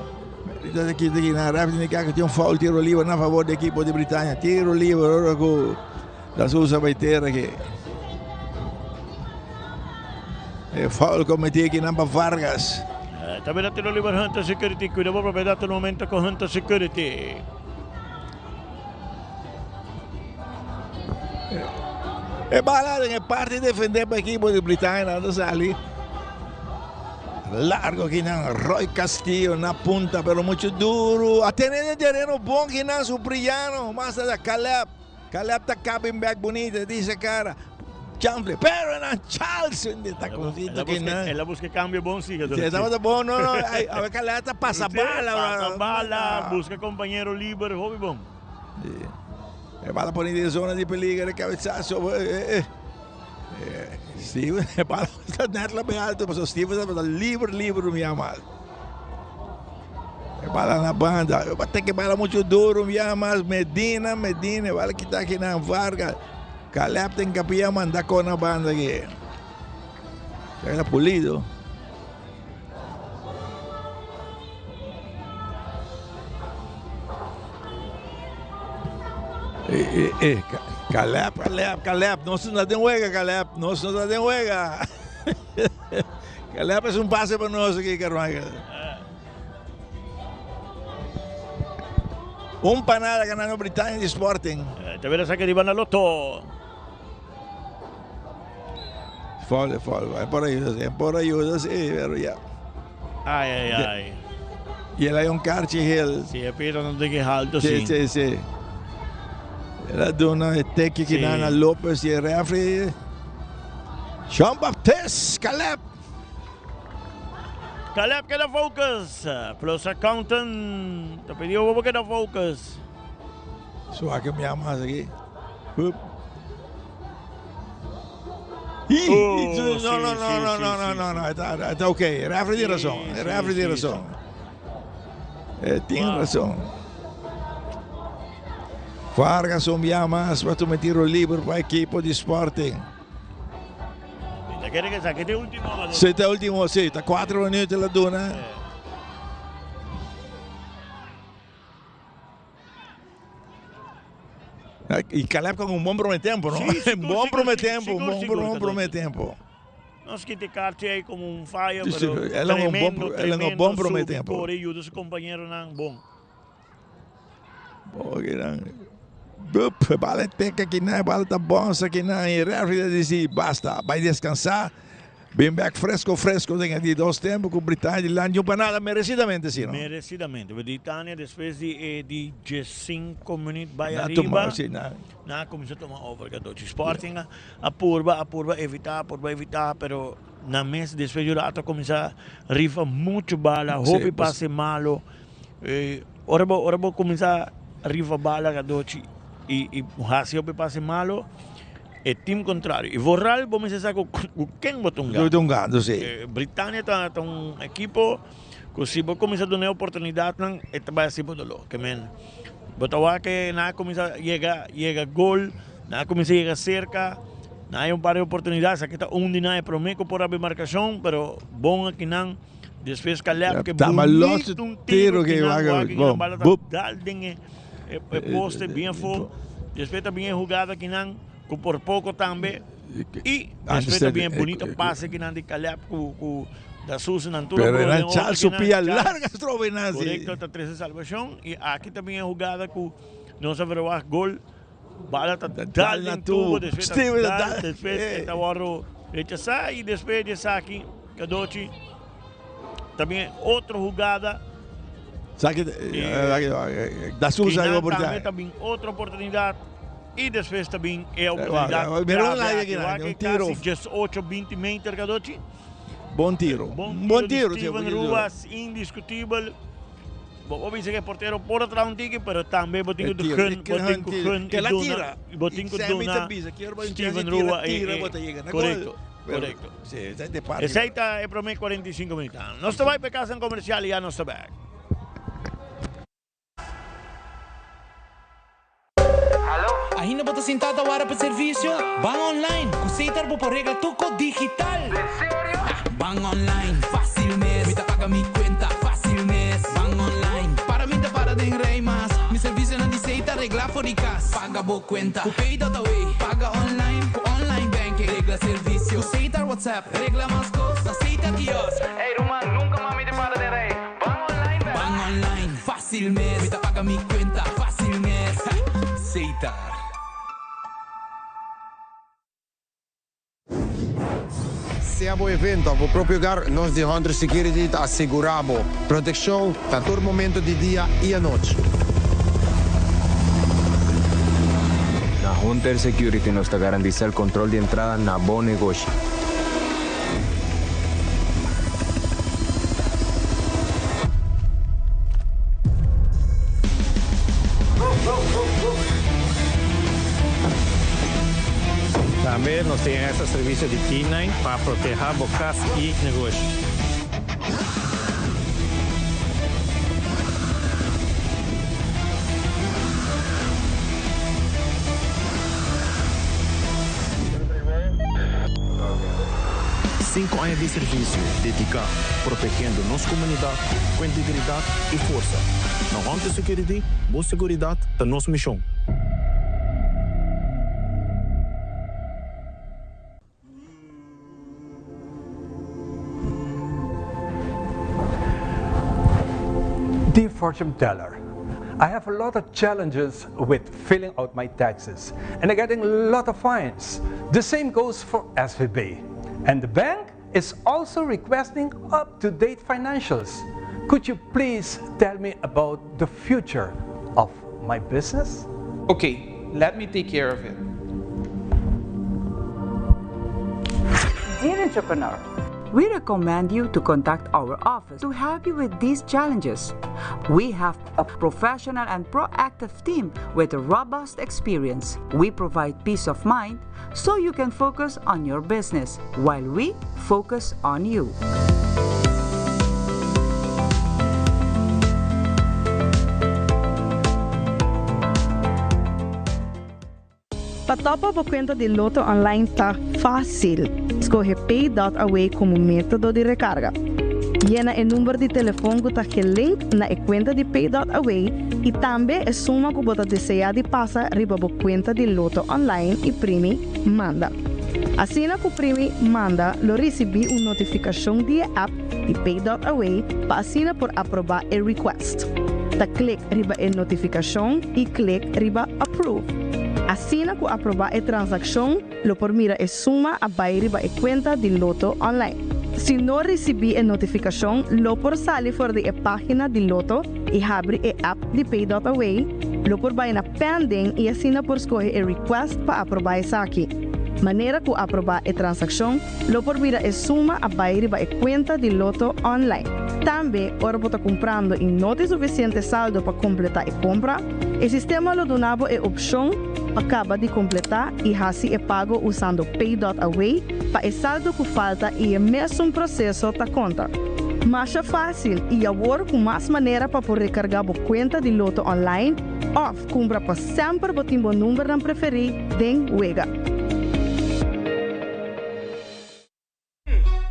Speaker 7: Entonces aquí aquí na ref indica que tiene un foul tiro libre na favor di equipo di Britania. Tiro libre ora ku Da Souza bay tera aki. E foul cometi aki nan pa Vargas.
Speaker 2: Tambe na tiro liber Hunter Security. Cuida bo propiedad un momento con Hunter Security.
Speaker 7: E bala den e parti defender pa equipo di Britania ta sali. Largo aki nan Roy Castillo na punta pero mucho duro. A tene den tereno bon aki nan Suprillano. Mas ta Caleb. Caleb ta cabin bek bunita di se cara. Chanfle, pero nan Charles de taconcito que nan.
Speaker 2: El a busca cambio bon sí.
Speaker 7: Sí, estaba bon, no, no, a ver Caleb ta pasa bala.
Speaker 2: Pasa bala, busca compañero liber, hopi bon.
Speaker 7: Sí. E bala pone den zona di peligro, e cabezazo. Eh, eh. Eh, Steven, e bala está net la bij alto, pero Steven está liber, liber, mi ama. E bala na banda. Bate que bala mucho duro, ya mas Medina, Medina, bala kita aqui na Vargas. Caleb tem capilla manda con na banda aqui. Era pulido. Eh, eh, eh, Caleb, Caleb, Caleb, no se den juega, Caleb, no se den juega. Caleb es un pase para nos aquí, Carmichael. Un panada ganando Britania di Sporting.
Speaker 2: Te vera saque di banda Lotto.
Speaker 7: Foul, foul. Es por ayuda, sí, por ayuda, sí, pero ya.
Speaker 2: Ay, ay, ay.
Speaker 7: Y el hay un Carchi Hill.
Speaker 2: Sí, el Pedro no te queja alto,
Speaker 7: sí. Sí, sí, sí. Era de una Tequi Quinana López y el referee. Jean Baptiste Caleb.
Speaker 2: Caleb queda focus. Plus accountant. Te pidió bobo queda focus.
Speaker 7: Suave que me llamas aquí. Oh, no, no, no, no, no, no, no, no, está, está ok. Referee tiene razón. Referee tiene razón. Eh, tiene razón. Vargas un biaha mas pa tuma tiro liber pa ekipo di Sporting. Si ta ultimo, si ta 4 minuut la duna. Y Caleb con un buen primer tiempo, ¿no?
Speaker 2: Sí,
Speaker 7: un buen primer tiempo, un buen, buen primer tiempo.
Speaker 2: No criticarse ahí como un fallo,
Speaker 7: sí,
Speaker 2: pero
Speaker 7: sí, él es un buen, él es un buen primer tiempo.
Speaker 2: Por ayuda a su compañero, bon.
Speaker 7: Bup, bala teca aqui na bala tá bom, isso aqui na e referee disse basta, vai descansar. Bem back fresco, fresco, tem aqui dois tempos com Britânia de lá, para nada, merecidamente, sim, não?
Speaker 2: Merecidamente. Britânia, depois de, eh, de 5 minutos, vai arriba.
Speaker 7: Toma, sim, na.
Speaker 2: Na, começou a tomar over, que Sporting, a purba, a purba evitar, a purba evitar, pero na mesa, depois de rato, começar a rifa muito bala, hope passe malo. Eh, ora bo, ora bo começar rifa bala cadochi e e hasi hopi pase malo e team contrario. E vooral bo mester sa ku ken bo ta hunga.
Speaker 7: Bo ta hungando, si.
Speaker 2: Eh, Britania ta ta un ekipo ku si bo kuminsá duna e oportunidatnan e ta bai hasi bo doló. Ke men bo ta wak ke nan a kuminsá yega yega gol, nan a kuminsá yega serka, nan hay un par di oportunidat, esaki ta un di nan e promé ku por habri markashon, pero bon akinan Despues Caleb ke
Speaker 7: bonito
Speaker 2: un tiro que wak que bala ta dal den e, e, e poste bien afo. Despues ta bien e jugada kinan. Ku por poko tambe. I despues ta bien bunito pase kinan di Caleb ku ku Da Sousa nan tur a
Speaker 7: Pero
Speaker 2: bro
Speaker 7: eran
Speaker 2: den otro
Speaker 7: Charles su
Speaker 2: kinan.
Speaker 7: pia
Speaker 2: Charles
Speaker 7: larga strobe nan si.
Speaker 2: Korekto ta trese salbashon i aki ta bien e hugada ku nos a verwagt gol. Bala ta
Speaker 7: Ta
Speaker 2: dal
Speaker 7: dal na
Speaker 2: den tubo
Speaker 7: tubo.
Speaker 2: despues ta
Speaker 7: Steven ta
Speaker 2: dal
Speaker 7: dal.
Speaker 2: despues e
Speaker 7: Eh.
Speaker 2: ta wòrdu rechasá i despues di esaki Cadochi ta bien otro hugada.
Speaker 7: Sa ki Da Sousa
Speaker 2: Kinan
Speaker 7: e oportunidad.
Speaker 2: tambe ta bin otro oportunidad. I despues ta bin e oportunidad
Speaker 7: Mira
Speaker 2: clave
Speaker 7: un
Speaker 2: aki.
Speaker 7: aki,
Speaker 2: Wak
Speaker 7: un
Speaker 2: e
Speaker 7: tiro.
Speaker 2: casi 18, 20 meter Cadochi.
Speaker 7: Bon tiro.
Speaker 2: Bon
Speaker 7: Bon
Speaker 2: tiro
Speaker 7: tiro,
Speaker 2: di
Speaker 7: sí,
Speaker 2: Steven
Speaker 7: bon tiro.
Speaker 2: Rubas, indiscutibel. Bo por bisa cu e portero por a traha un tiki, pero tambe bo tin
Speaker 7: E
Speaker 2: cu
Speaker 7: tiro,
Speaker 2: gun,
Speaker 7: e
Speaker 2: bo tin
Speaker 7: gun
Speaker 2: cu
Speaker 7: tiro.
Speaker 2: gun
Speaker 7: Que
Speaker 2: y
Speaker 7: la
Speaker 2: duna,
Speaker 7: tira.
Speaker 2: bo tin
Speaker 7: Y
Speaker 2: cu
Speaker 7: Sammy
Speaker 2: duna
Speaker 7: ta bisa, kier bo un chance
Speaker 2: Steven
Speaker 7: tira,
Speaker 2: Rua e,
Speaker 7: tira,
Speaker 2: e,
Speaker 7: bo ta yega na gol.
Speaker 2: correcto,
Speaker 7: Pero,
Speaker 2: correcto.
Speaker 7: sí, esa es de parte.
Speaker 2: Esey ta e prome 45 minuut. Nos ta bay pa e casa en comercial y ya nos ta back.
Speaker 5: Ainda bo ta sinta ta wara pa servicio? Ban online cu Setar bo por regla tuco digital. Ban online, facil mes. Mi ta paga mi cuenta, facil mes. Ban online, para mi ta para den rij mas. Mi servicionan di Setar regla for di cas. Paga bo cuenta cu Pay.away. Paga online cu online banking. Regla servicio cu Setar WhatsApp. Regla mas cos na Setar kiosk. Ey ruman, nunca mas mi ta para den rij. Ban online bek. Ban online, facil mes. Mi ta paga mi cuenta, facil mes. Setar.
Speaker 8: Sea bo evento of bo propio hogar, nos di Hunter Security ta asegura bo proteccion na tur momento di dia y anochi.
Speaker 9: Na Hunter Security nos ta garantisa el control di entrada na bo negoshi.
Speaker 10: Tambe nos tin extra servicio di K-nine pa proteha bo cas y negoshi.
Speaker 11: Sinku aña di servisio dediká protegiendo nos komunidat ku integridat i forsa. Na Hunter Security, bo seguridat ta nos mishon.
Speaker 12: Dear fortune teller, I have a lot of challenges with filling out my taxes and I'm getting a lot of fines. The same goes for SVB. And the bank is also requesting up-to-date financials. Could you please tell me about the future of my business?
Speaker 13: Okay, let me take care of it.
Speaker 6: Dear entrepreneur, we recommend you to contact our office to help you with these challenges. We have a professional and proactive team with a robust experience. We provide peace of mind so you can focus on your business while we focus on you.
Speaker 14: Pa topa bo cuenta di Lotto Online ta facil. Scoge Pay.Away como metodo di recarga. Yena e number di telefon cu ta gelink na e cuenta di Pay.Away y tambe e suma cu bo ta desea di pasa riba bo cuenta di Lotto Online y primi Manda. Asina cu primi Manda lo ricibi un notificacion di e app di Pay.Away pa asina por aproba e request. Ta click riba e notificacion y click riba Approve. Asina cu aproba e transaccion lo por mira e suma a bay riba e cuenta di Lotto Online. Si no ricibi e notificacion lo por sali for di e pagina di Lotto y habri e app di Pay.Away, lo por bay na Pending y asina por scoge e request pa aproba esaki. Manera cu aproba e transaccion lo por mira e suma a bay riba e cuenta di Lotto Online. Tambe, ora bo ta cumprando y no tin suficiente saldo pa completa e compra, e sistema lo duna bo e opcion pa caba di completa y haci e pago usando Pay.Away pa e saldo cu falta y e mesun proceso ta conta. Masha facil y awor cu mas manera pa por recarga bo cuenta di Lotto Online of cumpra pa semper bo tin bo numbernan preferi den wega.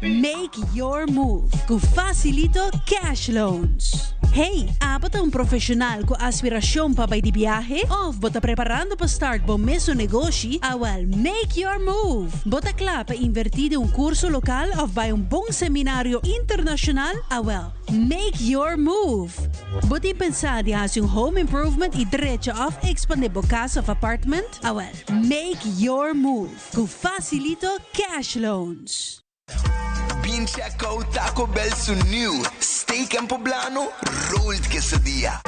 Speaker 15: Make your move cu Facilito Cash Loans. Hey, abo ta un profesional cu aspiracion pa bay di biahe? Of bo ta preparando pa start bo mesun negoshi? Awel, make your move! Bo ta cla pa inverti den un curso local of bay un bon seminario internacional? Awel, make your move! Bo tin pensa di haci un home improvement y drecha of expande bo cas of apartment? Awel, make your move cu Facilito Cash Loans!
Speaker 4: Bin check out Taco Bell su new Steak and Poblano Rolled Quesadilla.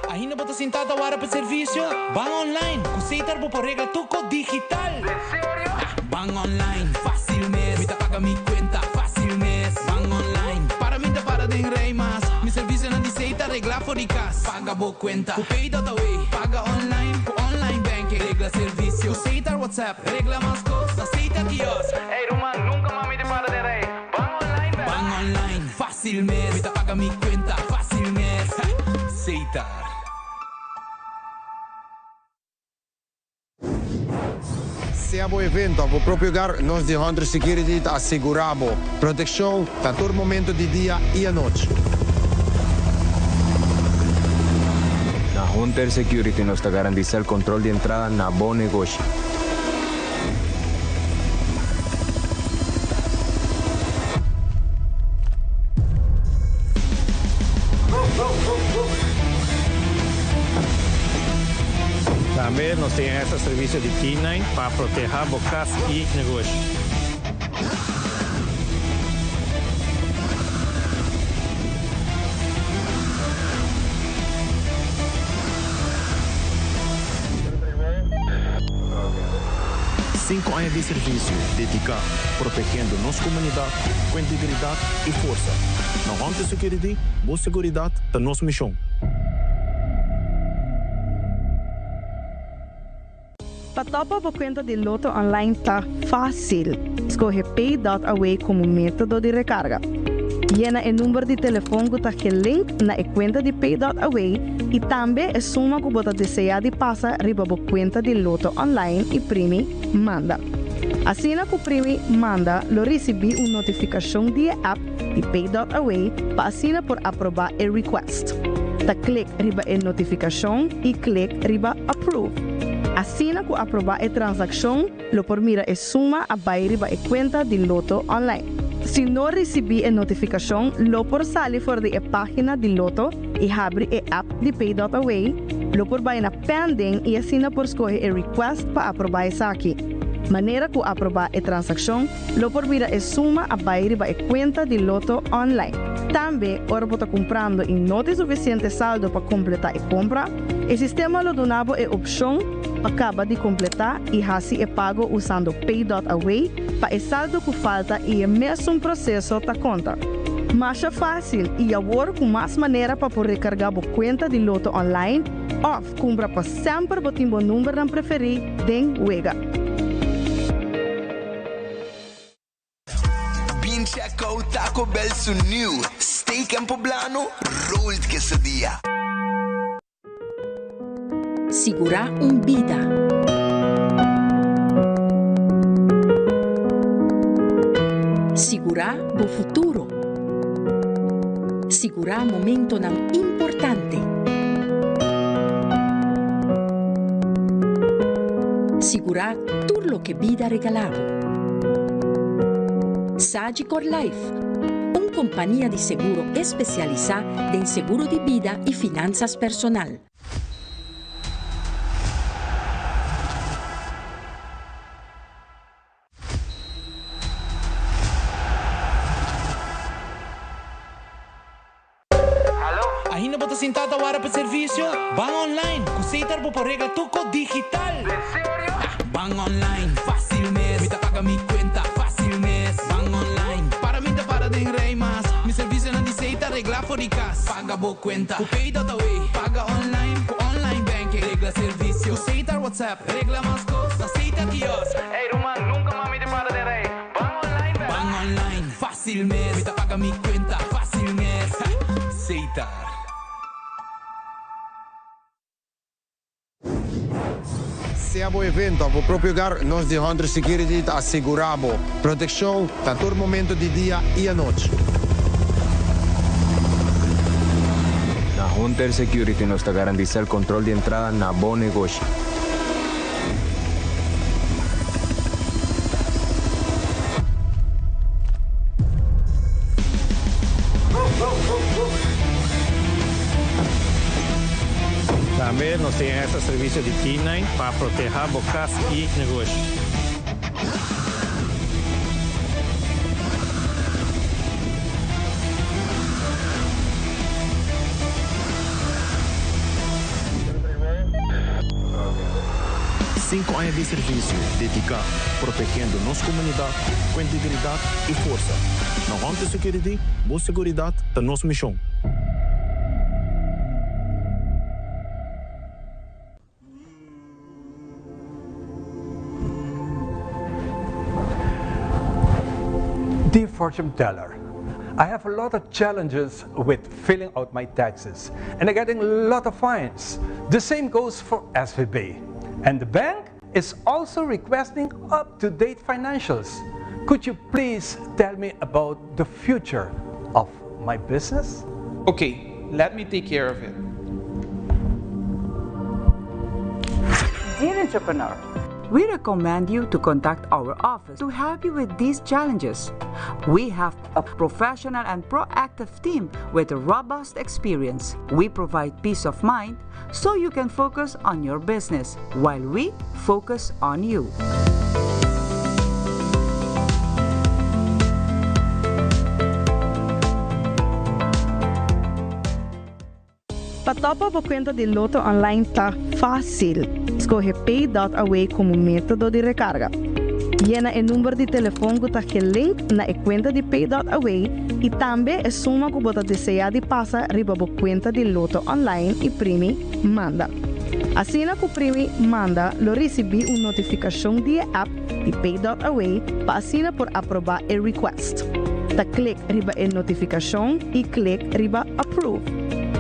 Speaker 5: Ainda bo ta sintá ta wara pa servisio? Ban online ku Setar bo por regla tuko digital! Ban online, fácil mes. Mi ta paga mi cuenta, fácil mes. Ban online, para mi ta para den rij mas. Mi servicionan di Setar regla for di cas. Paga bo cuenta cu Pay.away. Paga online cu online banking. Regla servicio cu Setar WhatsApp. Regla mas cos na Setar kiosk. Ey ruman, nunca mas mi ta para den rij. Ban online bek. Ban online, fácil mes. Mi ta paga mi cuenta, fácil mes. Setar.
Speaker 8: Sea bo evento of bo propio hogar, nos di Hunter Security ta asegura bo proteccion na tur momento di dia y anochi.
Speaker 9: Na Hunter Security nos ta garantisa el control di entrada na bo negoshi.
Speaker 10: Tambe nos tin extra servicio di K-nine pa proteha bo cas y negoshi.
Speaker 11: Cinco aña di servicio dedica protegiendo nos comunidad cu integridad y forsa. Na Hunter Security, bo seguridad ta nos mision.
Speaker 14: Pa topa bo cuenta di Lotto Online ta facil. Scoge Pay.away como metodo di recarga. Yena e number di telefon cu ta gelink na e cuenta di Pay.away y tambe e suma cu bo ta desea di pasa riba bo cuenta di Lotto Online y primi Manda. Asina cu primi Manda lo ricibi un notificacion di e app di Pay.away pa asina por aproba e request. Ta click riba e notificacion y click riba Approve. Asina cu aproba e transaccion lo por mira e suma a bay riba e cuenta di Lotto Online. Si no ricibi e notificacion lo por sali for di e pagina di Lotto y habri e app di Pay.away, lo por bay na Pending y asina por scoge e request pa aproba esaki. Manera cu aproba e transaccion Lo por mira e suma a bai riba e kuenta di Lotto online. Tambe, ora bo ta kumprando i no tin sufisiente saldo pa kompletá e kompra, e sistema lo duna bo e opshon pa kaba di kompletá i hasi e pago usando Pay.Away pa e saldo ku falta i e mesun proseso ta konta. Masha fásil i awor ku mas manera pa por rekargá bo kuenta di Lotto online òf kumpra pa semper bo tin bo numbernan preferí den wega.
Speaker 4: Bin check out Taco Bell su new Steak and Poblano Rolled Quesadilla.
Speaker 16: Sigurá un bida. Sigurá bo futuro. Sigurá momentonan importante. Sigurá tur loke bida regalá bo. Sagicor Life, un kompania di seguro espesialisá den seguro di bida i finansas personal.
Speaker 5: Ainda bo ta sintá ta wara pa servisio? Ban online ku Setar bo por regla tuko digital! Ban online, fácil mes. Mi ta paga mi cuenta, fácil mes. Ban online, para mi ta para den rij mas. Mi servicionan di sei ta regla for di cas. Paga bo cuenta cu Pay.awe. Paga online cu online banking. Regla servicio cu Setar WhatsApp. Regla mas cos na Setar kiosk. Ey ruman, nunca mas mi ta para den rij. Ban online bek. Ban online, fácil mes. Mi ta paga mi cuenta, fácil mes. Setar.
Speaker 8: Sea bo evento of bo propio hogar, nos di Hunter Security ta asegura bo proteccion na tur momento di dia y anochi.
Speaker 9: Na Hunter Security nos ta garantisa el control di entrada na bo negoshi.
Speaker 10: Tambe nos tin extra servicio di K-nine pa proteha bo cas y negoshi.
Speaker 11: Cinco aña di servicio dedica protegiendo nos comunidad cu integridad y forsa. Na Hunter Security, bo seguridad ta nos mision.
Speaker 12: Dear fortune teller, I have a lot of challenges with filling out my taxes and I'm getting a lot of fines. The same goes for SVB. And the bank is also requesting up-to-date financials. Could you please tell me about the future of my business?
Speaker 13: Okay, let me take care of it.
Speaker 6: Dear entrepreneur, we recommend you to contact our office to help you with these challenges. We have a professional and proactive team with a robust experience. We provide peace of mind so you can focus on your business while we focus on you.
Speaker 14: Pa topa bo cuenta di Lotto Online ta facil. Scoge Pay.awe como metodo di recarga. Yena e number di telefon cu ta gelink na e cuenta di Pay.awe y tambe e suma cu bo ta desea di pasa riba bo cuenta di Lotto Online y primi Manda. Asina cu primi Manda lo ricibi un notificacion di e app di Pay.awe pa asina por aproba e request. Ta click riba e notificacion y click riba Approve.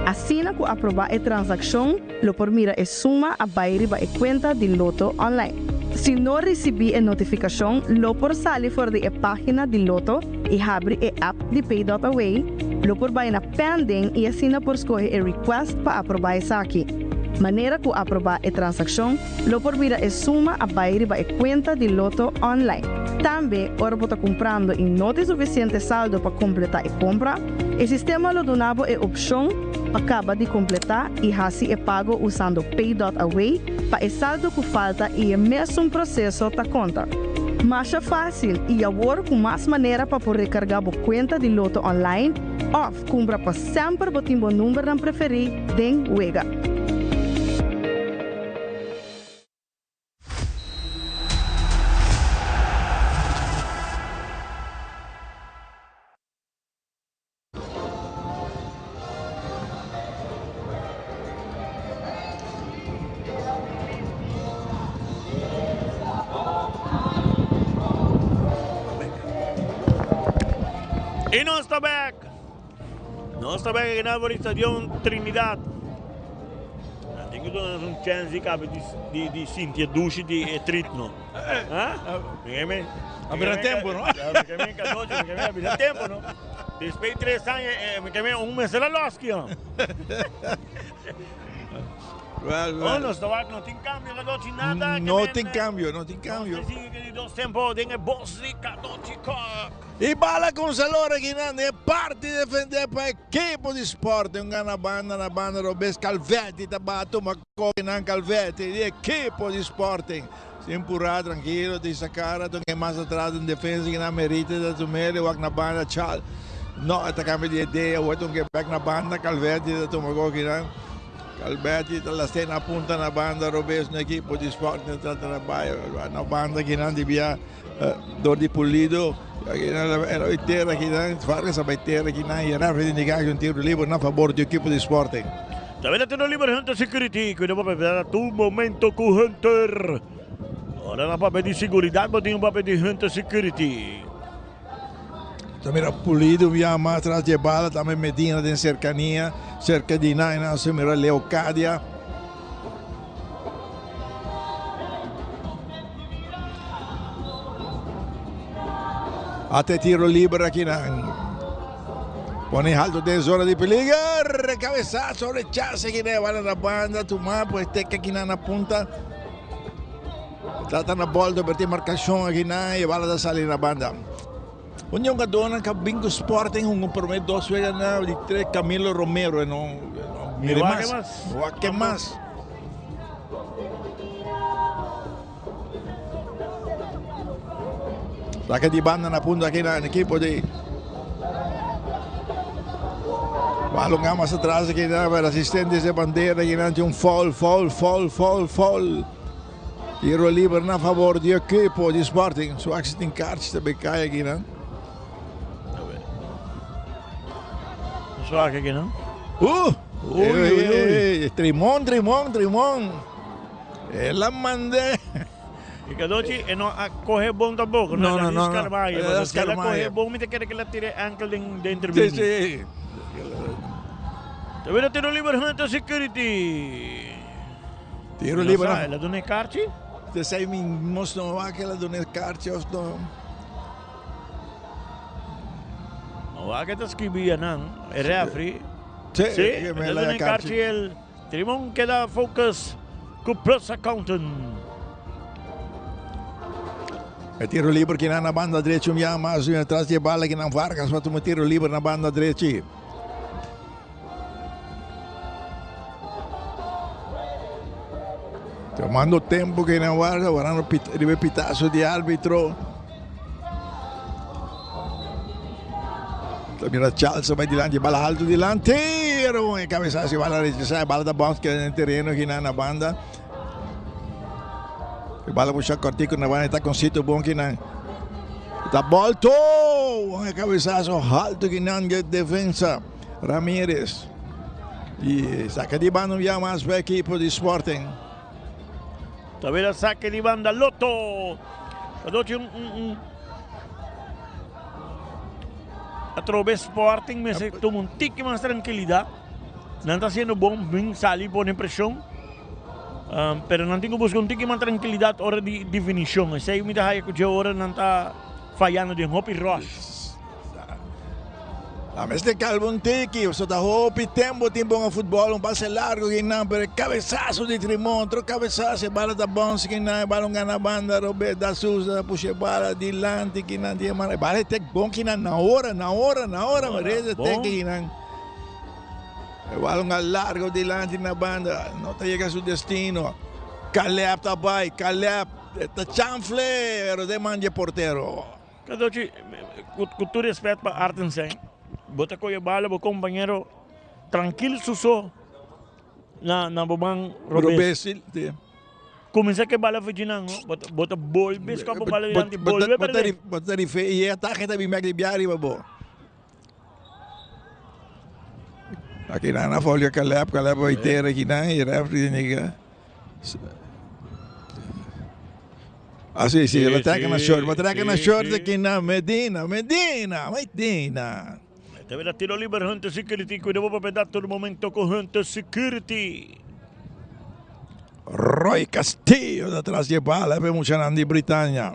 Speaker 14: Asina cu aproba e transaccion lo por mira e suma a bay riba e cuenta di Lotto Online. Si no ricibi e notificacion lo por sali for di e pagina di Lotto y habri e app di Pay.awe, lo por bay na Pending y asina por scoge e request pa aproba esaki. Manera cu aproba e transaccion lo por mira e suma a bay riba e cuenta di Lotto Online. Tambe, ora bo ta cumprando y no tin suficiente saldo pa completa e compra, e sistema lo duna bo e opcion pa caba di completa y haci e pago usando Pay.Away pa e saldo cu falta y e mesun proceso ta conta. Masha facil y awor cu mas manera pa por recarga bo cuenta di Lotto Online of cumpra pa semper bo tin bo numbernan preferi den wega.
Speaker 2: Y nos ta back. Nos ta back na voor Stadion Trinidad. Tin que donar un chance di cabe di di di sinti e douche di e tritno. Ha?
Speaker 7: A bira tempo, no?
Speaker 2: A bira tempo, no? Después de tres años, eh, me quemé un mes la loski, no?
Speaker 7: Well,
Speaker 2: Oh,
Speaker 7: well.
Speaker 2: no, sta wak, no tin cambio, Cadochi, nada.
Speaker 7: No tin cambio, no tin cambio.
Speaker 2: Sigue que di dos tempo, den e bos di Cadochi Kock.
Speaker 7: E bala con Salor aki nan den e parti defende pa ekipo di Sporting. Un gana banda na banda robes Calvetti ta baha tuma koki nan Calvetti di ekipo di Sporting. Sin pura trankilo tin sa cara ton e mas atras den defensa ki nan merite ta tumele wak na banda Chal no e ta cambia di idea awor ton ke bek na banda Calvetti ta tuma koki nan. Calberti ta laste na punta na banda robes no equipo di Sporting ta trabalha na banda ki nan di bia dor di Pulido era oi tera ki nan Vargas a bai tera ki nan y referee indica ki un tiro liber na fabor di equipo di Sporting.
Speaker 2: Tambe ta tiro liber Hunter Security cuida bo papia tur momento cu Hunter. Ora nan papia di seguridad bo tin un papia di Hunter Security.
Speaker 7: Ta mira Pulido un biaha mas tras di e bala, tambe Medina den serkania, serka di nan nan se mira Leocadia. Ate tiro liber aki nan. Pone alto den zona di peliger. Cabezazo, rechace aki nan, bala na banda, tuma pues teka aki nan na punta. Trata na bòl ta tin markashon aki nan i e bala ta sali na banda. Un di e hungadónan ku a bin ku Sporting hunga promé dos wega na di tres Camilo Romero e no mira mas. No wak ke mas. Saka di banda na punta aki nan ekipo di Balon mas atras aki nan asistente di bandera aki nan tin un foul foul foul foul foul. Tiro liber na favor di equipo di Sporting. Su actie tin kaartje te bekaya aquí, no?
Speaker 2: Su actie aquí, no?
Speaker 7: Uy, uy, uy. Trimon, trimon, trimon. El a mandé.
Speaker 2: Y Cadochi, e no a coge bon tampoco.
Speaker 7: No, no, no.
Speaker 2: no.
Speaker 7: El
Speaker 2: Si el a coge bon, mi te kere que la tire enkel den, den tribune.
Speaker 7: Sí, sí.
Speaker 2: Te viene tiro liber Hunter Security.
Speaker 7: Tiro liber.
Speaker 2: El a duna e karchi?
Speaker 7: Te sei mi mos no wak el a duna e karchi of no.
Speaker 2: No wak e ta skibi anan, e refri.
Speaker 7: Sí,
Speaker 2: Sí, el a duna e karchi el Trimon keda focus ku Plus Accountant.
Speaker 7: E tiro liber kinan na banda drechi un biaha mas tras di e bala kinan Vargas pa tuma tiro liber na banda drechi. Tomando tempo que na guarda, guardando pit, riba pitazo di arbitro. Mira Charles vai dilanti, bala alto dilanti, pero un cabezazo, bala rechazada, bala da bounce queda en el terreno, aquí na banda. Bala busca cortico na banda, está con sitio bon aquí na. Está volto, un cabezazo alto aquí na defensa. Ramirez. Y saca di banda un bia mas pa equipo di Sporting.
Speaker 2: Tawera saque di banda Lotto. Adochi un, un, un. Atrobe Sporting mester tuma un tiki mas tranquilidad. Nan ta haciendo bon, bin sali pone presión. Um, pero nan tin ku busca un tiki mas tranquilidad ora di definicion. Esei mi ta haya ku dje ora nan ta fallando den hopi rush.
Speaker 7: A mester calma un tiki, so ta hopi tempo tin bon futbol, un pase largo kinan, pero e cabezazo di Trimon, otro cabezazo, e bala ta bounce kinan, e bala un gana banda, Robert da Souza pusha e bala dilanti kinan, di e manera, e bala e tek bon kinan, na ora, na ora, na ora, ma reza tek kinan. E bala un largo dilanti na banda, no ta yega su destino. Caleb ta bay, Caleb ta chanfle, pero den man di e portero.
Speaker 2: Cadochi, cu tur respet pa Artensen, bo ta coge bala bo compañero trankil su so na na bo man robes.
Speaker 7: Robes, si.
Speaker 2: Cuminsa ke bala fuchi nan, bo ta bo ta bolbe scopa bala dilanti, bolbe perde.
Speaker 7: Bo ta rife y e atake ta bin bek di bia riba bo. Aki nan a folga Caleb, Caleb a bay tera aki nan y refri tin Ah, sí, sí, la trek na short, la trek na short aquí na Medina, Medina, Medina.
Speaker 2: Te verá tiro libre Hunter Security. Cuidado para dar todo momento con Hunter Security.
Speaker 7: Roy Castillo de atrás de bala, ve mucha Andy Britannia.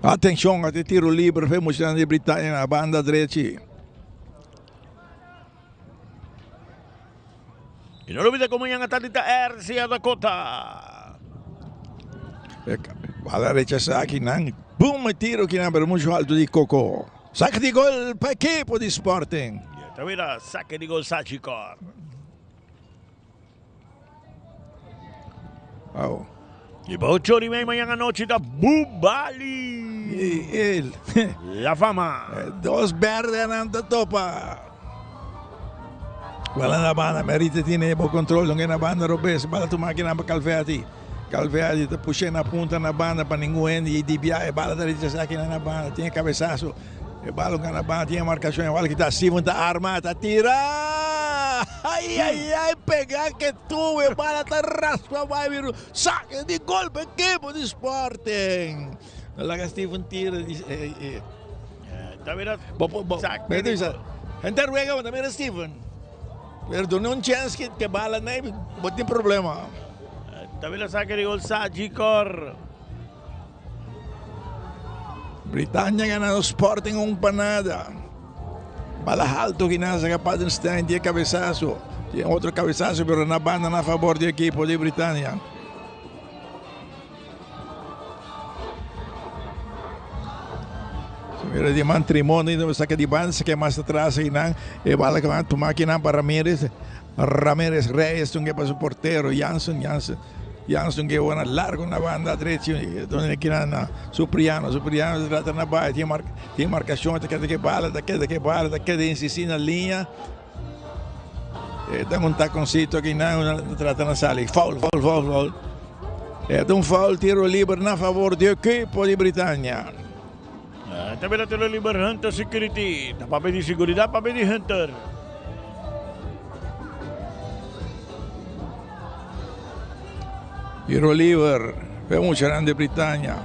Speaker 7: Atencion, a tiro libre fe muchanan di Britania na banda drechi.
Speaker 2: Y no olvide como mañana tarde ta RCA Dakota.
Speaker 7: Bala rechazada aquí nan. Boom, tiro aquí nan, pero mucho alto di Coco. Saque di gol pa equipo di Sporting.
Speaker 2: Ya mira, saque di gol Sagicor.
Speaker 7: Wow.
Speaker 2: Y pa ocho ora y mei mañan anochi ta Bubali.
Speaker 7: El.
Speaker 2: La Fama.
Speaker 7: Dos berdenan ta topa. Bala na banda, Merite tiene bo control, don na banda robes, bala tu máquina pa Calvetti. Calvetti ta pushe na punta na banda pa ningun hende y di bia e bala ta rechasa aki na banda, tiene cabezazo. E bala na banda, tiene marcación, e bala kita Steven ta arma, ta tira. Ay, ay, ay, pega que tu, e bala ta raspa bai biru. Saque di golpe equipo di Sporting. Laga Steven tira.
Speaker 2: Ta mira.
Speaker 7: Bo, bo, bo. Gente ruega, bo ta mira Steven. Pero duna un chance que, que bala nee, bo tin problema.
Speaker 2: Ta mira saque di gol sa Gicor.
Speaker 7: Britannia ganando Sporting un pa nada. Bala alto que nada saca Padenstein, tiene cabezazo. Tiene otro cabezazo, pero na banda na favor di equipo di Britannia. Mira di man Trimón y saca di banda, saca más atrás y nan e bala que van a tomar aquí nan para Ramírez. Ramírez Reyes tunge para su portero Jansen, Jansen. Jansen que buena largo na banda derecha, donde aquí na Supriano, Supriano se trata na baia, tiene, mar, tiene marcación, te queda que bala, te queda que bala, te queda insistir na línea. Dan un taconcito aquí na, trata na sali. Foul, foul, foul, foul. É un foul, tiro libre na favor do equipo de Britannia.
Speaker 2: Tambe ta tiro liber Hunter Security. Ta papia di seguridad, papia di Hunter.
Speaker 7: Tiro liber, pe muchanan di Britannia.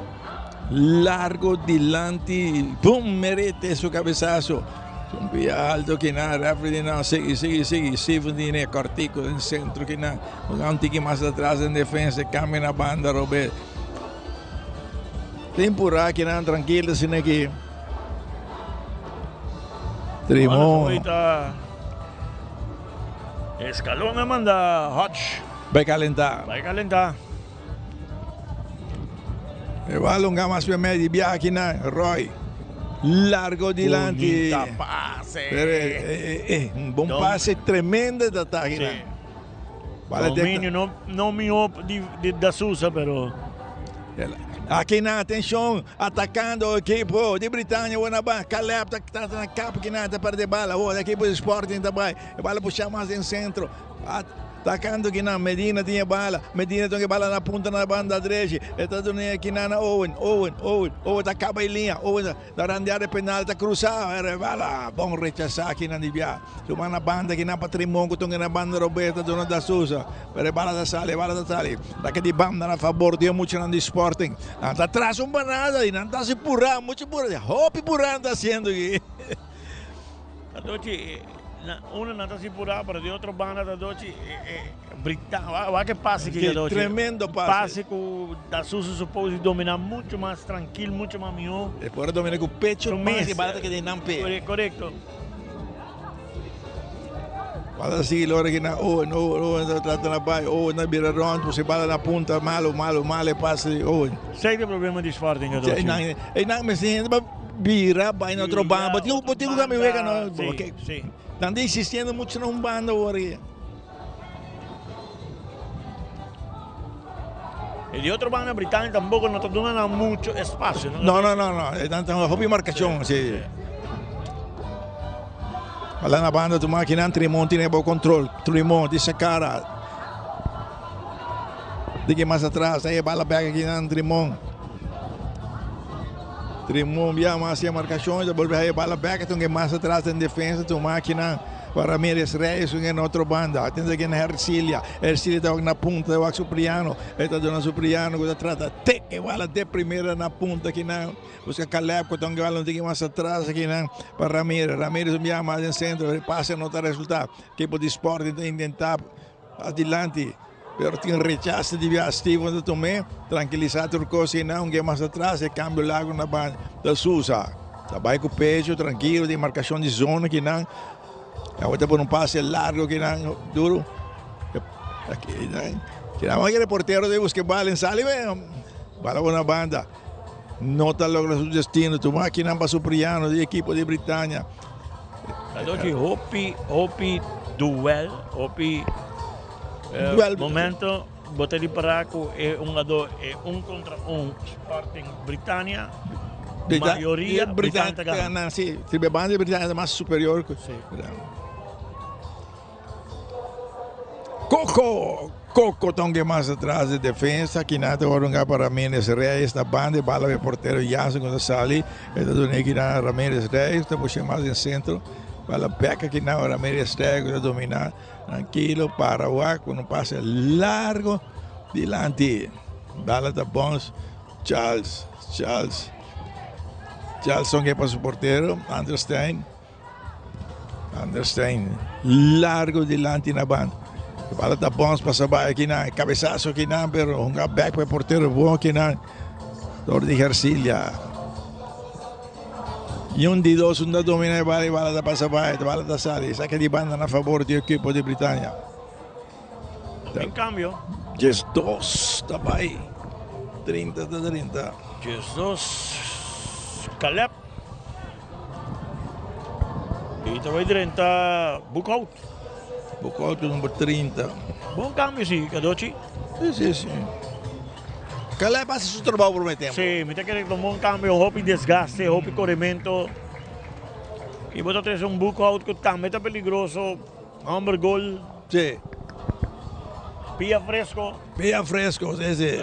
Speaker 7: Largo dilanti, pum, merete su cabezazo. Un pia alto ki na referee di na sigui, sigui, sigui. Steven di ne cortico den centro ki na. Un tiki mas atras den defensa, cambia na banda Robert. Tin purá kinan trankil asina aki. Trimon.
Speaker 2: Escalón a manda Hodge.
Speaker 7: Bai calentá.
Speaker 2: Bai calentá.
Speaker 7: E balon ga mas medio biaha kinan Roy. Largo dilanti.
Speaker 2: Bunita pase.
Speaker 7: Pero, eh, eh, un bon pase tremendo ta ta kinan.
Speaker 2: Sí. Dominio no, no mihó di, di da Sousa, pero.
Speaker 7: Aki nan, atenshon, atakando ekipo di Britannia, buena ba, Caleb ta ta na kap kinan ta perde bala, awor ekipo di Sporting ta bai, e bala pusha mas den sentro, atakando kinan, Medina tin e bala, Medina tin e bala na punta na banda drechi, e ta duna kinan na Owen, Owen, Owen, Owen ta kaba e liña, Owen Ta randeá de penal ta krusá e rebala bon rechasá kinan di bia. Su man na banda kinan pa Trimon ku tunga na banda robes ta duna da Sousa. Pero e bala ta sali e bala ta sali. Ta ke di banda na fabor di e muchanan di Sporting. Nan ta tras un banada i nan ta hasi purá muchu purá. Hopi purá nan ta hasiendo aki.
Speaker 2: Tadochi na uno nan ta hasi purá pero di otro banda Tadochi Brita wak e pase ki Tadochi.
Speaker 7: Tremendo pase.
Speaker 2: Pase ku Da Sousa supos di domina mucho mas trankil mucho mas mihó.
Speaker 7: E por a domina ku pecho mas e bala ta keda einan pe.
Speaker 2: Korekto.
Speaker 7: Bala sigui lora ki na Owen, Owen, Owen ta trata na bai, Owen ta bira rond, puse bala na punta, malo, malo, malo e pase di Owen.
Speaker 2: Sei ta problema di Sporting Tadochi.
Speaker 7: Einan, einan mester hende pa bira bai na otro banda. Bo tin, bo tin ku kambia wega no.
Speaker 2: Si, si.
Speaker 7: Nan ta insistiendo mucho na un banda awor aki.
Speaker 2: E di otro banda Britania tampoco no ta duna nan mucho espacio.
Speaker 7: No, no, no, no. E nan ta hopi marcacion, si. Bala na banda tu makinan Trimon tiene bo control. Trimon di Sakara. Diki mas atras, ahí bala bek aki nan Trimon. Trimon bia mas hacia marcacion, ta bolbe ahí bala bek, tunge mas atras den defensa tu makinan. Pa Ramirez Reyes un en otro banda. Atende aki na Hercilia. Hercilia ta wak na punta, ta wak Supriano. E ta duna Supriano ku ta trata te e bala de primera na punta akinan. Buska Caleb ku ta un bala un tiki mas atras akinan pa Ramirez. Ramirez un biaha mas den sentro, e pase no ta resulta. Ekipo di Sporting ta intenta pas dilanti, pero tin rechaso di biaha. Steven ta tum'é, trankilisa tur kos akinan. Un ke mas atras, e kambio largo na banda ta Sousa. Ta bai ku pecho trankilo di markashon di zona kinan. Awor ta pone un pase largo kinan duro. Kinan wak e portero ta buska e bala en sali be. Bala por una banda. No ta logra su destino. Tuma kinan pa Supriano di ekipo di Britania.
Speaker 2: Adochi hopi hopi duel hopi momento. Bo ta ripará ku e hungadó e un kontra un Sporting Britannia, mayoria Britannia ta gana.
Speaker 7: Si, si e banda di Britannia ta mas superior ku.
Speaker 2: Si.
Speaker 7: Coco! Coco ta un mas atras di defensa. Kina ta wòrdu hunga pa Ramirez Reyes na banda. E bala pa e portero Jansen ku ta sali. E ta duna kina Ramirez Reyes ku ta pusha mas den sentro. Bala bèk akina Ramirez Reyes ku ta dominá. Trankilo para wak ku no pasa largo dilanti. Bala ta bons Charles, Charles, Charles son pa su portero Anderstein. Anderstein largo dilanti na banda. Bala ta bons pasa bai akinan, cabezazo akinan pero hunga back pa e portero bon akinan. Dor di Hercilia. Y un di dos un ta domina e bala y bala ta pasa bai, bala ta sali. Saque di banda na favor di equipo di Britannia.
Speaker 2: En cambio.
Speaker 7: 12 ta bai. 30 ta 30.
Speaker 2: 12 Caleb. Y ta bai drenta Boekhout.
Speaker 7: Boekhout number 30.
Speaker 2: Bon cambio si, Cadochi.
Speaker 7: Si, si, si. Caleb hace su trabajo por mi tempo.
Speaker 2: Si, mi ta kere un bon cambio, hopi desgaste, hopi corremento. Y bo ta trece un Boekhout cu tambe ta peligroso. Homber gol.
Speaker 7: Si.
Speaker 2: Pia fresco.
Speaker 7: Pia fresco, si, si.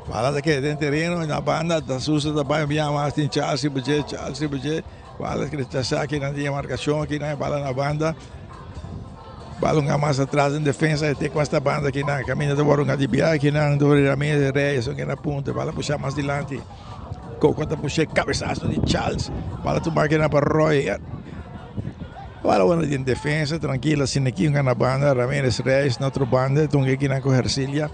Speaker 7: Bala ta keda den tereno na banda ta Sousa ta bai bia mas tin Charles riba dje Charles riba dje bala ta rechasa kinan tin e markashon kinan e bala na banda bala un mas atras den defensa e te ku esta banda kinan kaminda ta wòrdu di bia kinan dor di Ramirez Reyes un keda punta bala pusha mas dilanti Coco ta pusha e kabesaso di Charles bala tuma kinan pa Roy. Bala wòrdu den defensa trankil asina aki un na banda Ramirez Reyes na otro banda e tunga kinan ku Hercilia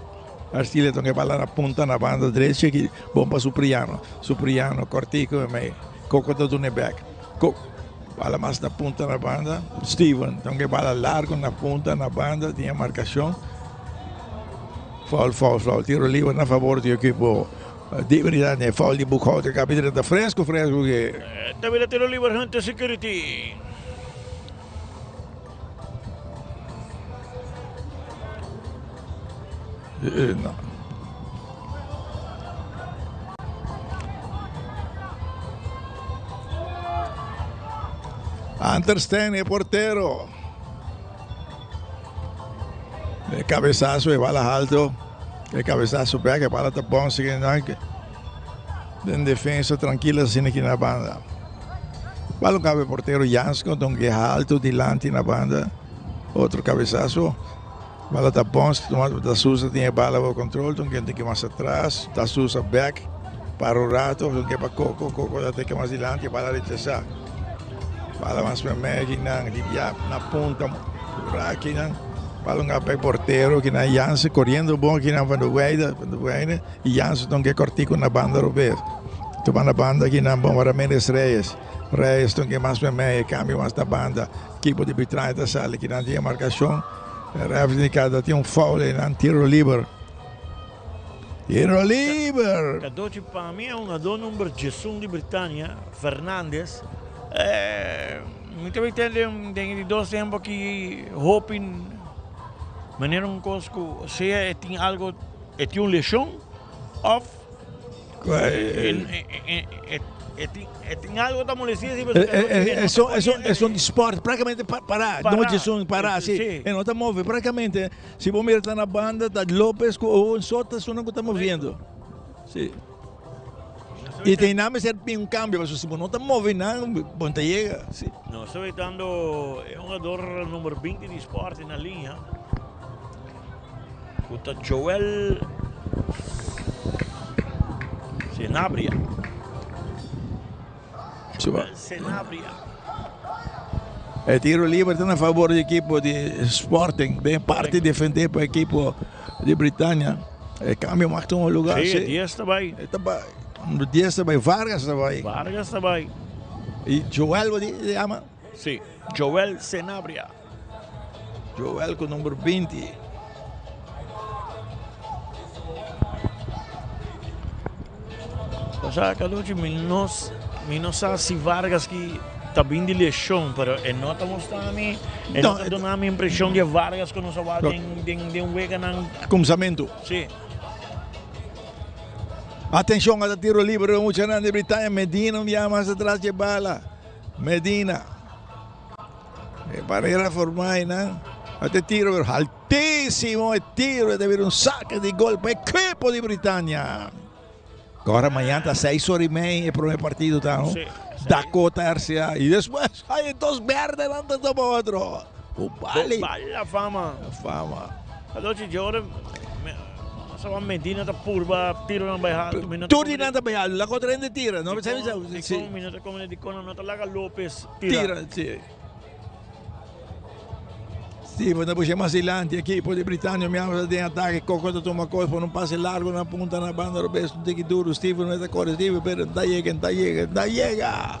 Speaker 7: Hercilia tunga e bala na punta na banda drechi aki bon pa Supriano Supriano kòrtiku e mei Koko ta duna e bèk Koko bala mas na punta na banda Steven tunga e bala largu na punta na banda tin e markashon foul foul foul tiro liber na fabor di ekipo di Britania foul di Boekhouter kapitran ta fresku fresku ke.
Speaker 2: Ta bira tiro liber Hunter Security.
Speaker 7: No. Anterstein e portero. E cabezazo e bala alto. E cabezazo back e bala ta bon Den defensa tranquila asina aki na banda. Bala un cabe portero Jansko don keha alto dilanti na banda. Otro cabezazo. Bala ta bons Da Souza tin e bala bajo control don ke tin mas atras. Da Souza back para un rato don ke pa Coco. Coco ta teke mas dilanti bala rechasa. Bala mas meme kinan di bia na punta raki nan. Bala un pa e portero kinan Jansen coriendo bon kinan van de Weide van de Weide. Y Jansen ton ke cortico na banda robes. Tuma na banda kinan bon Ramirez Reyes. Reyes ton ke mas meme e cambio mas na banda. Equipo di Britannia ta sali kinan tin e marcacion. Ref indica dat tin un foul einan tiro liber. Tiro liber!
Speaker 2: Cadochi pa mi e hungador number 11 di Britannia, Fernandez. Mi ta bay den e di dos tempo aki hopi manera un cos cu sea e tin algo, e tin un lesion of E tin algo ta molestia si pasobra e no ta
Speaker 7: E son di sport praktikamente pará, nochi esun pará si, e no ta move praktikamente si bo mira ta na banda ta Lopez ku Owen so ta esunnan ku ta moviendo si i te nan mester bin un kambio pasobra si bo no ta move nan bo no ta yega si.
Speaker 2: Nos ta wetando e hungador number binti di Sporting na liña. Ku ta Joel Senabria. Joel Senabria.
Speaker 7: E tiro liber ta na favor di ekipo di Sporting. Den parti defende pa ekipo di Britannia. E cambio mag tuma lugar.
Speaker 2: Sí, 10 ta bai.
Speaker 7: E ta bai. 10 ta bai. Vargas ta bai.
Speaker 2: Vargas ta bai.
Speaker 7: Y Joel, wat di yama?
Speaker 2: Sí, Joel Senabria.
Speaker 7: Joel ku number 20.
Speaker 2: Pasa Caluchi, mi no, mi no sa si Vargas ki. ta bin di lesion, pero e no ta mustra mi, e no ta duna mi impresion di e Vargas cu nos a wak den, den, den weganan.
Speaker 7: Cuminsamentu.
Speaker 2: Si.
Speaker 7: Atencion, ata tiro libre muchanan di Britannia. Medina un biaha mas atras dje bala. Medina. E barrera forma einan. Ata tiro pero altísimo e tiro. E ta bira un saque di gol pa equipo di Britannia. Ahora mañana ta seis ora y media e primer partido ta, no?
Speaker 2: Sí,
Speaker 7: Dakota RCA. Y después hay dos verdes nan ta topa otro. Bali.
Speaker 2: Bali la fama.
Speaker 7: La fama.
Speaker 2: Anochi Jordan, sa Medina ta purba tiro nan bai alto. Mi no
Speaker 7: Tur di nan ta bai alto. La contra hende tira. No
Speaker 2: Dikon, dikon, mi no ta come dikon no ta laga Lopez tira.
Speaker 7: Tira, sí. Steven ta pusha mas dilanti ekipo di Britannia mi amo den atake Coco ta tuma kos por un pase largo na punta na banda robes un tiki duro Steven no ta kore Steven pero no ta yega no ta yega no ta yega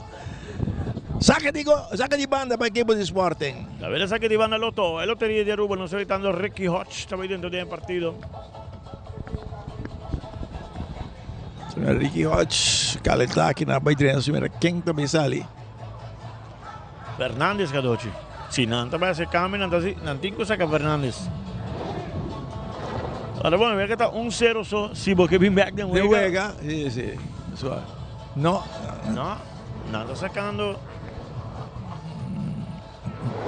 Speaker 7: Saka di go saka di banda pa ekipo di Sporting.
Speaker 2: Ta bira saka di banda Lotto e loteria di Aruba nos evitando Ricky Hodge ta bay dentro den e partido.
Speaker 7: Ricky Hodge kalentá aki na bay drenta su mira ken ta bay sali.
Speaker 2: Fernandez Cadochi. Si nan ta bai haci cambio nan ta haci nan tin cu saca Fernandez. Ahora bon wega ta un cero so si bo ke bin back den wega.
Speaker 7: Den wega si si so no.
Speaker 2: No nan ta sacando.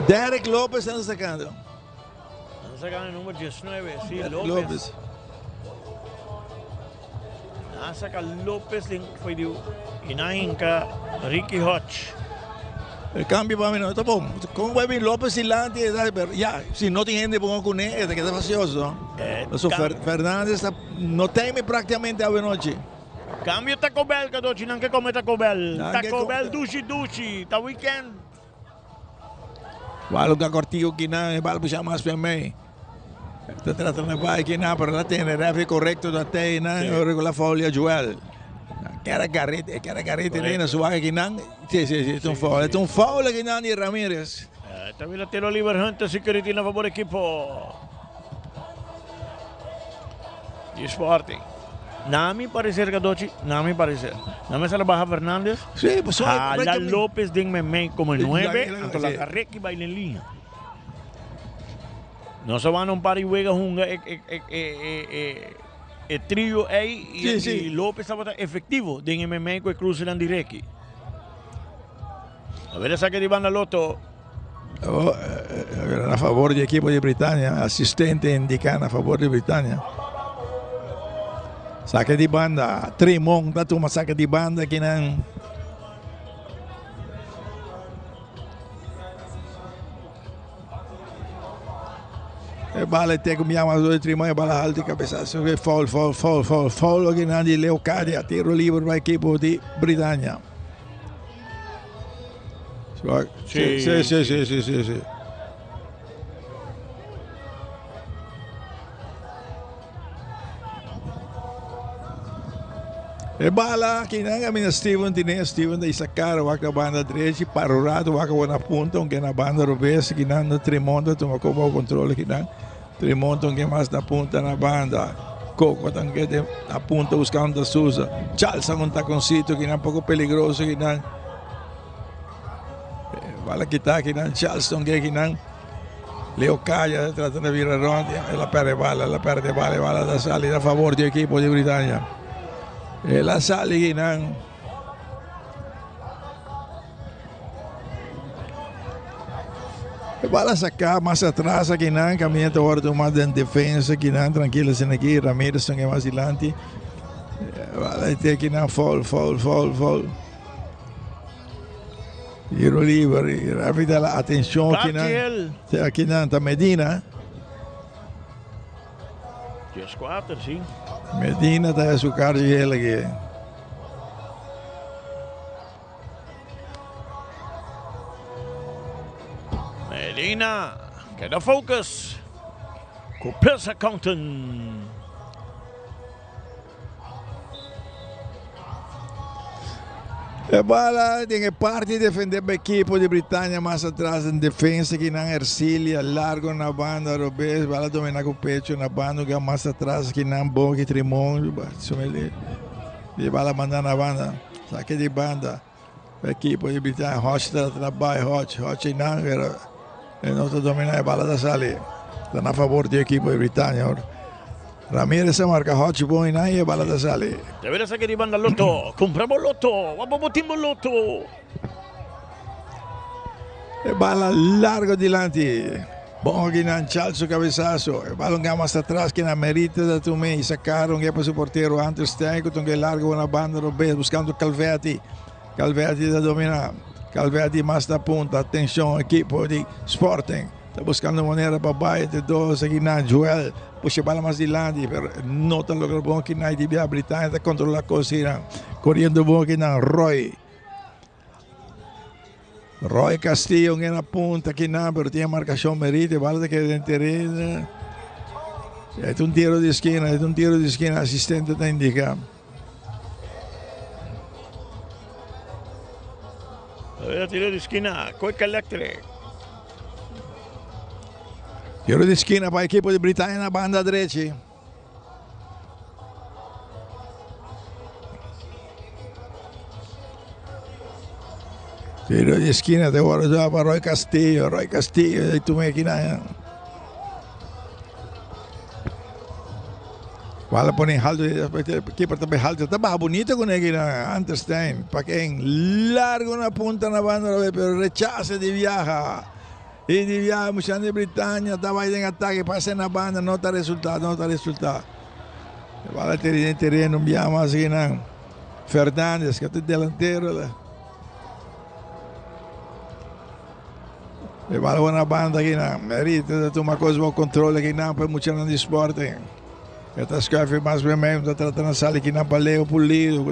Speaker 7: Derek Lopez nan ta sacando.
Speaker 2: Nan ta sacando e number 19 si Lopez. Lopez. Nan a saka Lopez den foi di y nan a hinca Ricky Hodge.
Speaker 7: E cambio pa mi no ta bon. Con bai bin Lopez dilanti pero ya si no tin hende bon cune e ta keda fastioso. So Fernandez ta no teme practicamente awe nochi.
Speaker 2: Cambio Taco Bell cadochi nan ke come Taco Bell. Taco Bell dushi dushi ta weekend.
Speaker 7: Bal un cortico kinan e bal pusha mas pen mei. Ta trata na bai kinan pero la tene referee correcto ta tei nan ora cu la foul ya Joel. Kera garete, kera garete den na suaga kinan. Si si si, es un foul, es un foul kinan di Ramirez.
Speaker 2: Ta bira tiro liber Hunter Security na favor equipo di Sporting. Na mi parecer Cadochi, na mi parecer. Na mesa la baja Fernandez.
Speaker 7: Sí, pues
Speaker 2: Hala Lopez den memey como el 9, anto la Ricky baila en línea. No se van a un par y juega junga e, e, e, e, e, e trio ey y,
Speaker 7: Sí, sí.
Speaker 2: y Lopez tabata efectivo den e memey cu e crucenan di Ricky. A ver e saque di banda Lotto.
Speaker 7: Oh, eh, a favor di equipo di Britannia, asistente indica a favor di Britannia. Saque di banda, Trimon ta tuma saque di banda kinan. E bala te com llama do Trimon e bala alto cabeçaço que foul, foul, foul, foul, foul kinan di Leocadia, tiro libre pa equipo di Britannia. Sí, sí, sí, sí, sí, sí, sí. E bala aki nan a mina Steven tine Steven da Isakar wak na banda drechi para un rato wak na punta aunque na banda robes aki nan na Tremonta tuma como control aki nan Tremonta aunque mas na punta na banda Coco también de na punta buscando a Souza Charles un taconcito aki nan poco peligroso aki nan Bala kita aki nan Charleston ke aki nan Leo Calla trata de vira rond el a perde bala el a perde bala e bala ta sali na favor di ekipo di Britannia el a sali aki nan e bala saka mas atras aki nan caminda ta wordo mas den defensa aki nan trankilo asina aki Ramirez ta mas dilanti bala te aki nan foul foul foul foul. Tiro liber y referee ta la atencion aki nan. Aki nan ta Medina.
Speaker 2: 14, si.
Speaker 7: Medina ta su kaartje geel aki.
Speaker 2: Medina keda focus ku Plus Accountant.
Speaker 7: E bala den e parti defende pa ekipo di Britannia mas atras den defensa kinan Ercilia largo na banda robes bala domina ku pecho na banda un mas atras kinan Bogi Trimon e bala manda na banda sake di banda. Pa ekipo di Britania Hodge ta trata bai Hodge Hodge einan pero e no ta domina e bala ta sali ta na fabor di ekipo di Britania awor Ramirez a marka Hodge bon einan y e bala ta sali.
Speaker 2: Te bira sa keri banda loto kumpra bo loto wak bo bo tin bo loto.
Speaker 7: E bala largo dilanti. Bon akinan Charles su cabezazo. E bala un gama hasta atras kina Merita ta tuma y sacaron ge pa su portero Hunter Stein cu tunge largo una banda robes buscando Calvetti. Calvetti ta domina. Calvetti mas na punta. Atencion equipo di Sporting. Ta buscando manera pa bay entre dos akinan Joel pusha e bala mas dilanti pero no ta logra bon akinan y di bia Britania ta controla cos akinan. Coriendo bon akinan Roy. Roy Castillo en la punta aquí nada, pero tiene marcación merite, bala te queda en terreno. Es un tiro de esquina, es un tiro de esquina, asistente te indica.
Speaker 2: Tiro de esquina, Quick Electric.
Speaker 7: Tiro de esquina para el equipo de Britannia en la banda derecha. Tiro di esquina te wòrdu dá pa Roy Castillo. Roy Castillo di tuma esquina. Bala pone halto, keeper tambe halto. Ta baha bonito con esquina. Anterstein, Paquén, largo na punta na banda, pero rechace di viaja. Y di viaja muchanan di Britania ta bai den atake, pasa na banda, no ta resulta, no ta resulta. E bala teri den tereno, un biaha mas akinan. Fernandez, que ta delantero. E bala na banda akinan. Merito ta tuma cos bo control akinan pa e muchanan di Sporting. E ta schuif mas bij mij, ta trata na sali akinan pa Leo Pulido.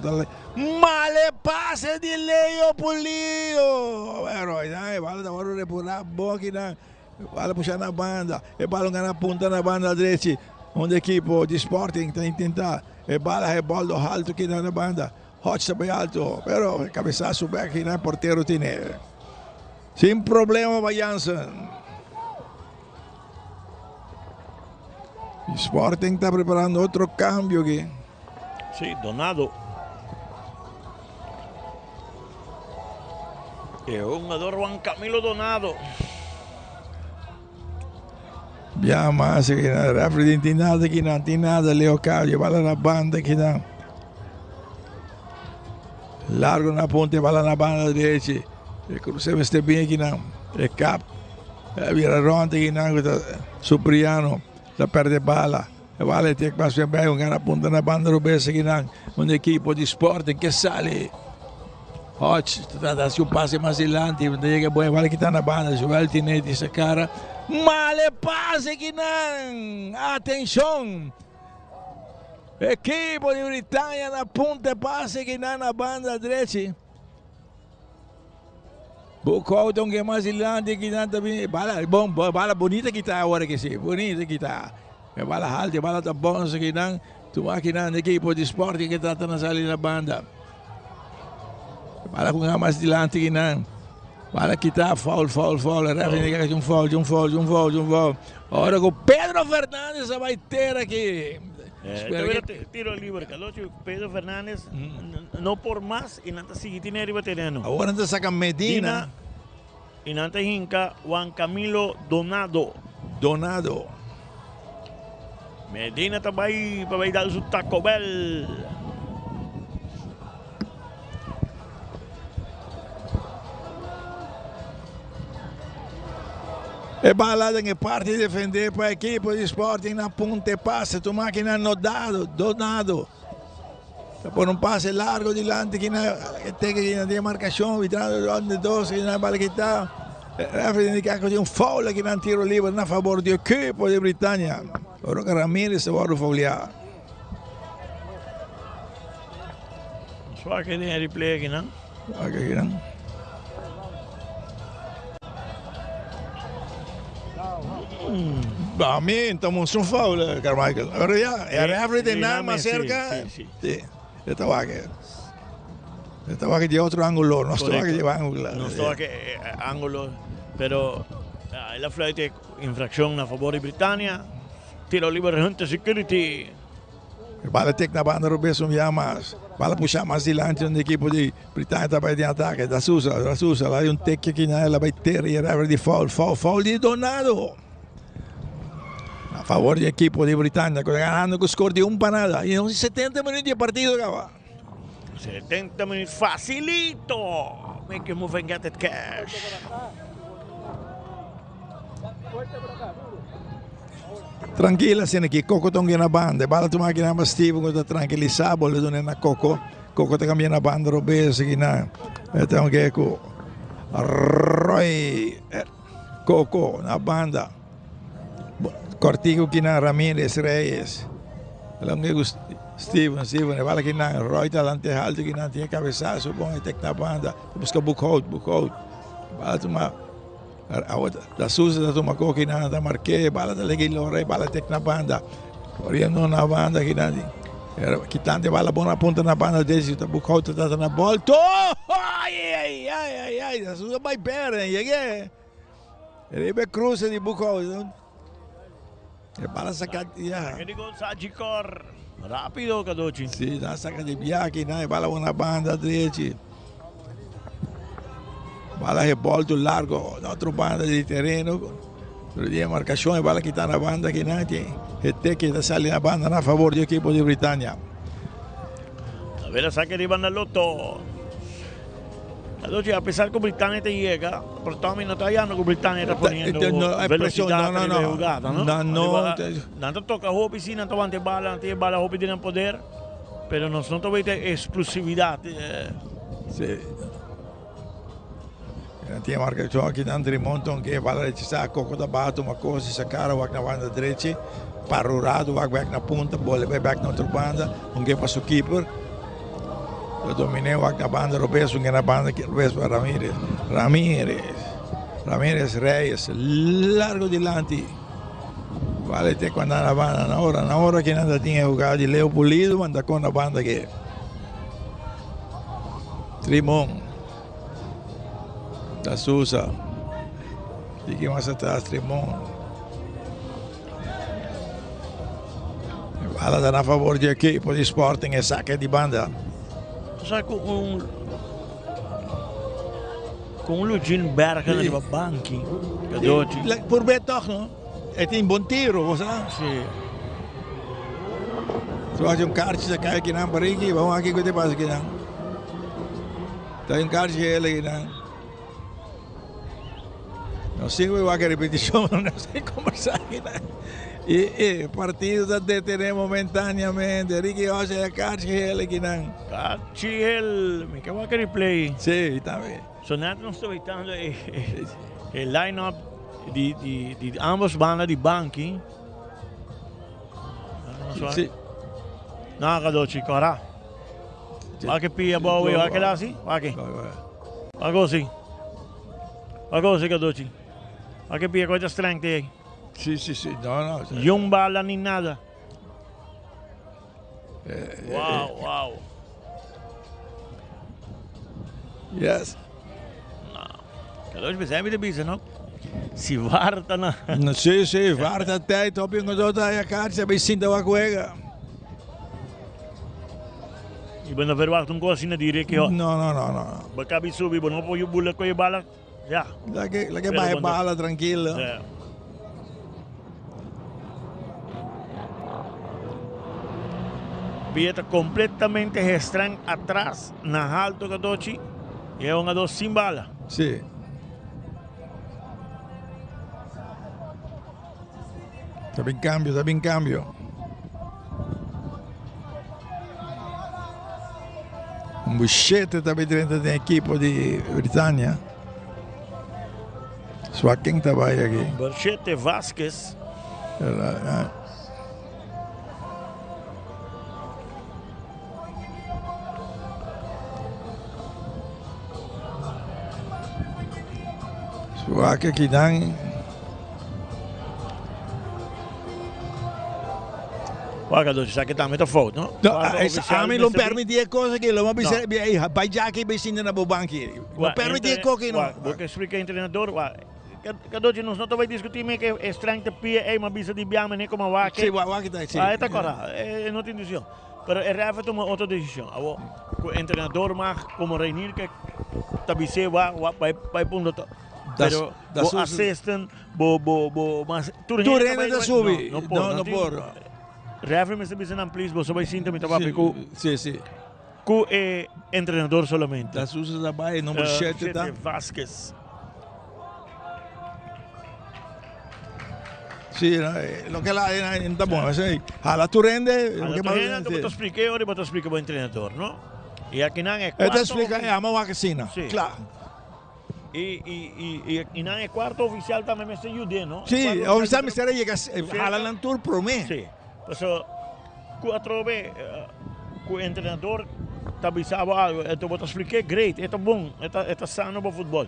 Speaker 7: Male pase di Leo Pulido! Pero e bala ta wòrdu repurá bon akinan. E bala pusha na banda. E bala gana punta na banda drechi. Unda ekipo di Sporting ta intentá. E bala reboldo haltu akinan na banda. Hodge ta bai alto, pero e kabesaso bèk akinan e portero tene. Sin problema pa Jansen. Sporting ta preparando otro kambio aki.
Speaker 2: Sí, Donado. E hungador Juan Camilo Donado.
Speaker 7: Ya mas referee no tin nada aki no tin nada Leo Cabio bala na banda aki nan. Largo na punta bala na banda derechi. E cruce mester bin aki nan. E kap. E bira rond aki nan Supriano ta perde bala. E bala e tek mas bien bay un gana punta na banda robes akinan un ekipo di Sporting ke sali. Hodge ta trata hasi un pase mas dilanti ta yega bon e bala kita na banda Joel tine di sa kara mal e pase akinan atenshon ekipo di Britania na punta e pase akinan na banda drechi. Boekhoudt un ke mas dilanti kinan ta bin bala bon bala bonita kita awor aki si bonita kita e bala haltu e bala ta bon so kinan tuma kinan ekipo di Sporting ke trata na sali na banda bala ku mas dilanti kinan bala kita foul foul foul e referee indica un foul un foul un foul un foul ora ku Pedro Fernandez a bai tera aki.
Speaker 2: Tiro liber Carlos Pedro Fernandez no por mas. I nan ta sigui tine riba tereno.
Speaker 7: Awor nan ta saka Medina.
Speaker 2: I nan ta hinka Juan Camilo Donado.
Speaker 7: Donado.
Speaker 2: Medina ta bai pa bai dal su Taco Bell.
Speaker 7: E bala den e parti defende pa ekipo di Sporting na punta e pase tuma kinan no dado, Donado. Ta pone un pase largo dilanti ki na teke ki na tin marcacion vitrando donde dos ki na bala kita. Referee indica cu tin un foul aki nan tiro liber na favor di equipo di Britania. Ora cu Ramirez ta wordo foulia.
Speaker 2: Suak den e replay aki nan.
Speaker 7: Suak aki nan. Pa mi ta mustra un foul, Carmichael. Pero ya, e referee tin nan mas cerca. Sí, e ta wak. E ta wak di otro angulo. No ta wak di angulo.
Speaker 2: No ta wak angulo. Pero el a fluit e infraccion na favor di Britania. Tiro liber Hunter Security.
Speaker 7: Bala tek na banda robes un bia mas. Bala pusha mas dilanti un ekipo di Britania ta bai den atake. Da Sousa, Da Sousa, la un teki aki na el a bai tera y e referee di foul, foul, foul di Donado. A favor di ekipo di Britania ku ta ganando ku skor di un pa nada. Y nos 70 minuut di e partido kaba.
Speaker 2: 70 minuut facilito. Make your move and get it cash.
Speaker 7: Trankil asina aki, Coco ta un na banda, e bala tuma aki nan pa Steven ku ta trankilisá, bolbe duna na Coco, Coco ta kambia na banda robes aki nan, e ta un ke ku Roy, Coco na banda, kòrtiku aki nan Ramirez Reyes, el a un ke ku Steven, Steven e bala aki nan, Roy ta lanta e haltu aki nan, tin e kabesaso bon e tek na banda, ta buska Boekhout, Boekhout, bala tuma. Da Souza ta tuma koki nan ta mark'é, bala ta legi lora e bala tek na banda. Koriendo na banda kinan di kitando e bala bon na punta na banda derecho ta Boekhout ta trata na bolto. Ai ai ai ai ai Da Souza bai perde yeg'é riba e kruse di Boekhout. E bala saka ya.
Speaker 2: Saca di gol Sagicor. Rapido Cadochi.
Speaker 7: Si, nan saka di biaha nan e bala bon na banda drechi. Bala rebolto largo na otro banda di tereno. Pero di marcacion e bala kita na banda ki nan tin. E teke ta sali na banda na favor di equipo di Britania.
Speaker 2: A ver, saque di banda Lotto. Cadochi, a pesar cu Britania ta yega, pero Tommy no ta hallando cu Britania ta poniendo velocidad
Speaker 7: no, no,
Speaker 2: riba e hugada, no?
Speaker 7: No, no.
Speaker 2: Nan ta toca hopi, si, nan ta wanta e bala, nan tin e bala hopi den nan poder, pero nos no ta weta e explosividad.
Speaker 7: Si. Nan tin e marcacion aki nan Drimonton ke bala rechasa, Coco ta baha tuma cos y sacara wak na banda drechi, para un rato wak bek na punta, bole bay bek na otro banda, un ke pa su keeper. Lo dominé wak na banda robes, un na banda robes pa Ramirez. Ramirez. Ramirez Reyes. Largo dilanti. Vale te cuando na banda. Na hora, na hora que nanda tinha jugado de Leo Pulido, manda con na banda que. Trimón. Da Sousa. Tiki más atrás, Trimón. Bala ta na favor di ekipo di Sporting e sake di banda.
Speaker 2: Sa ku un ku un Lugin Bergen riba banki. Cadochi.
Speaker 7: Por be toch no. E tin bon tiro, bo sa?
Speaker 2: Si.
Speaker 7: So hace un karchi sa kai kinan pariki, vamos aquí que te pasa kinan. Ta un karchi hele kinan. No sigo igual que repetición, no sé conversar. Y e partido ta detene momentáneamente. Ricky Jose ya Karchi kinan.
Speaker 2: Karchi Hel, mi ke wak replay.
Speaker 7: Sí, también.
Speaker 2: So net nos ta wetando e, e line-up di, di, di ambos banda di banki.
Speaker 7: Sí.
Speaker 2: No, Kadochi, kora. Wak pia bowe, wak lasi, wak. Wak osi. Wak osi Kadochi. Wak pia koita strength ei.
Speaker 7: Sí, sí, sí. No, no.
Speaker 2: Jong bala ni nada. Wow, wow.
Speaker 7: Yes.
Speaker 2: No. Kadochi pensei mi te bisa, no? Si VAR ta na.
Speaker 7: No, sí, sí, VAR ta tijd op jongen dat hij kaart ze bij Sinta wak juega.
Speaker 2: I bo no verwacht un kos asina di Ricky Hot.
Speaker 7: No, no, no, no.
Speaker 2: Bo kabi subi, bo no por bula ku e bala. Ya.
Speaker 7: Lake, lake baha e bala trankilo.
Speaker 2: Yeah. Pia ta completamente gestran atras na halto Kadochi. I e un a dos sin bala.
Speaker 7: Sí. Ta bin cambio, ta bin cambio. Un bushete ta bin drenta den equipo di Britania. Swaking ta bai aki.
Speaker 2: Bushete Vasquez.
Speaker 7: Wak aki nan.
Speaker 2: Wak adochi sa ki tambe ta fout, no?
Speaker 7: No, ami lo permiti e kos aki, lo bisa bai djaki bai sinta na bo banki. Lo permiti e kos aki no.
Speaker 2: Bo ke splika entrenador, wak. Cadochi, nos no ta bai discuti me que e strength te pia ey, ma bisa di bian mene como wak.
Speaker 7: Sí, wak ta, sí.
Speaker 2: Ah, e ta cora, e no tin discusion. Pero e ref a tuma otro decision. Awo, cu entrenador mag como Reinier ke ta bis'é wa, wa bai, bai punto to. Pero bo assistant, bo, bo, bo, mas tur
Speaker 7: Tur
Speaker 2: hende ta
Speaker 7: hende
Speaker 2: bai,
Speaker 7: ta subi.
Speaker 2: No, no por,
Speaker 7: No, no
Speaker 2: tin.
Speaker 7: por.
Speaker 2: Referee mester bisa nan please boso bai sinta mi ta papia cu.
Speaker 7: Sí, sí.
Speaker 2: Cu e entrenador solamente.
Speaker 7: Da Souza ta bai, number 7 ta.
Speaker 2: 7 Vasquez.
Speaker 7: Sí, loke la no ta bon. Así, hala tur hende.
Speaker 2: Hala tur hende, anto bo ta splika e ora y bo ta splika bo entrenador, no? Y akinan e
Speaker 7: E ta
Speaker 2: cuarto
Speaker 7: splika, e ama wak asina.
Speaker 2: Sí.
Speaker 7: Kla.
Speaker 2: Y, y, y, y, y nan e cuarto oficial tambe mester yud'é, no?
Speaker 7: Sí,
Speaker 2: E cuarto
Speaker 7: oficial mester a yega, hala nan tur promé.
Speaker 2: Sí. Paso cu atrobe cu entrenador ta bisa bo algo, enton bo ta splik'é, great, e ta bon, e ta, e ta sano pa futbol.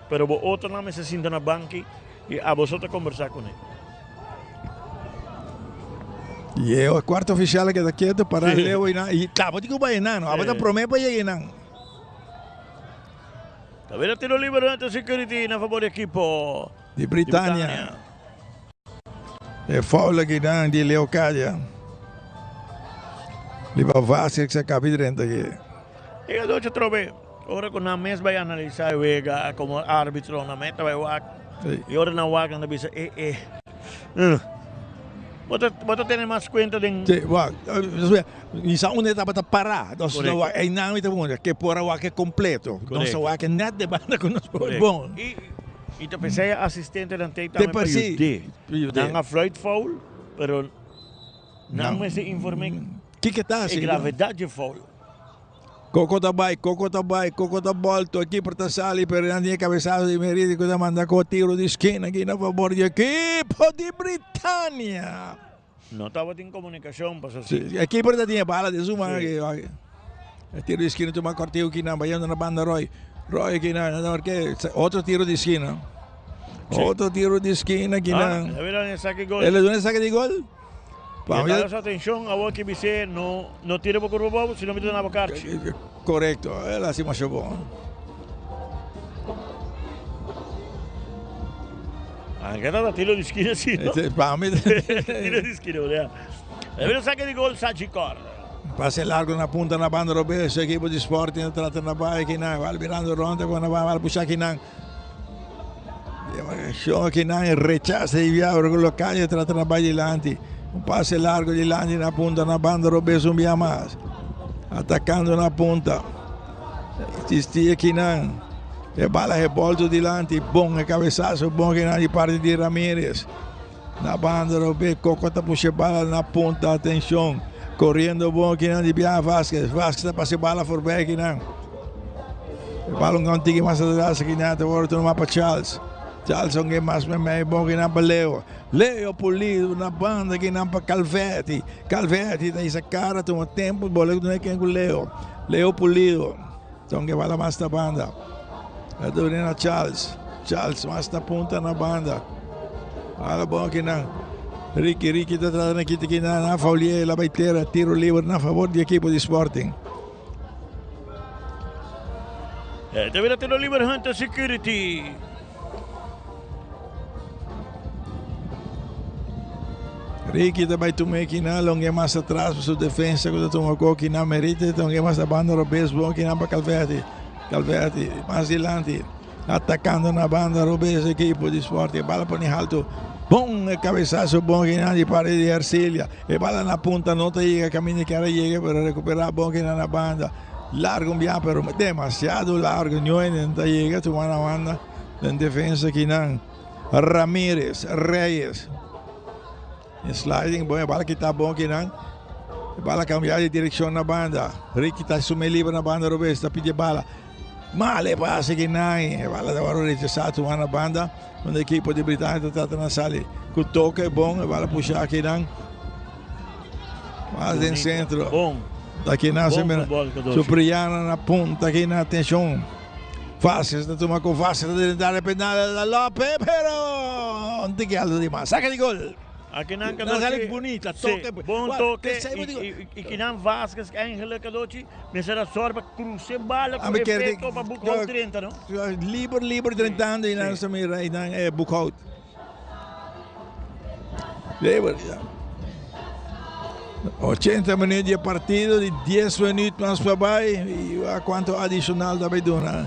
Speaker 2: Pero bo otronan mester sinta na banki y abo so ta combersa cune.
Speaker 7: Y e cuarto oficial a keda keto para leu y nan, y claro, bo tin cu bay nan, no? Abo ta prome pa yega nan.
Speaker 2: Ta bira tiro liber durante security na favor di ekipo
Speaker 7: di Britania. E foul aki nan di Leocadia. Riba Vasquez a cabi drenta aki.
Speaker 2: E adochi atrobe ora cu nan mes bay analisa e wega como arbitro nan mes ta bay wak y ora nan wak nan ta bisa e e bo ta bo ta tene mas cuenta den.
Speaker 7: Si wak mi sa unda e tabata para nos ta wak eynan mi ta puntra ke por a wak e completo nos a wak e net de banda cu nos por bon.
Speaker 2: Y ta pesey asistentenan tey tambe pa yud'é. Nan a fluit foul, pero nan mester inform'é
Speaker 7: Kiko ta
Speaker 2: e gravedad dje foul.
Speaker 7: Koko ta bai, Koko ta bai, Koko ta bolto, e keeper ta sali, pero nan tin e cabezazo di Meridi cu ta manda cu tiro di skina aki na favor di ekipo di Britania.
Speaker 2: No tabatin comunicacion pasobra si.
Speaker 7: E keeper ta tin e bala den su man aki. E tiro di skina tuma cortiho aki nan bayendo na banda Roy. Roy aki nan, nan ke otro tiro di skina. Otro tiro di skina aki nan.
Speaker 2: Ah, el a saca gol.
Speaker 7: El a duna saca di gol.
Speaker 2: Pa mi. E atencion awor ki bisé no no tira bo curva bobo, sino mi ta duna bo karchi.
Speaker 7: Correcto, el a haci masha bon.
Speaker 2: Anke ta tiro di skina si no.
Speaker 7: Pa mi.
Speaker 2: Tiro di skina, brea. E bira saca di gol Sagicor.
Speaker 7: Pase largo na punta na banda robes, equipo di Sporting ta trata na bai kinan, wal birando rond e na wal pusha kinan. Demarcacion kinan, rechaza di via ora lo calle trata na bai dilanti. Un pase largo dilanti na punta na banda robes un bia mas. Atacando na punta. Existia kinan. E bala rebolto dilanti, bon e cabezazo bon kinan di parti di Ramirez. Na banda robes, Coco ta pusha e bala na punta, atencion. Corriendo bon kinan di biaha Vasquez. Vasquez ta pasa e bala voorbij kinan. E bala un gan tiki mas atras kinan ta worde tuma pa Charles. Charles un gen mas memey bon kinan pa Leo. Leo Pulido na banda kinan pa Calvetti. Calvetti ta hisa cara tuma tempo bola duna ken cu Leo. Leo Pulido. Ta un gen bala mas na banda. Ta duna na Charles. Charles mas na punta na banda. Bala bon kinan. Ricky, Ricky ta trata na kita kinan na Faulier la bay tera tiro liber na favor di ekipo di Sporting.
Speaker 2: Ta bira tiro liber Hunter Security.
Speaker 7: Ricky ta bai tuma e kina longe mas atras pa su defensa ku ta tuma ko kina merite longe mas na banda robes bon kina pa Calverti Calverti mas dilanti atakando na banda robes ekipo di Sporting bala pone halto bon e kabesaso bon kina di parti di Ercilia e bala na punta no ta yega kaminda kier a yega pero rekupera bon kina na banda largo un bia pero demasiado largo niun ta yega tuma na banda den defensa kinan. Ramirez, Reyes. E sliding bon, e bala kita bon kinan. E bala cambia di direccion na banda. Ricky ta sumi libre na banda robes, ta pidi bala. Male pase kinan. E bala ta worde rechazado tuma na banda. Donde equipo di Britania ta trata na sali. Cu toque bon, e bala pusha kinan. Mas den centro.
Speaker 2: Bon.
Speaker 7: Ta kinan se mira. Supriana na punta kinan, atencion. Vázquez ta tuma cu Vázquez ta drenta área penal la Lopez pero un tiki alto di mas. Saca di gol.
Speaker 2: Akinan
Speaker 7: Nan sali bunita, toke.
Speaker 2: Bon toke y kinan Vasquez eigenlijk Cadochi mester a zorg pa cruza e bala cu efecto pa Boekhout drenta no.
Speaker 7: Liber liber drentando y nan sa mira y nan e Boekhout. Liber ya. 80 minuut di e partido di 10 minuut mas pa bay y a cuanto adicional ta bay duna.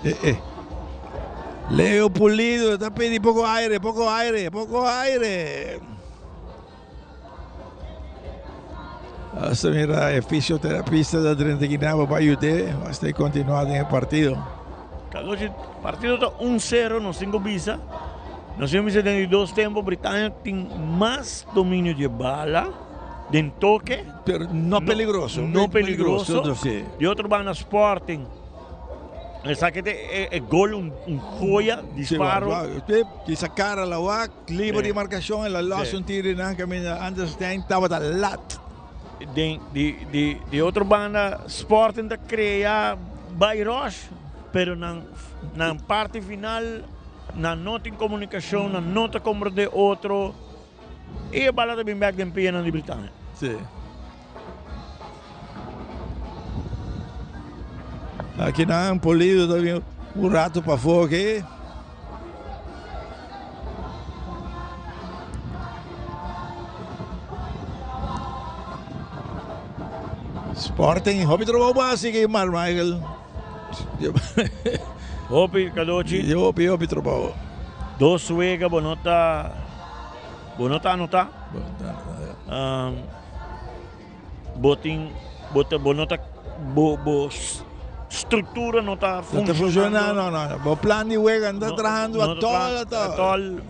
Speaker 7: Eh, eh. Leo Pulido ta pidi poco aire, poco aire, poco aire. Hasta mira e fisioterapista ta drenta kinan pa ayud'é, hasta e continua den e partido.
Speaker 2: Carlos, partido ta 1-0, nos tin ku bisa. Nos tin ku bisa den di dos tempo, Britania tin mas dominio di e bala den toke.
Speaker 7: Pero no peligroso.
Speaker 2: No peligroso. Di otro banda Sporting. Esaki ta e gol un joya, disparo.
Speaker 7: Di sa cara la wak, liber di marcacion, el a los un tiro nan caminda Anders Stein tabata lat.
Speaker 2: Den di otro banda Sporting ta crea bay rush, pero nan nan parti final nan no tin comunicacion, nan no ta comprende otro. Y e bala ta bin bek den pianan di Britania.
Speaker 7: Sí. Aki nan Polido ta bin un rato pafó aki. Sporting hopi trabou basi aki Mar Michael.
Speaker 2: Hopi Cadochi.
Speaker 7: Hopi hopi trabou.
Speaker 2: Dos wega bo no ta Bo no ta anotá. Bo tin, bo ta, bo no ta, bo, bo struktura no ta
Speaker 7: funshonando. No ta funshonando, no, no. Bo plan di wega no ta trahando atòl, atòl.
Speaker 2: Atòl.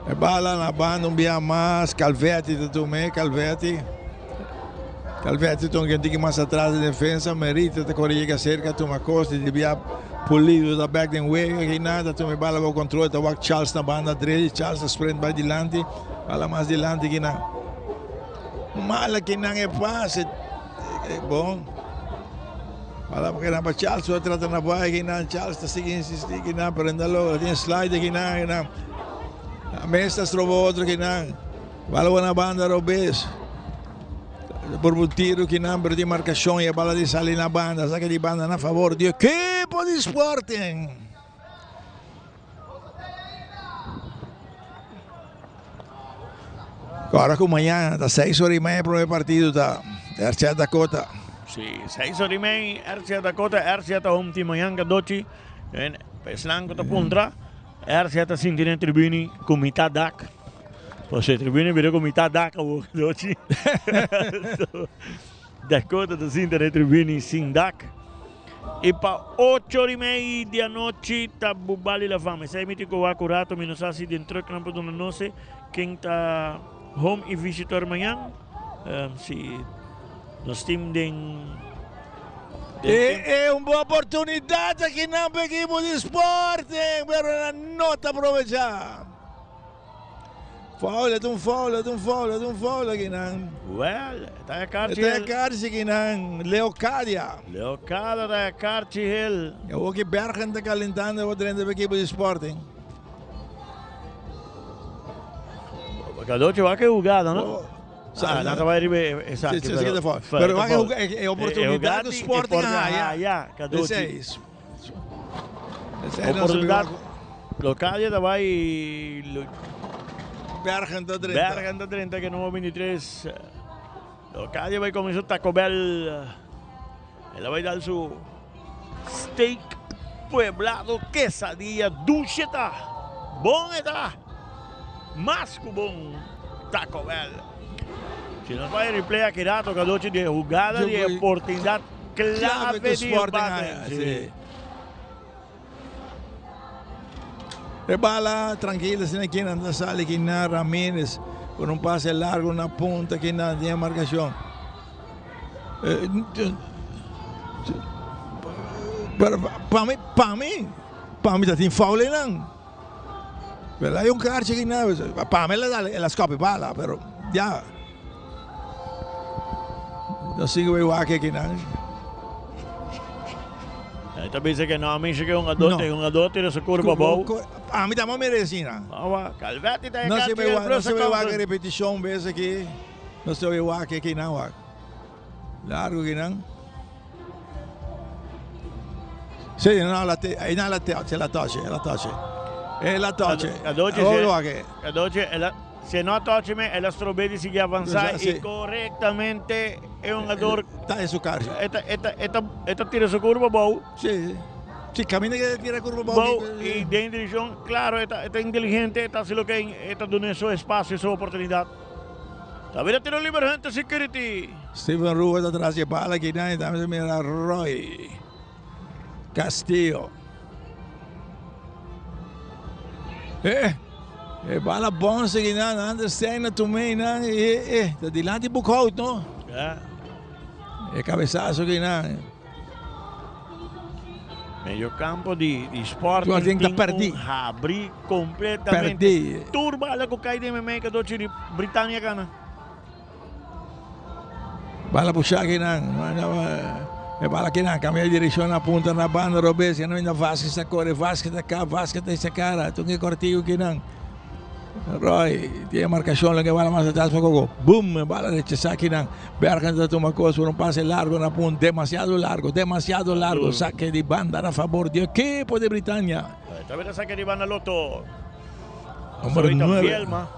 Speaker 7: E bala na banda un bia mas, Calvetti ta tuma e, Calvetti. Calvetti ta un tiki mas atras den defensa, Merita ta kore yega serka tuma kos di bia Pulido ta bek den wega aki ta tuma e bala bou kontrol ta wak Charles na banda drechi, Charles ta sprint bai dilanti, bala mas dilanti kinan. Mal akinan e pase, bon. Bala kinan pa Charles, ta trata na bai kinan, Charles ta sigui insisti kinan, pero no ta logra, tin slide kinan, kinan. Mes ta stroba otro kinan. Bala bo na banda robes. Por un tiro kinan, pero tin marcacion y e bala di sali na banda. Saca di banda na favor di equipo di Sporting. Ahora cu mañana ta 6 ora y media primer partido ta RCA Dakota.
Speaker 2: Sí, 6 ora y media RCA Dakota, RCA ta home team mañana Cadochi. En esnan cu ta puntra. RCA ta sinti den tribune cu mitad dak. Pues e tribune bira cu mitad dak awor Cadochi. So, Dakota ta sinta den tribune sin dak. Y pa ocho ora y mei di anochi ta Bubali La Fama. Esey mi tin cu wak un rato, mi no sa si den trucknan por duna nos ken ta home y visitor mañan. Si nos team den.
Speaker 7: E e un bon oportunidad aki nan pa ekipo di Sporting, pero nan no ta aprovecha. Foul, e ta un foul, e ta un foul, e ta un foul aki nan.
Speaker 2: Well, e ta e karchi.
Speaker 7: E ta e karchi aki nan, Leocadia.
Speaker 2: Leocadia ta e karchi hel.
Speaker 7: E awor ki Bergen ta calentando awor drenta pa ekipo di Sporting.
Speaker 2: Cadochi wak e hugada, no? Ah, nan ta bai riba esaki.
Speaker 7: Sí, sí, sí, pero, pero wak e, e oportunidad ku Sporting a haya.
Speaker 2: Cadochi. Oportunidad. Locadia ta bai.
Speaker 7: Bergen ta drenta.
Speaker 2: Bergen ta drenta ke numero 23. Locadia bai kuminsá Taco Bell. El a bai dal su steak pueblado quesadilla dulce ta. Bon e ta. Mas ku bon Taco Bell. Si nos bai replay aki rato Cadochi di e hugada di e oportunidad clave di empate.
Speaker 7: Si. E bala tranquilo asina kinan ta sali kinan Ramirez con un pase largo na punta kinan tin e marcacion. Pero pa mi, pa mi, pa mi ta tin foul einan. Pero hay un kaartje kinan, pa mi el a dal, el a scopi bala, pero ya. Nos sigue bay wak akinan.
Speaker 2: E ta bisa ke no a mishi ke hungadó te hungadó tira su kurpa abou.
Speaker 7: Ami ta mo mira asina.
Speaker 2: Awa, Calvetti ta e
Speaker 7: No se me wak, no se me wak e repetishon bes aki. No se me wak aki nan wak. Largo aki nan. Sí, no, la te, ahí no la te, la toche, la toche. E la toche.
Speaker 2: Cadoche,
Speaker 7: oh,
Speaker 2: Cadoche, el a, si no a toche me, el a strobé di sigui avanzá y correctamente e hungador
Speaker 7: Ta en su carro.
Speaker 2: Eta, eta, eta, eta tira su curva bou.
Speaker 7: Sí. Sí, camina que tira curva bou.
Speaker 2: Bou y den dirección, claro, eta, eta inteligente, eta hace lo que eta duna su espacio, su oportunidad. Ta bira tiro liber Hunter Security.
Speaker 7: Steven Rua ta tras e bala aki nan y tambe ta mira Roy Castillo. Eh, e bala bonse aki nan, Anderstein a tum'é nan, eh, eh, ta dilanti Boekhout, no?
Speaker 2: Ja.
Speaker 7: E cabezazo aki nan.
Speaker 2: Medio campo di, di Sporting
Speaker 7: Sporting ta
Speaker 2: tin
Speaker 7: perdi.
Speaker 2: un habri completamente.
Speaker 7: Perdi.
Speaker 2: Tur bala cu cay den meimei ca dochi di Britannia gana.
Speaker 7: Bala pusha akinan. E bala akinan cambia di direccion na punta na banda robes. Ya no ainda Vasquez ta core. Vasquez ta kap. Vasquez ta isa cara. Tun e cortigo akinan. Roy tiene marcacion. Lo bala mas atrás pa Coco. Boom! E bala rechasa akinan. Bergen ta tuma cos por un pase largo na punta. Demasiado largo. Demasiado largo. Saque di banda na favor di equipo di Britannia.
Speaker 2: Esta vez saque di banda Lotto.
Speaker 7: Numero 9.
Speaker 2: Vielma.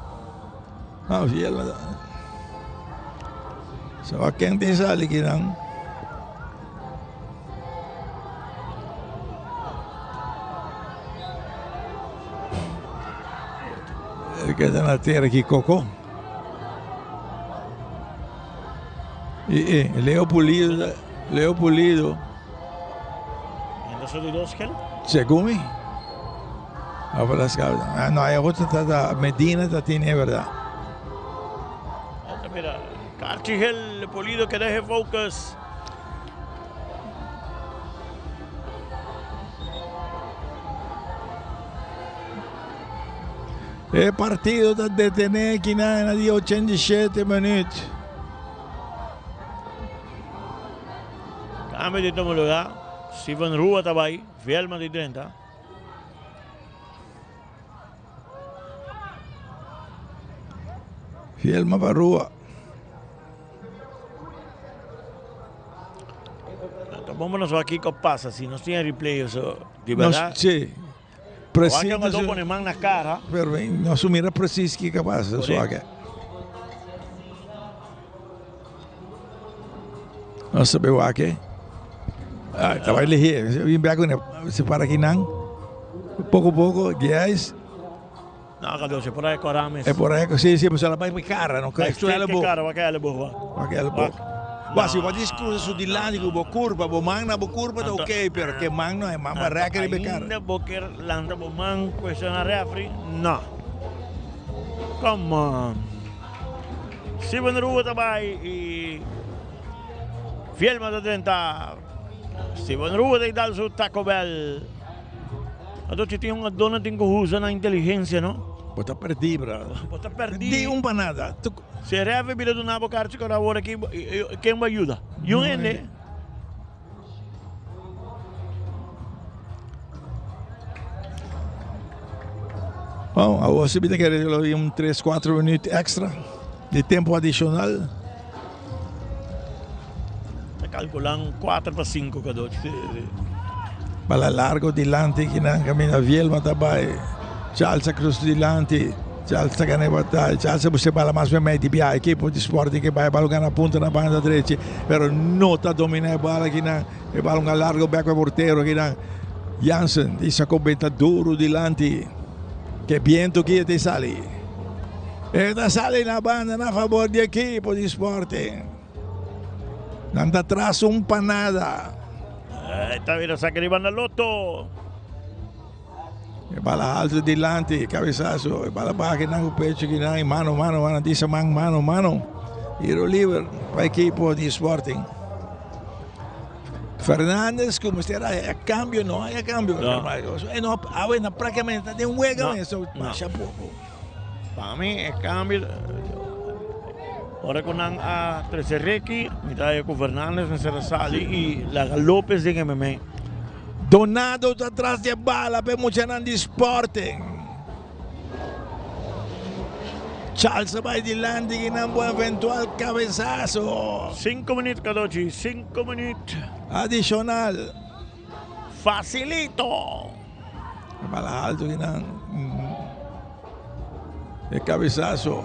Speaker 7: Ah, Vielma. So, a ken tin sali kinan? Keda na tera ki Coco. Y, y Leo Pulido, Leo Pulido.
Speaker 2: Entonces, de dos gel?
Speaker 7: Según mi. Ah, no, hay otro ta Medina ta tiene, verdad.
Speaker 2: Mira, Carchigel Pulido que deje focus.
Speaker 7: E partido ta detené kinan na di 87 minuut.
Speaker 2: Cambio di toma lugar. Steven Rua ta bai. Vielma di 30.
Speaker 7: Vielma pa Rua.
Speaker 2: Ta bon pa nos wak kiko pasa si nos tin e replay oso di berdad.
Speaker 7: Si.
Speaker 2: Precies. Wak cu pone man na cara.
Speaker 7: Pero nos mira precies kiko pasa. Correcto. Nos sabe wak. Ah, ta bai lihé. Bin bek se para kinan. Poco poco, 10.
Speaker 2: No, Cardoso, e por ahí cora mes.
Speaker 7: E por ahí, sí, sí, pero la bai cara, no
Speaker 2: creo. Su elbow. Cara, va que elbow, va.
Speaker 7: Va que elbow. Va, si va discurso su dilanti ku bo curva, bo man na bo curva ta ok, pero ke man no, e man va rek riba e cara.
Speaker 2: Ainda bo ker lanta bo man cuestiona referee? No. Come on. Steven Rua ta bai y Fielma ta drenta. Steven Rua ta dal su Taco Bell. Anto si tin un adorno tin ku usa nan inteligencia, no?
Speaker 7: Bo ta perdí, brother.
Speaker 2: Bo ta perdí.
Speaker 7: Di un pa nada.
Speaker 2: Si e refe bira duna bo karchi kora awor aki, ken bo a yuda? Yun hende.
Speaker 7: Bon, awor si mi ta kere lo un tres, cuatro minuut extra di tempo adicional.
Speaker 2: Ta calculan 4 pa 5 cadochi.
Speaker 7: Bala largo dilanti kinan caminda Vielma ta bay. Charles a cruz dilanti. Charles ta gana e batalla. Charles a busca bala mas memey di bia. Equipo di Sporting ke bay bala gana punta na banda drechi. Pero no ta domina e bala kinan. E bala un largo bek pa portero kinan. Jansen di sacó benta duro dilanti. Ke biento ki e ta sali. E ta sali na banda na favor di equipo di Sporting. Nan ta tras un panada.
Speaker 2: E ta bira saca di banda Lotto.
Speaker 7: E bala alto dilanti, cabezazo. E bala baja kinan ku pecho kinan. Y mano, mano, mano. Disa man, mano, mano. Tiro liber pa equipo di Sporting. Fernandez ku mester haya cambio, no haya cambio.
Speaker 2: No.
Speaker 7: E no, awe na prácticamente ta den wega
Speaker 2: No,
Speaker 7: eso
Speaker 2: no.
Speaker 7: masha poco.
Speaker 2: Pa mi e cambio ora ku nan a trece Ricky, mi ta haya ku Fernandez mester a sali y laga Lopez den e memey.
Speaker 7: Donado ta tras di e bala pa e muchanan di Sporting. Charles a bai dilanti ki nan bo eventual cabezazo.
Speaker 2: Cinco minuut Cadochi, cinco minuut.
Speaker 7: Adicional.
Speaker 2: Facilito.
Speaker 7: E bala alto ki nan. E cabezazo.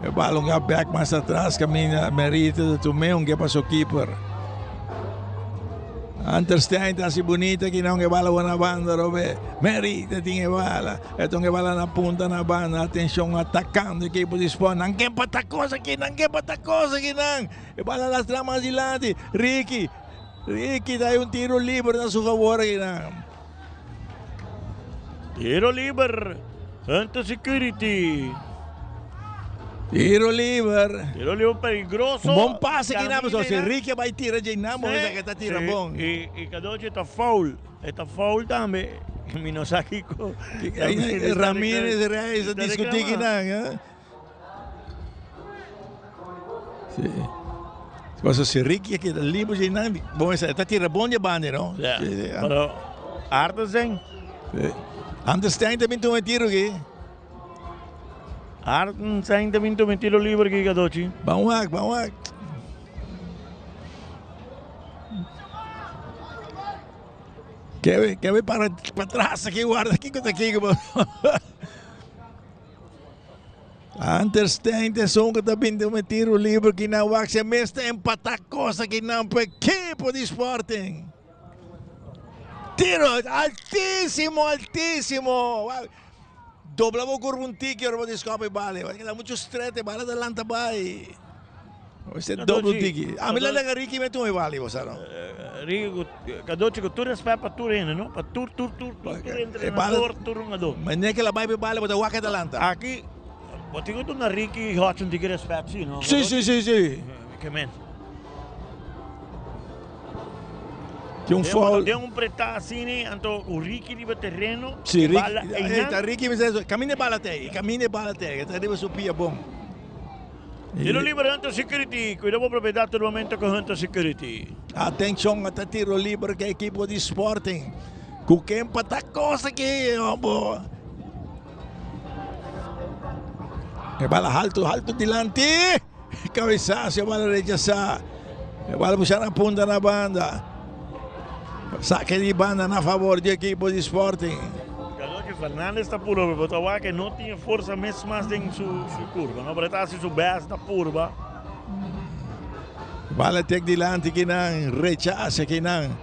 Speaker 7: E balon a back mas atras caminda Merito ta tum'é un ke pa su keeper. Anterstein ta hasi bunita ki nan e bala na banda robe. Merito tin e bala. E ton e bala na punta na banda. Atencion atacando ekipo di Sport. Nan ke pata cosa aki, nan ke pata cosa aki nan. E bala lastra mas dilanti. Ricky, Ricky ta un tiro liber na su favor aki nan.
Speaker 2: Tiro liber. Hunter Security.
Speaker 7: Tiro liber.
Speaker 2: Tiro liber peligroso.
Speaker 7: Un bon pase aki nan, pasobra si Ricky a bai tira djei nan, bo mester ke ta tira bon.
Speaker 2: I Cadochi ta foul. E ta foul tambe. Mi no sa kiko.
Speaker 7: Ramirez Reyes a diskutí ki nan. Eh? Sí. Paso si Ricky a keda liber djei nan, bo mester ta tira bon di e banda, no?
Speaker 2: Ja. Pero Artenstein.
Speaker 7: Sí. Artenstein ta bin tuma e tiro aki.
Speaker 2: Artenstein ta bin tuma e tiro liber aki, Cadochi.
Speaker 7: Ban wak, ban wak. Kevin, Kevin para pa tras aki guarda kiko ta kiko. Anterstein ta esun ku ta bin den un tiro liber ki nan wak si mes ta empatá kos aki nan pa ekipo di Sporting. Tiro altísimo, altísimo. Dobla bo kurpa un tiki ora bo ta skòp e bala. E keda muchu stret e bala ta lanta bai. Mester dobla un tiki. Ami la laga Ricky mete un e bala bo sa no.
Speaker 2: Ricky Cadochi ku tur respèt pa tur hende no. Pa tur tur tur tur tur entrenador tur hungadó.
Speaker 7: Manera ke la bai pa e bala bo ta wak e ta lanta.
Speaker 2: Aki bo tin ku duna Ricky Hodge un tiki respèt si no.
Speaker 7: Si si si si.
Speaker 2: Ke men.
Speaker 7: Tin un foul.
Speaker 2: Den un pretá asina anto ku Ricky riba tereno.
Speaker 7: Si Ricky, eh, ta Ricky mester eso. Caminda e bala te ei, caminda e bala te ei. Ta riba su pia bon.
Speaker 2: Tiro liber Hunter Security. Cuida bo propiedad tur momento cu Hunter Security.
Speaker 7: Atencion, ta tiro liber ke ekipo di Sporting. Ku ken pa ta kos aki, hombo. E bala halto, halto dilanti. Cabezazo, e bala rechasá. E bala busca na punta na banda. Saque di banda na favor di equipo di Sporting.
Speaker 2: Cadochi Fernandez ta purba, pero ta wak e no tin e forsa mes mas den su su curva, no? Pero e ta haci su best, ta purba.
Speaker 7: Bala tek dilanti kinan, rechaza kinan.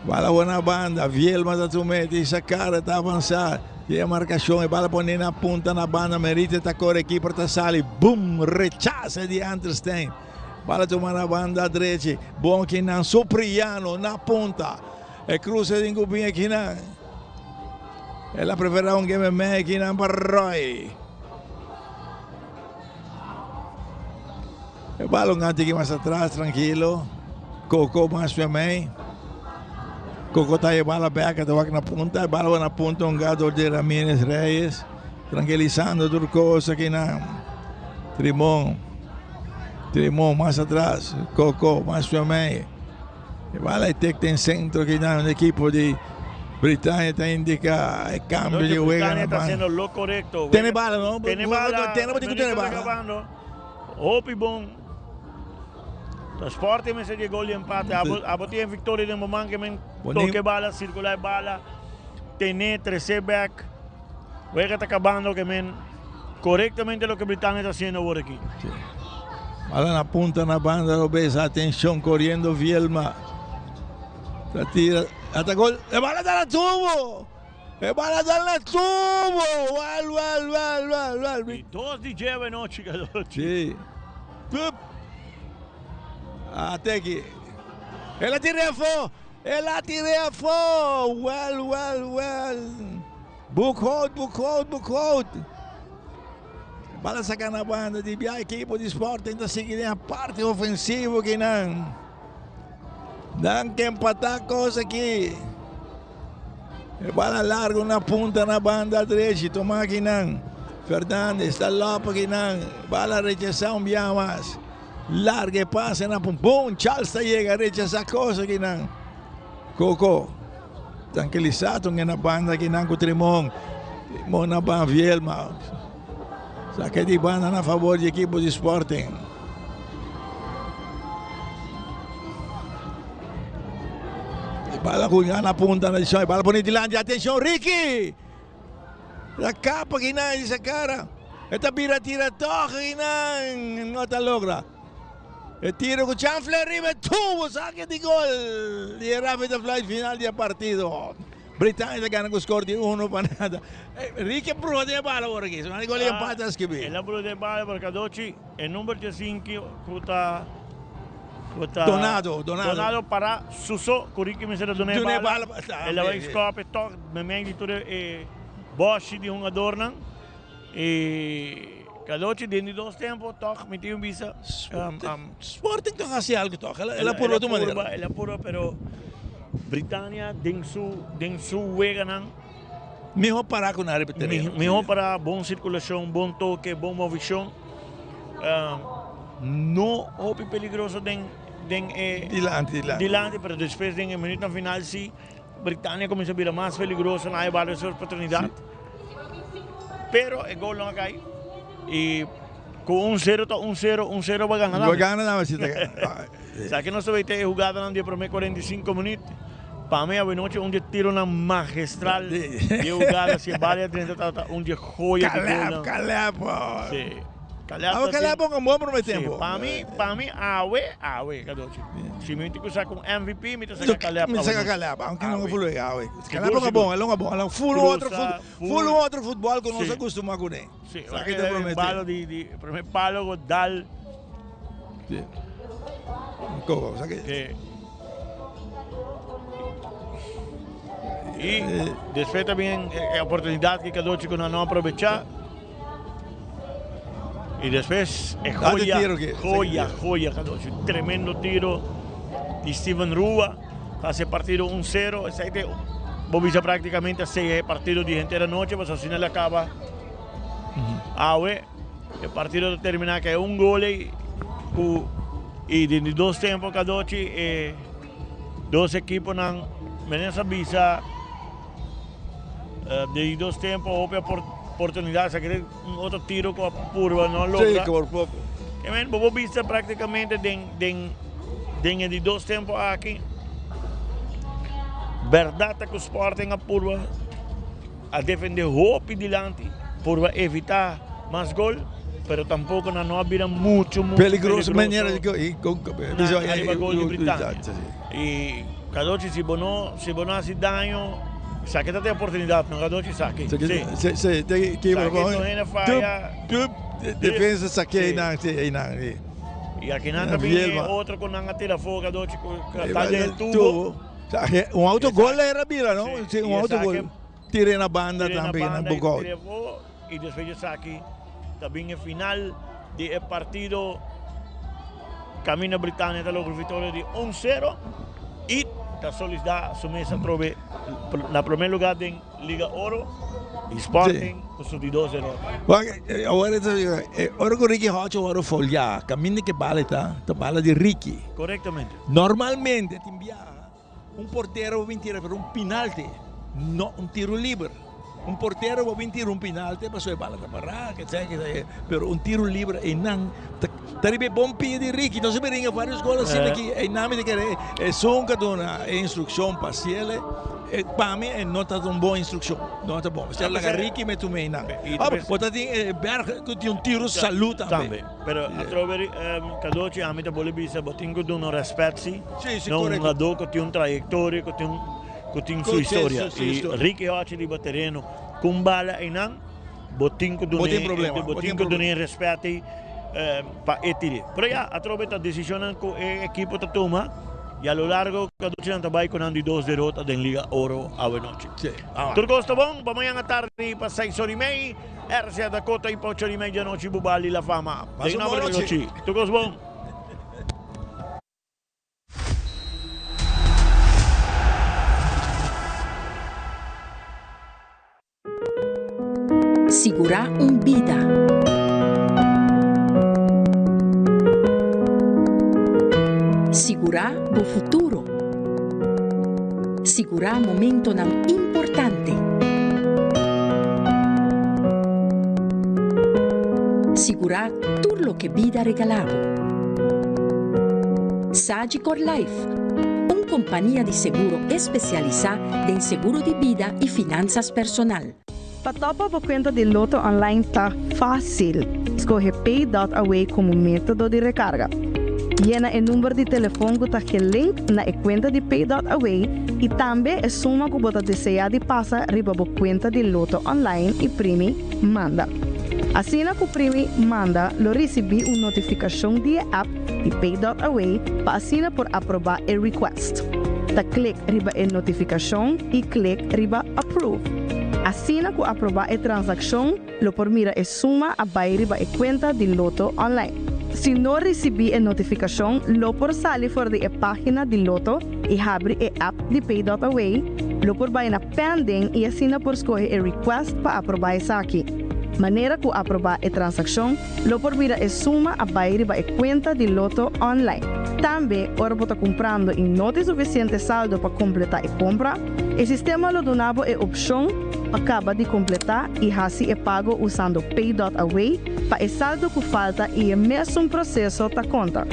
Speaker 7: Bala awor na banda, Vielma ta tumete, Isakara ta avansa, tin e marcacion, e bala pone na punta na banda, Merite ta core, keeper ta sali, boom, rechaza di Anterstein. Bala tuma na banda drechi, bon kinan, Supriano na punta, e cruce den cu bin akinan. El a prefera un game mei kinan pa Roy. E balon a tiki mas atras, trankilo. Coco mas femei. Coco ta e bala bek, ta wak na punta. E bala na punta un gador di Ramirez Reyes. Tranquilisando tur cos aki na Trimon. Trimon mas atras. Coco mas femei. E bala e tek den centro aki na un equipo di Britannia ta indica e cambio di wega.
Speaker 2: Britannia ta haciendo lo correcto.
Speaker 7: Tene bala no?
Speaker 2: Tene bala.
Speaker 7: Tene bala.
Speaker 2: Hopi bon. Ta Sporting mester di e gol di empate. Abo, abo tin e victoria den bo man ke men toke bala, circula e bala, tene, trece back. Wega ta cabando ke men corectamente loke Britannia ta haciendo awor aki.
Speaker 7: Bala na punta na banda robes, atencion coriendo Vielma. Ta tira, ata gol, e bala ta na tubo! E bala dal na tubo! Wel, wel, wel, wel, wel.
Speaker 2: Y dos di djebe nochi, Cadochi.
Speaker 7: Sí. Pup. Ate aki. El a tira afó. El a tira afó. Wel, wel, wel. Boekhout, Boekhout, Boekhout. Bala saca na banda di bia equipo di Sporting ta sigui den a parte ofensivo kinan. Nan ke empatá kos aki. E bala largo na punta na banda drechi. Toma akinan. Fernandez ta lop akinan. Bala rechasá un bia mas. Larga e pase na punta. Boom! Charles ta yega rechasá kos akinan. Coco. Tranquilizado na banda aki nan cu Trimon. Trimon na ban Vielma. Saque di banda na favor di equipo di Sporting. E bala Julián na punta na dicion. E bala pone dilanti. Atencion Ricky! La capa aki nan di sa cara. E ta bira tira toch aki nan. No ta logra. E tiro cu chanfle riba e tubo. Saque di gol. Di e Rafi ta fluit final di e partido. Britania ta gana cu score di uno pa nada. Ricky a bruha den e bala awor aki. Su gol di empate a skibi.
Speaker 2: El a bruha den e bala pero Cadochi e number diesinco cu ta cu ta
Speaker 7: Donado, Donado.
Speaker 2: Donado para su so cu Ricky mester a duna e bala. El a bay scope toch memey di tur e boshi di hungadornan. Y Cadochi den di dos tempo toch mi tin bisa
Speaker 7: Sporting toch haci algo toch. El a purba tu manera.
Speaker 2: El a purba pero Britania den su den su weganan.
Speaker 7: Miho para cu nan riba tereno.
Speaker 2: Miho para, bon circulacion, bon toke, bon movicion. No hopi peligroso den den e
Speaker 7: Dilanti, dilanti.
Speaker 2: Dilanti pero despues den e minuutnan final si Britania cuminsa bira mas peligroso nan a varios oportunidad. Pero e gol no a cay y cu un cero ta un cero, un cero ba gana
Speaker 7: Ba gana dame si ta gana.
Speaker 2: Sa que nos ta wete e hugadanan di e prome 45 minuut. Pa mi awenochi un di e tironan magistral di e hugada si e bala a drenta tabata un di e joya di golnan.
Speaker 7: Caleb, Caleb.
Speaker 2: Si.
Speaker 7: Awe Caleb a un bon prome tempo.
Speaker 2: Si, pa mi, pa mi awe, awe Cadochi. Si mi tin cu saca un MVP mi ta saca Caleb
Speaker 7: Mi ta saca Caleb, aunke no a fulu awe. Caleb a bon, el a bon, el a fulu otro fut, fulu otro futbol cu nos a custuma cune.
Speaker 2: Si,
Speaker 7: Sa ki ta promete.
Speaker 2: Palo di, di, prome palo cu dal.
Speaker 7: Si. Coco, sa ki.
Speaker 2: Si. Y despues también e oportunidad cu Cadochi cu nan no aprobecha. Y despues e joya, joya, joya, Cadochi. Tremendo tiro di Steven Rua. Hace partido 1-0. Esey te bo bisa practicamente a sella e partido di henter anochi, pasobra asina el a caba awe. E partido ta termina cu e un gol ey cu y den di dos tempo Cadochi e dos equiponan menes a bisa den di dos tempo hopi oportunidad esaki ta un otro tiro cu a purba no a logra.
Speaker 7: Sí, por poco.
Speaker 2: Bo por bisa practicamente den den den e di dos tempo aki berdad ta cu Sporting a purba a defende hopi dilanti purba evita mas gol pero tampoco nan no a bira mucho mucho
Speaker 7: peligroso manera di
Speaker 2: na ariba gol di Britania y Cadochi si bo no si bo no haci daño esaki ta tin oportunidad no Cadochi esaki
Speaker 7: si si
Speaker 2: esaki no hende faya
Speaker 7: defensa saki einan si einan si
Speaker 2: y akinan ta bin e otro cu nan a tira afo Cadochi cu ta den e tubo.
Speaker 7: Un autogol era bira no si un autogol tira na banda tambe na bogout.
Speaker 2: Y despues di esaki ta bin e final di e partido caminda Britania ta logra victoria di un sero y ta solicita su mes atrobe na primer lugar den Liga Oro y Sporting cu su di dos derota.
Speaker 7: Awor ora cu Ricky Hodge awor folia caminda ke bala ta ta bala di Ricky.
Speaker 2: Correctamente.
Speaker 7: Normalmente tin biaha un portero bo bin tira pero un pinalte no un tiro liber. Un portero bo bin tira un pinalte pasobra e bala ta para ke esei ke esei pero un tiro liber einan ta ta riba e bon pia di Ricky. Nos a bringa varios gol asina aki einan mi ta kere esun ka duna e instrukshon pa hasiel e pa mi e no ta un bon instrukshon no ta bon. Mester laga Ricky mete un einan. Bo ta tin Berg ku tin un tiro salu tambe.
Speaker 2: Pero atrobe Cadochi ami ta boli bisa bo tin cu duna respet si na un hungador cu tin un trayectoria cu tin cu tin su historia y Ricky Hodge riba tereno cu un bala eynan bo tin cu dune bo tin cu dune respet ey pa e tire pero ya atrobe ta decisionnan cu e ekipo ta tuma y a lo largo Cadochi nan ta bay cu nan di dos derota den Liga Oro awe nochi. Tur cos ta bon pa mañana tardi pa seis ora y mei. RCA Dakota y pa ocho di media nochi Bubali La Fama. Den nomber di Lochi. Tur cos bon.
Speaker 16: Sigurá un bida. Sigurá bo futuro. Sigurá momentonan importante. Sigurá tur loke bida regalá bo. Sagicor Life, un kompania di seguro espesialisá den seguro di bida i finansas personal.
Speaker 14: Pa topa bo kuenta di Lotto online ta fásil. Skohe Pay dot Away komo método di rekarga. Yena e number di telefon ku ta gelink na e kuenta di Pay dot Away i tambe e suma ku bo ta deseá di pasa riba bo kuenta di Lotto online i primi Manda. Asina ku primi Manda lo risibí un notifikashon di e app di Pay dot Away pa asina por aprobá e request. Ta klik riba e notifikashon i klik riba Approve. Asina ku aprobá e transakshon, lo por mira e suma a bai riba e kuenta di Lotto Online. Si no risibí e notifikashon, lo por sali for di e página di Lotto i habri e app di Pay dot Away, lo por bai na Pending i asina por skohe e request pa aprobá esaki. Manera ku aprobá e transakshon, Lo por mira e suma a bai riba e kuenta di Lotto online. Tambe, ora bo ta kumprando i no tin sufisiente saldo pa kompletá e kompra, e sistema lo duna bo e opshon pa kaba di kompletá i hasi e pago usando Pay dot Away pa e saldo ku falta i e mesun proseso ta konta.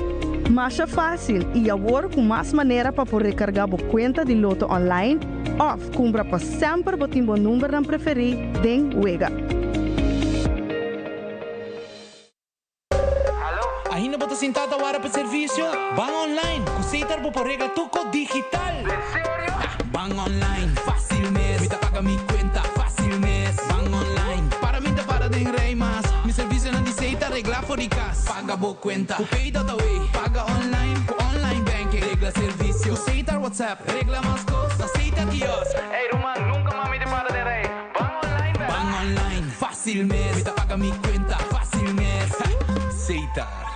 Speaker 14: Masha fásil i awor ku mas manera pa por rekargá bo kuenta di Lotto online òf kumpra pa semper bo tin bo numbernan preferí den wega.
Speaker 5: Ainda bo ta sintá ta wara pa servisio? Ban online! Ku Setar bo por regla tur kos digital! Ban online, fásil mes! Mi ta paga mi kuenta, fásil mes! Ban online, para mi ta para den rei mas! Mi servisionan di Setar reglá for di kas! Paga bo kuenta ku Pay.away! Paga online ku online banking! Regla servisio ku Setar WhatsApp! Regla mas kos na Setar kiosk! Ey ruman, nunka mas mi ta para den rei! Ban online bèk! Ban online, fásil mes! Mi ta paga mi kuenta, fásil mes! Setar.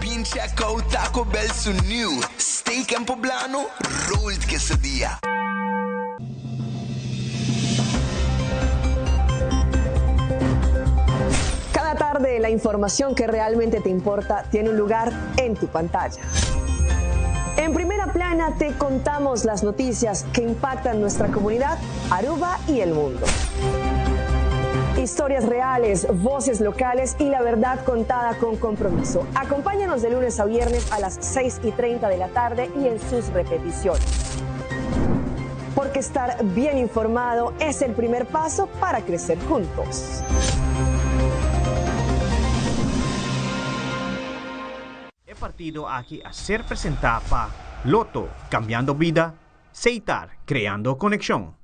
Speaker 4: Bin check out Taco Bell su new Steak and Poblano Rolled Quesadilla.
Speaker 17: Cada tarde la información que realmente te importa tiene un lugar en tu pantalla. En primera plana te contamos las noticias que impactan nuestra comunidad, Aruba y el mundo. Historias reales, voces locales y la verdad contada con compromiso. Acompáñanos de lunes a viernes a las 6 y 30 de la tarde y en sus repeticiones. Porque estar bien informado es el primer paso para crecer juntos.
Speaker 1: E partido aki a ser presentá pa Lotto, Cambiando Bida, Seitar, Creando Conexion.